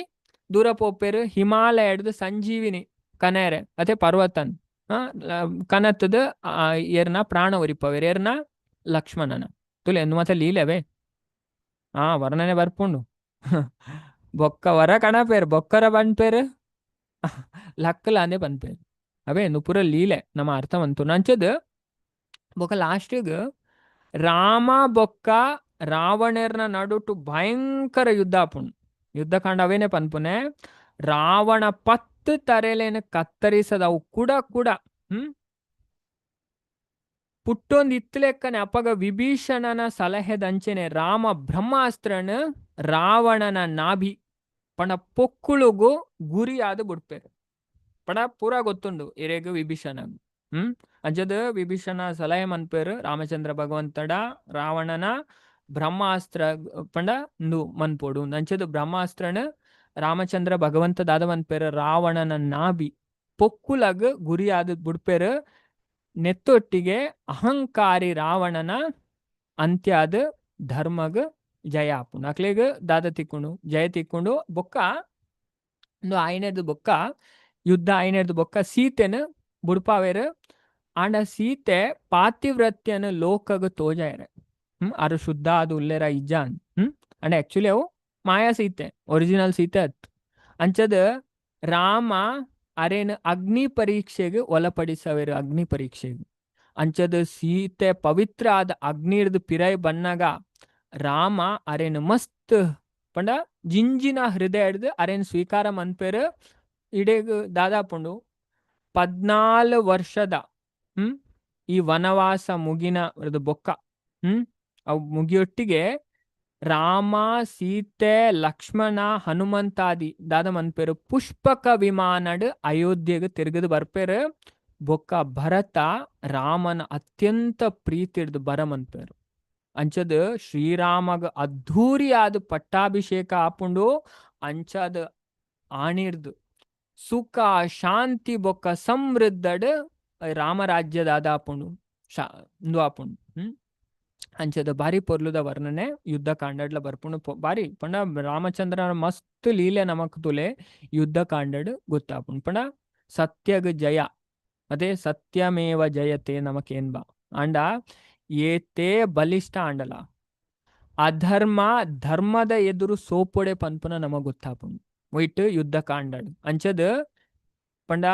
ದೂರ ಪೋಪೆರ್ ಹಿಮಾಲಯಡ್ದ್ ಸಂಜೀವಿನಿ ಕನೇರೆ ಅತೆ ಪರ್ವತನ್ ಕನತ್ತದ ಏರ್ನ ಪ್ರಾಣ ಒರಿಪವೆರ್, ಏರ್ನ ಲಕ್ಷ್ಮಣನ. ತುಲೆ ಎಂದು ಮಾತ ಲೀಲವೇ ಆ ವರ್ಣನೆ ಬರ್ಪುಂಡು. ಬೊಕ್ಕ ವರ ಕಣಪೇರ್ ಬೊಕ್ಕರ ಪನ್ಪೇರ್ ಲಕ್ಕಲಾಂದೆ ಪನ್ಪೇರ್. ಅವೇ ನುಪುರ ಲೀಲೆ ನಮ್ಮ ಅರ್ಥ ಮಂತು. ನಂಚದ್ ಬೊಕ್ಕ ಲಾಸ್ಟಿಗ್ ರಾಮ ಬೊಕ್ಕ ರಾವಣರ್ನ ನಡುಟು ಭಯಂಕರ ಯುದ್ಧ ಆಪುಂಡು. ಯುದ್ಧಕಾಂಡ ಅವೇನೆ ಪನ್ಪುನೆ ರಾವಣ 10 ತರೆಲೇನು ಕತ್ತರಿಸದವು ಕೂಡ ಕೂಡ ಪುಟ್ಟೊಂದು ಇತ್ತಲೆಕ್ಕನೆ ಅಪಗ ವಿಭೀಷಣನ ಸಲಹೆದಂಚೆನೆ ರಾಮ ಬ್ರಹ್ಮಾಸ್ತ್ರನ ರಾವಣನ ನಾಭಿ ಪಣ ಪೊಕ್ಕುಳುಗು ಗುರಿಯಾದ ಬುಡ್ಪೇರು. ಪಣ ಪೂರಾ ಗೊತ್ತುಂಡು ಇರೆಗ್ ವಿಭೀಷಣ. ಅಂಚದ ವಿಭೀಷಣ ಸಲಹೆ ಮನ್ಪೇರು ರಾಮಚಂದ್ರ ಭಗವಂತಡ ರಾವಣನ ಬ್ರಹ್ಮಾಸ್ತ್ರ ಪಂಡ ಇಂದು ಮನ್ಪೋಡು. ಅಂಚದ ಬ್ರಹ್ಮಾಸ್ತ್ರನ ರಾಮಚಂದ್ರ ಭಗವಂತ ದಾದ ಮನ್ಪೇರು ರಾವಣನ ನಾಭಿ ಪೊಕ್ಕುಲಗ್ ಗುರಿಯಾದ ಬುಡ್ಪೇರು. ನೆತ್ತೊಟ್ಟಿಗೆ ಅಹಂಕಾರಿ ರಾವಣನ ಅಂತ್ಯಾದ ಧರ್ಮಗ್ ಜಯ ಆಪುಂಡು. ಅಕ್ಲೆಗ್ ದಾದ ತಿಕ್ಕೊಂಡು ಜಯ ತಿಕ್ಕೊಂಡು ಬೊಕ್ಕ ಇಂದು ಆಯ್ನೆರ್ದು ಬೊಕ್ಕ ಯುದ್ಧ ಆಯ್ನೆರ್ದು ಬೊಕ್ಕ ಸೀತೆನ ಬುಡ್ಪಾವೇರು. ಆಂಡ ಸೀತೆ ಪಾತಿವ್ರತ್ಯನ ಲೋಕಗ್ ತೋಜಾಯರೆ. ಅರು ಶುದ್ಧ ಅದು ಉಲ್ಲೇರ ಇಜ್ಜಾನ್. ಅಂಡ್ ಆಕ್ಚುಲಿ ಅವು ಮಾಯಾ ಸೀತೆ, ಒರಿಜಿನಲ್ ಸೀತೆ ಅತ್. ಅಂಚದ ರಾಮ ಅರೇನು ಅಗ್ನಿ ಪರೀಕ್ಷೆಗೆ ಒಳಪಡಿಸವೇರು, ಅಗ್ನಿ ಪರೀಕ್ಷೆಗೆ. ಅಂಚದ ಸೀತೆ ಪವಿತ್ರ ಆದ ಅಗ್ನಿರ್ದು ಪಿರೈ ಬನ್ನಗ ರಾಮ ಅರೇನು ಮಸ್ತ್ ಪಂಡ ಜಿಂಜಿನ ಹೃದಯ ಹಿಡ್ದು ಅರೇನು ಸ್ವೀಕಾರ ಮನ್ಪೇರು. ಇಡೇಗ್ ದಾದಾಪುಂಡು 14 ವರ್ಷದ ಈ ವನವಾಸ ಮುಗಿನ ಬೊಕ್ಕ ಅವು ಮುಗಿಯೊಟ್ಟಿಗೆ ರಾಮ ಸೀತೆ ಲಕ್ಷ್ಮಣ ಹನುಮಂತಾದಿ ದಾದ ಮನ್ಪೇರು ಪುಷ್ಪಕ ವಿಮಾನಡ್ ಅಯೋಧ್ಯೆಗೆ ತಿರುಗದು ಬರ್ಪೇರು. ಬೊಕ್ಕ ಭರತ ರಾಮನ ಅತ್ಯಂತ ಪ್ರೀತಿಡ್ದು ಬರ ಮನ್ಪೇರು. ಅಂಚದ ಶ್ರೀರಾಮಗ ಅದ್ಧೂರಿಯಾದ ಪಟ್ಟಾಭಿಷೇಕ ಆಪುಂಡು. ಅಂಚದ ಆಣಿರ್ದು ಸುಖ ಶಾಂತಿ ಬೊಕ್ಕ ಸಮೃದ್ಧಡ್ ರಾಮರಾಜ್ಯದ ಆಪುಂಡು ಇಂದು ಆಪುಂಡು. ಅಂಚದ ಬಾರಿ ಪೊರ್ಲುದ ವರ್ಣನೆ ಯುದ್ಧ ಕಾಂಡಡ್ಲ ಬರ್ಪುಂಡು. ಬಾರಿ ಪಂಡ ರಾಮಚಂದ್ರನ ಮಸ್ತ್ ಲೀಲೆ ನಮಕ್ ತುಲೆ ಯುದ್ಧ ಕಾಂಡಡ್ ಗೊತ್ತಾಪುಂಡು. ಪಂಡ ಸತ್ಯಗ್ ಜಯ, ಅದೇ ಸತ್ಯಮೇವ ಜಯತೆ ನಮಕೇನ್ ಬಾ. ಆಂಡ ಏತೇ ಬಲಿಷ್ಠ ಆಂಡಲ ಅಧರ್ಮ ಧರ್ಮದ ಎದುರು ಸೋಪೊಡೆ ಪನ್ಪುನ ನಮಗ್ ಗೊತ್ತಾಪುಂಡು ಒಯ್ಟ್ ಯುದ್ಧ ಕಾಂಡಡ್. ಅಂಚದ ಪಂಡ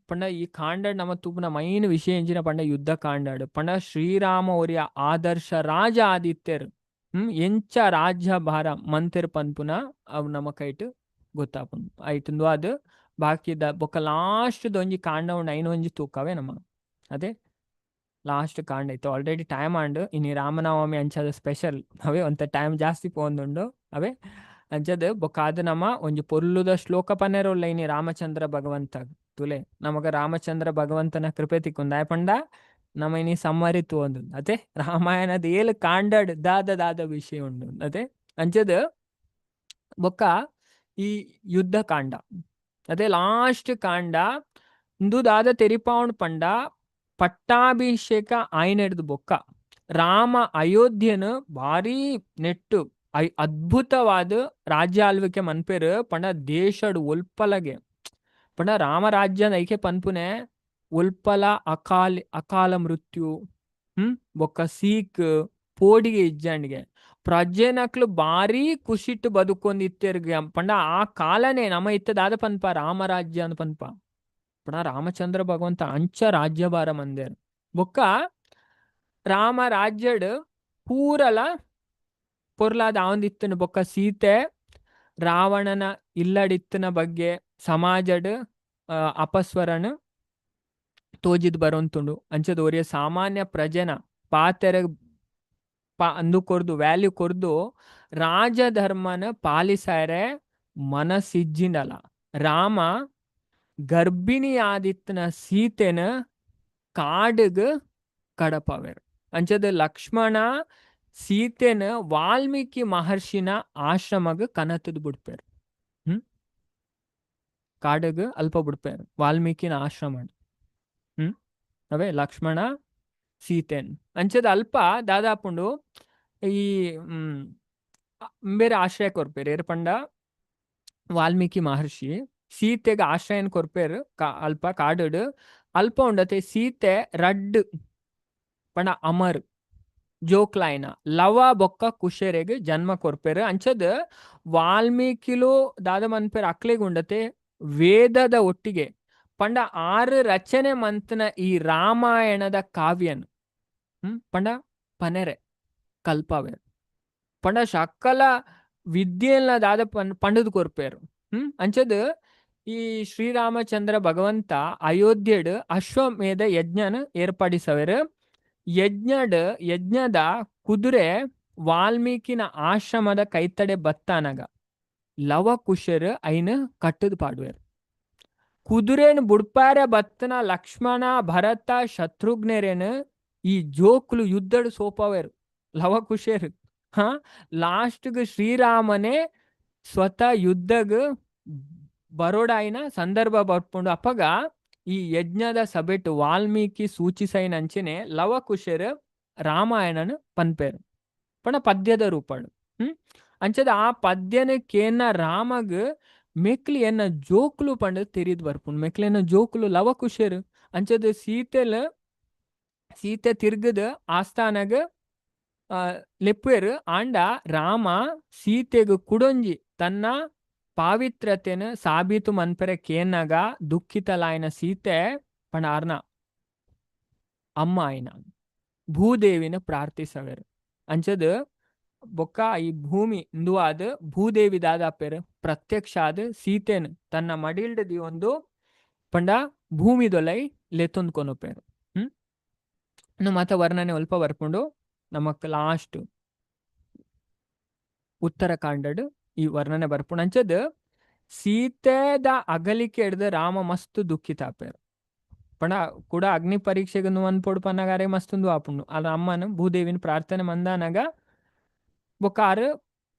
ಪಂಡ ಈ ಕಾಂಡಡ್ ನಮ ತೂಪುನ ಮೈನ್ ವಿಷಯ ಎಂಚಿನ ಪಂಡ ಯುದ್ಧ ಕಾಂಡಡ್ ಪಂಡ ಶ್ರೀರಾಮ ಒರಿಯ ಆದರ್ಶ ರಾಜ ಆದಿತ್ಯರ್ ಎಂಚ ರಾಜ್ಯ ಭಾರ ಮಂತೆರ್ ಪನ್ಪುನ ಅವು ನಮ ಕೈಟ್ ಗೊತ್ತಾಪುಂಡು. ಐತುಂದು ಅದು ಬಾಕಿದ ಬೊಕ್ಕ ಲಾಸ್ಟ್ ಒಂಜಿ ಕಾಂಡ ಉಂಡು, ಐನ್ ಒಂಜಿ ತೂಕವೇ ನಮ ಅದೇ ಲಾಸ್ಟ್ ಕಾಂಡ ಇತ್ತು. ಆಲ್ರೆಡಿ ಟೈಮ್ ಆಂಡ್ ಇನಿ ರಾಮನವಮಿ ಅಂಚದ ಸ್ಪೆಷಲ್ ಅವೇ ಒಂತ ಟೈಮ್ ಜಾಸ್ತಿ ಪೋಂದುಂಡು ಅವೇ. ಅಂಚದ ಬೊಕ್ಕ ಅದು ನಮ ಒಂಜಿ ಪೊರ್ಲುದ ಶ್ಲೋಕ ಪನ್ನೆರುಲ್ಲ ಇನಿ ರಾಮಚಂದ್ರ ಭಗವಂತ ತುಲೆ ನಮಗ ರಾಮಚಂದ್ರ ಭಗವಂತನ ಕೃಪೆ ತಿಕ್ಕೊಂದ ಪಂಡ ನಮ ಇನಿ ಸಮ್ಮರಿ ತೂವೊಂದು ಅದೇ ರಾಮಾಯಣದ ಏಳು ಕಾಂಡಡ್ ದಾದ ದಾದ ವಿಷಯ ಉಂಡು ಅದೇ. ಅಂಚದ ಬೊಕ್ಕ ಈ ಯುದ್ಧ ಕಾಂಡ ಅದೇ ಲಾಸ್ಟ್ ಕಾಂಡ ಇಂದು ದಾದ ತೆರಿಪಾವುಂಡು ಪಂಡ ಪಟ್ಟಾಭಿಷೇಕ ಆಯ್ನೆಡ್ದು ಬೊಕ್ಕ ರಾಮ ಅಯೋಧ್ಯೆನು ಭಾರಿ ನೆಟ್ಟು ಅದ್ಭುತವಾದ ರಾಜ್ಯ ಆಳ್ವಿಕೆ ಮನ್ಪೇರು. ಪಂಡ ದೇಶಡ್ ಒಲ್ಪಲಗೆ ಪಂಡ ರಾಮರಾಜ್ಯ ಐಕೆ ಪನ್ಪುನೆ ಒಲ್ಪಲ ಅಕಾಲ ಅಕಾಲ ಮೃತ್ಯು ಬೊಕ್ಕ ಸೀಕ್ ಪೋಡಿಗೆ ಇಜ್ಜಂಡಿಗೆ ಪ್ರಜೆನಕ್ಲು ಭಾರಿ ಖುಷಿಟ್ಟು ಬದುಕೊಂದಿತ್ತೆರ್ಗೆ. ಪಂಡ ಆ ಕಾಲನೇ ನಮ ಇತ್ತದಾದ ಪನ್ಪ ರಾಮರಾಜ್ಯ ಅಂತ ಪನ್ಪ. ಪಂಡ ರಾಮಚಂದ್ರ ಭಗವಂತ ಅಂಚ ರಾಜ್ಯಭಾರ ಮಂದೇರ್. ಬೊಕ್ಕ ರಾಮ ರಾಜ್ಯಡ್ ಪೂರಲ ಪೊರ್ಲಾದ ಆವಂದಿತ್ತನು. ಬೊಕ್ಕ ಸೀತೆ ರಾವಣನ ಇಲ್ಲಡಿತ್ತಿನ ಬಗ್ಗೆ ಸಮಾಜಡ್ ಅಪಸ್ವರನ್ ತೋಜಿದ್ ಬರೊಂತುಂಡು. ಅಂಚದ ಒರಿಯ ಸಾಮಾನ್ಯ ಪ್ರಜೆನ ಪಾತೆರ ಅಂದು ಕೊರ್ದು ವ್ಯಾಲ್ಯೂ ಕೊರ್ದು ರಾಜಧರ್ಮನ ಪಾಲಿಸಾಯರೆ ಮನಸ್ಸಿಜ್ಜಿಂಡಲ ರಾಮ ಗರ್ಭಿಣಿ ಆದಿತ್ತನ ಸೀತೆನ ಕಾಡುಗ್ ಕಡಪವೇರು. ಅಂಚದ ಲಕ್ಷ್ಮಣ ಸೀತೆನ ವಾಲ್ಮೀಕಿ ಮಹರ್ಷಿನ ಆಶ್ರಮಗ್ ಕನತದ ಬುಡ್ಪೇರು. ಹ್ಮ್ ಕಾಡುಗ್ ಅಲ್ಪ ಬುಡ್ಪೇರು ವಾಲ್ಮೀಕಿನ ಆಶ್ರಮ. ಹ್ಮ್ ಅವೇ ಲಕ್ಷ್ಮಣ ಸೀತೆನ್ ಅಂಚದ ಅಲ್ಪ ದಾದಾಪುಂಡು ಈ ಬೇರೆ ಆಶ್ರಯ ಕೊರ್ಪೇರು. ಏರ್ ಪಂಡ ವಾಲ್ಮೀಕಿ ಮಹರ್ಷಿ ಸೀತೆಗೆ ಆಶ್ರಯನ್ ಕೊರ್ಪೇರು ಅಲ್ಪ ಕಾಡುಡು. ಅಲ್ಪ ಉಂಡತೆ ಸೀತೆ ರಡ್ಡ್ ಪಂಡ ಅಮರ್ ಜೋಕ್ಲಾಯ್ನ ಲವ ಬೊಕ್ಕ ಕುಶರೆಗ್ ಜನ್ಮ ಕೊರ್ಪೇರು. ಅಂಚದ ವಾಲ್ಮೀಕಿಲು ದಾದ ಮನ್ಪೇರು ಅಕ್ಲೆಗ್ ಉಂಡತೆ ವೇದದ ಒಟ್ಟಿಗೆ ಪಂಡ ಆರು ರಚನೆ ಮಂತನ ಈ ರಾಮಾಯಣದ ಕಾವ್ಯನ್ ಪಂಡ ಪನೆರೆ ಕಲ್ಪವೇರು. ಪಂಡ ಸಕಲ ವಿದ್ಯೆಲ್ನ ದಾದ ಪಂಡದ್ ಕೊರ್ಪೇರು. ಅಂಚದ ಈ ಶ್ರೀರಾಮಚಂದ್ರ ಭಗವಂತ ಅಯೋಧ್ಯೆಡ್ ಅಶ್ವಮೇಧ ಯಜ್ಞನ ಏರ್ಪಡಿಸವೇರು. ಯಜ್ಞಡ್ ಯಜ್ಞದ ಕುದುರೆ ವಾಲ್ಮೀಕಿನ ಆಶ್ರಮದ ಕೈತಡೆ ಬತ್ತಾನಗ ಲವ ಕುಶರು ಐನು ಕಟ್ಟದ್ ಪಾಡುವೇರು. ಕುದುರೆನ್ ಬುಡ್ಪಾರೆ ಬತ್ತನ ಲಕ್ಷ್ಮಣ ಭರತ ಶತ್ರುಘ್ನರೇನು ಈ ಜೋಕ್ಲು ಯುದ್ಧಡ್ ಸೋಪವೇರು ಲವ ಕುಶರು. ಹಾ ಲಾಸ್ಟ್ಗ್ ಶ್ರೀರಾಮನೇ ಸ್ವತಃ ಯುದ್ಧಗ್ ಬರೋಡಾಯಿನ ಸಂದರ್ಭ ಬರ್ಪುಂಡು. ಅಪಗ ಈ ಯಜ್ಞದ ಸಭೆಟ್ ವಾಲ್ಮೀಕಿ ಸೂಚಿಸೈನ ಅಂಚನೆ ಲವಕುಶರು ರಾಮಾಯಣನ ಪನ್ಪೇರು ಪಂಡ ಪದ್ಯದ ರೂಪಡು. ಅಂಚದ ಆ ಪದ್ಯನ ಕೇನ ರಾಮಗ್ ಮೆಕ್ಲಿ ಎನ್ನ ಜೋಕ್ಲು ಪಂಡ ತೆರಿದ್ ಬರ್ಪುಂಡು. ಮೆಕ್ಲಿ ಎನ್ನ ಜೋಕ್ಲು ಲವಕುಶರು. ಅಂಚದ ಸೀತೆಲ್ ಸೀತೆ ತಿರ್ಗದ ಆಸ್ಥಾನಗ್ ಲೆಪ್ಪುವೆರು. ಆಂಡ ರಾಮ ಸೀತೆಗ್ ಕುಡೊಂಜಿ ತನ್ನ ಪಾವಿತ್ರ್ಯತೆನ್ ಸಾಬೀತು ಮನ್ಪೆರೆ ಕೇನಗ ದುಃಖಿತಲಾಯನ ಸೀತೆ ಪಂಡ ಆರ್ನ ಅಮ್ಮ ಆಯ್ನ ಭೂದೇವಿನ ಪ್ರಾರ್ಥಿಸವೆರು. ಅಂಚದ ಬೊಕ್ಕ ಈ ಭೂಮಿ ಇಂದುವಾದ ಭೂದೇವಿ ದಾದಾಪೆರ್ ಪ್ರತ್ಯಕ್ಷ ಆದ್ ಸೀತೆನ್ ತನ್ನ ಮಡಿಲ್ಡ್ ದಿಯೊಂದು ಪಂಡ ಭೂಮಿದೊಲೈ ಲೆತ್ತೊಂದು ಕೊನೊಪೆರ್. ಇನ್ನು ಮಾತ ವರ್ಣನೆ ಒಲ್ಪ ಬರ್ಪುಂಡು ನಮಕ್ ಲಾಸ್ಟ್ ಉತ್ತರಕಾಂಡಡ್ ಈ ವರ್ಣನೆ ಬರ್ಪುಂಡು. ಅಂಚದ ಸೀತೆದ ಅಗಲಿಕೆ ಹಿಡ್ದು ರಾಮ ಮಸ್ತ್ ದುಃಖಿತಾಪೆರ್. ಪಂಡ ಕೂಡ ಅಗ್ನಿ ಪರೀಕ್ಷೆಗೆ ಅನ್ಪೊಡು ಪನ್ನಗಾರೆ ಮಸ್ತ್ ಆಪುಂಡು. ಅಲ್ಲ ಅಮ್ಮನ ಭೂದೇವಿನ ಪ್ರಾರ್ಥನೆ ಮಂದಾನಗ ಬೊಕ್ಕ ಆರು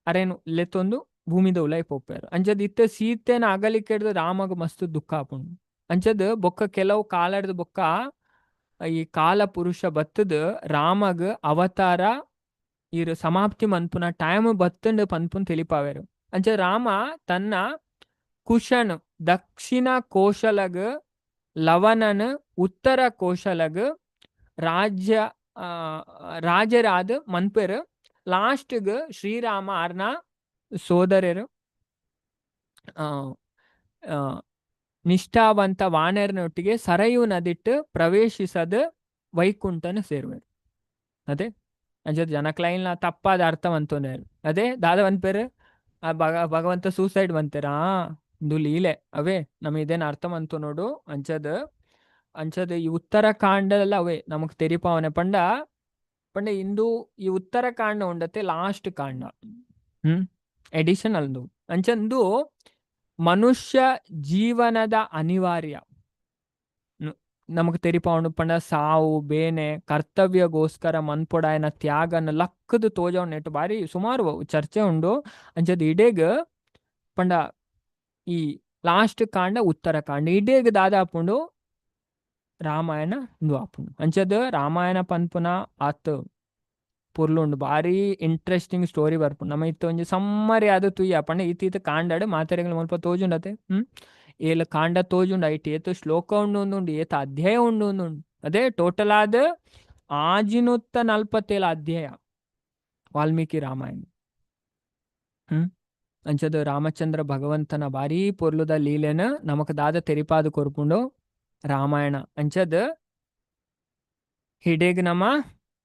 ಅರೇನು ಲೆತ್ತೊಂದು ಭೂಮಿದ ಉಲೈ ಪೋಪೆರ್. ಅಂಚದ ಇತ್ತೆ ಸೀತೆನ ಅಗಲಿಕೆ ಹಿಡ್ದು ರಾಮಗ್ ಮಸ್ತ್ ದುಃಖ ಆಪುಂಡು. ಅಂಚದ ಬೊಕ್ಕ ಕೆಲವು ಕಾಲಡ್ದು ಬೊಕ್ಕ ಈ ಕಾಲ ಪುರುಷ ಬತ್ತದ ರಾಮಗ್ ಅವತಾರ ಈರ್ ಸಮಾಪ್ತಿ ಮನ್ಪುನ ಟೈಮ್ ಬತ್ತಂಡ್ ಪನ್ಪುನ್ ತಿಳಿಪಾವೆರು. ಅಂಚ ರಾಮ ತನ್ನ ಕುಶನ್ ದಕ್ಷಿಣ ಕೋಶಲಗ್ ಲವಣನ್ ಉತ್ತರ ಕೋಶಲಗ್ ರಾಜ್ಯ ರಾಜರಾದ ಮನ್ಪೆರ್. ಲಾಸ್ಟ್ಗ್ ಶ್ರೀರಾಮ ಆರ್ನ ಸೋದರರು ನಿಷ್ಠಾವಂತ ವಾನರನೊಟ್ಟಿಗೆ ಸರಯು ನದಿಟ್ಟು ಪ್ರವೇಶಿಸದ ವೈಕುಂಠನ ಸೇರುವೆರು. ಅದೇ ಅಂಚ ಜನಕ್ಲೈನ್ಲ ತಪ್ಪಾದ ಅರ್ಥ ಮಂತೊಂದೇರು. ಅದೇ ದಾದ ಪನ್ಪೆರ್ ಆ ಭಗವಂತ ಸೂಸೈಡ್ ಮಂತೆರಾ ಇಂದು ಲೀಲೆ ಅವೇ ನಮ ಇದೇನ ಅರ್ಥ ಮಂತು ನೋಡು. ಅಂಚದ ಅಂಚದ ಈ ಉತ್ತರಕಾಂಡದಲ್ಲ ಅವೇ ನಮಕ್ ತೆರಿಪಾವನೆ ಪಂಡ ಪಂಡ ಇಂದು ಈ ಉತ್ತರಕಾಂಡ ಉಂಡತೆ ಲಾಸ್ಟ್ ಕಾಂಡ ಎಡಿಷನ್ ಅಲ್ದು. ಅಂಚಂದು ಮನುಷ್ಯ ಜೀವನದ ಅನಿವಾರ್ಯ ನಮಕ್ ತೆರಿಪಾವಣು ಪಂಡ ಸಾವು ಬೇನೆ ಕರ್ತವ್ಯಗೋಸ್ಕರ ಮನ್ಪೊಡಾಯನ ತ್ಯಾಗನ ಲಕ್ಕದ ತೋಜವನ್ ನೆಟ್ಟು ಬಾರಿ ಸುಮಾರು ಚರ್ಚೆ ಉಂಡು. ಅಂಚದ ಇಡೇಗ್ ಪಂಡ ಈ ಲಾಸ್ಟ್ ಕಾಂಡ ಉತ್ತರ ಕಾಂಡ ಇಡೇಗ್ ದಾದಾಪುಂಡು ರಾಮಾಯಣ ಇಂದು ಆಪುಂಡು. ಅಂಚದ ರಾಮಾಯಣ ಪನ್ಪುನ ಆತ್ ಪೊರ್ಲುಂಡು ಬಾರಿ ಇಂಟ್ರೆಸ್ಟಿಂಗ್ ಸ್ಟೋರಿ ಬರ್ಪುಂಡು. ನಮ್ಮ ಇತ್ತೆ ಒಂಜಿ ಸಮ್ಮರಿ ಆದ್ ತೂಯ ಪಂಡ ಈತ್ ಈತ್ ಕಾಂಡಡ್ ಮಾತೆರೆಗ್ಲ ಮುಲ್ಪ ತೋಜುಂಡತೆ. ಏಲ್ ಕಾಂಡ ತೋಜುಂಡು ಐಟ್ ಏತ್ ಶ್ಲೋಕ ಉಂಡು ಉಂಡು ಏತ್ ಅಧ್ಯಾಯ ಉಂಡು ಉಂಡು. ಅದೇ ಟೋಟಲ್ ಆದ್ 647 ಅಧ್ಯಾಯ ವಾಲ್ಮೀಕಿ ರಾಮಾಯಣ. ಅಂಚದ ರಾಮಚಂದ್ರ ಭಗವಂತನ ಬಾರಿ ಪೊರ್ಲುದ ಲೀಲೆನ ನಮಕ್ ದಾದ ತೆರಿಪಾದ ಕೊರ್ಪುಂಡು ರಾಮಾಯಣ. ಅಂಚದ ಹಿಡೇಗ್ ನಮ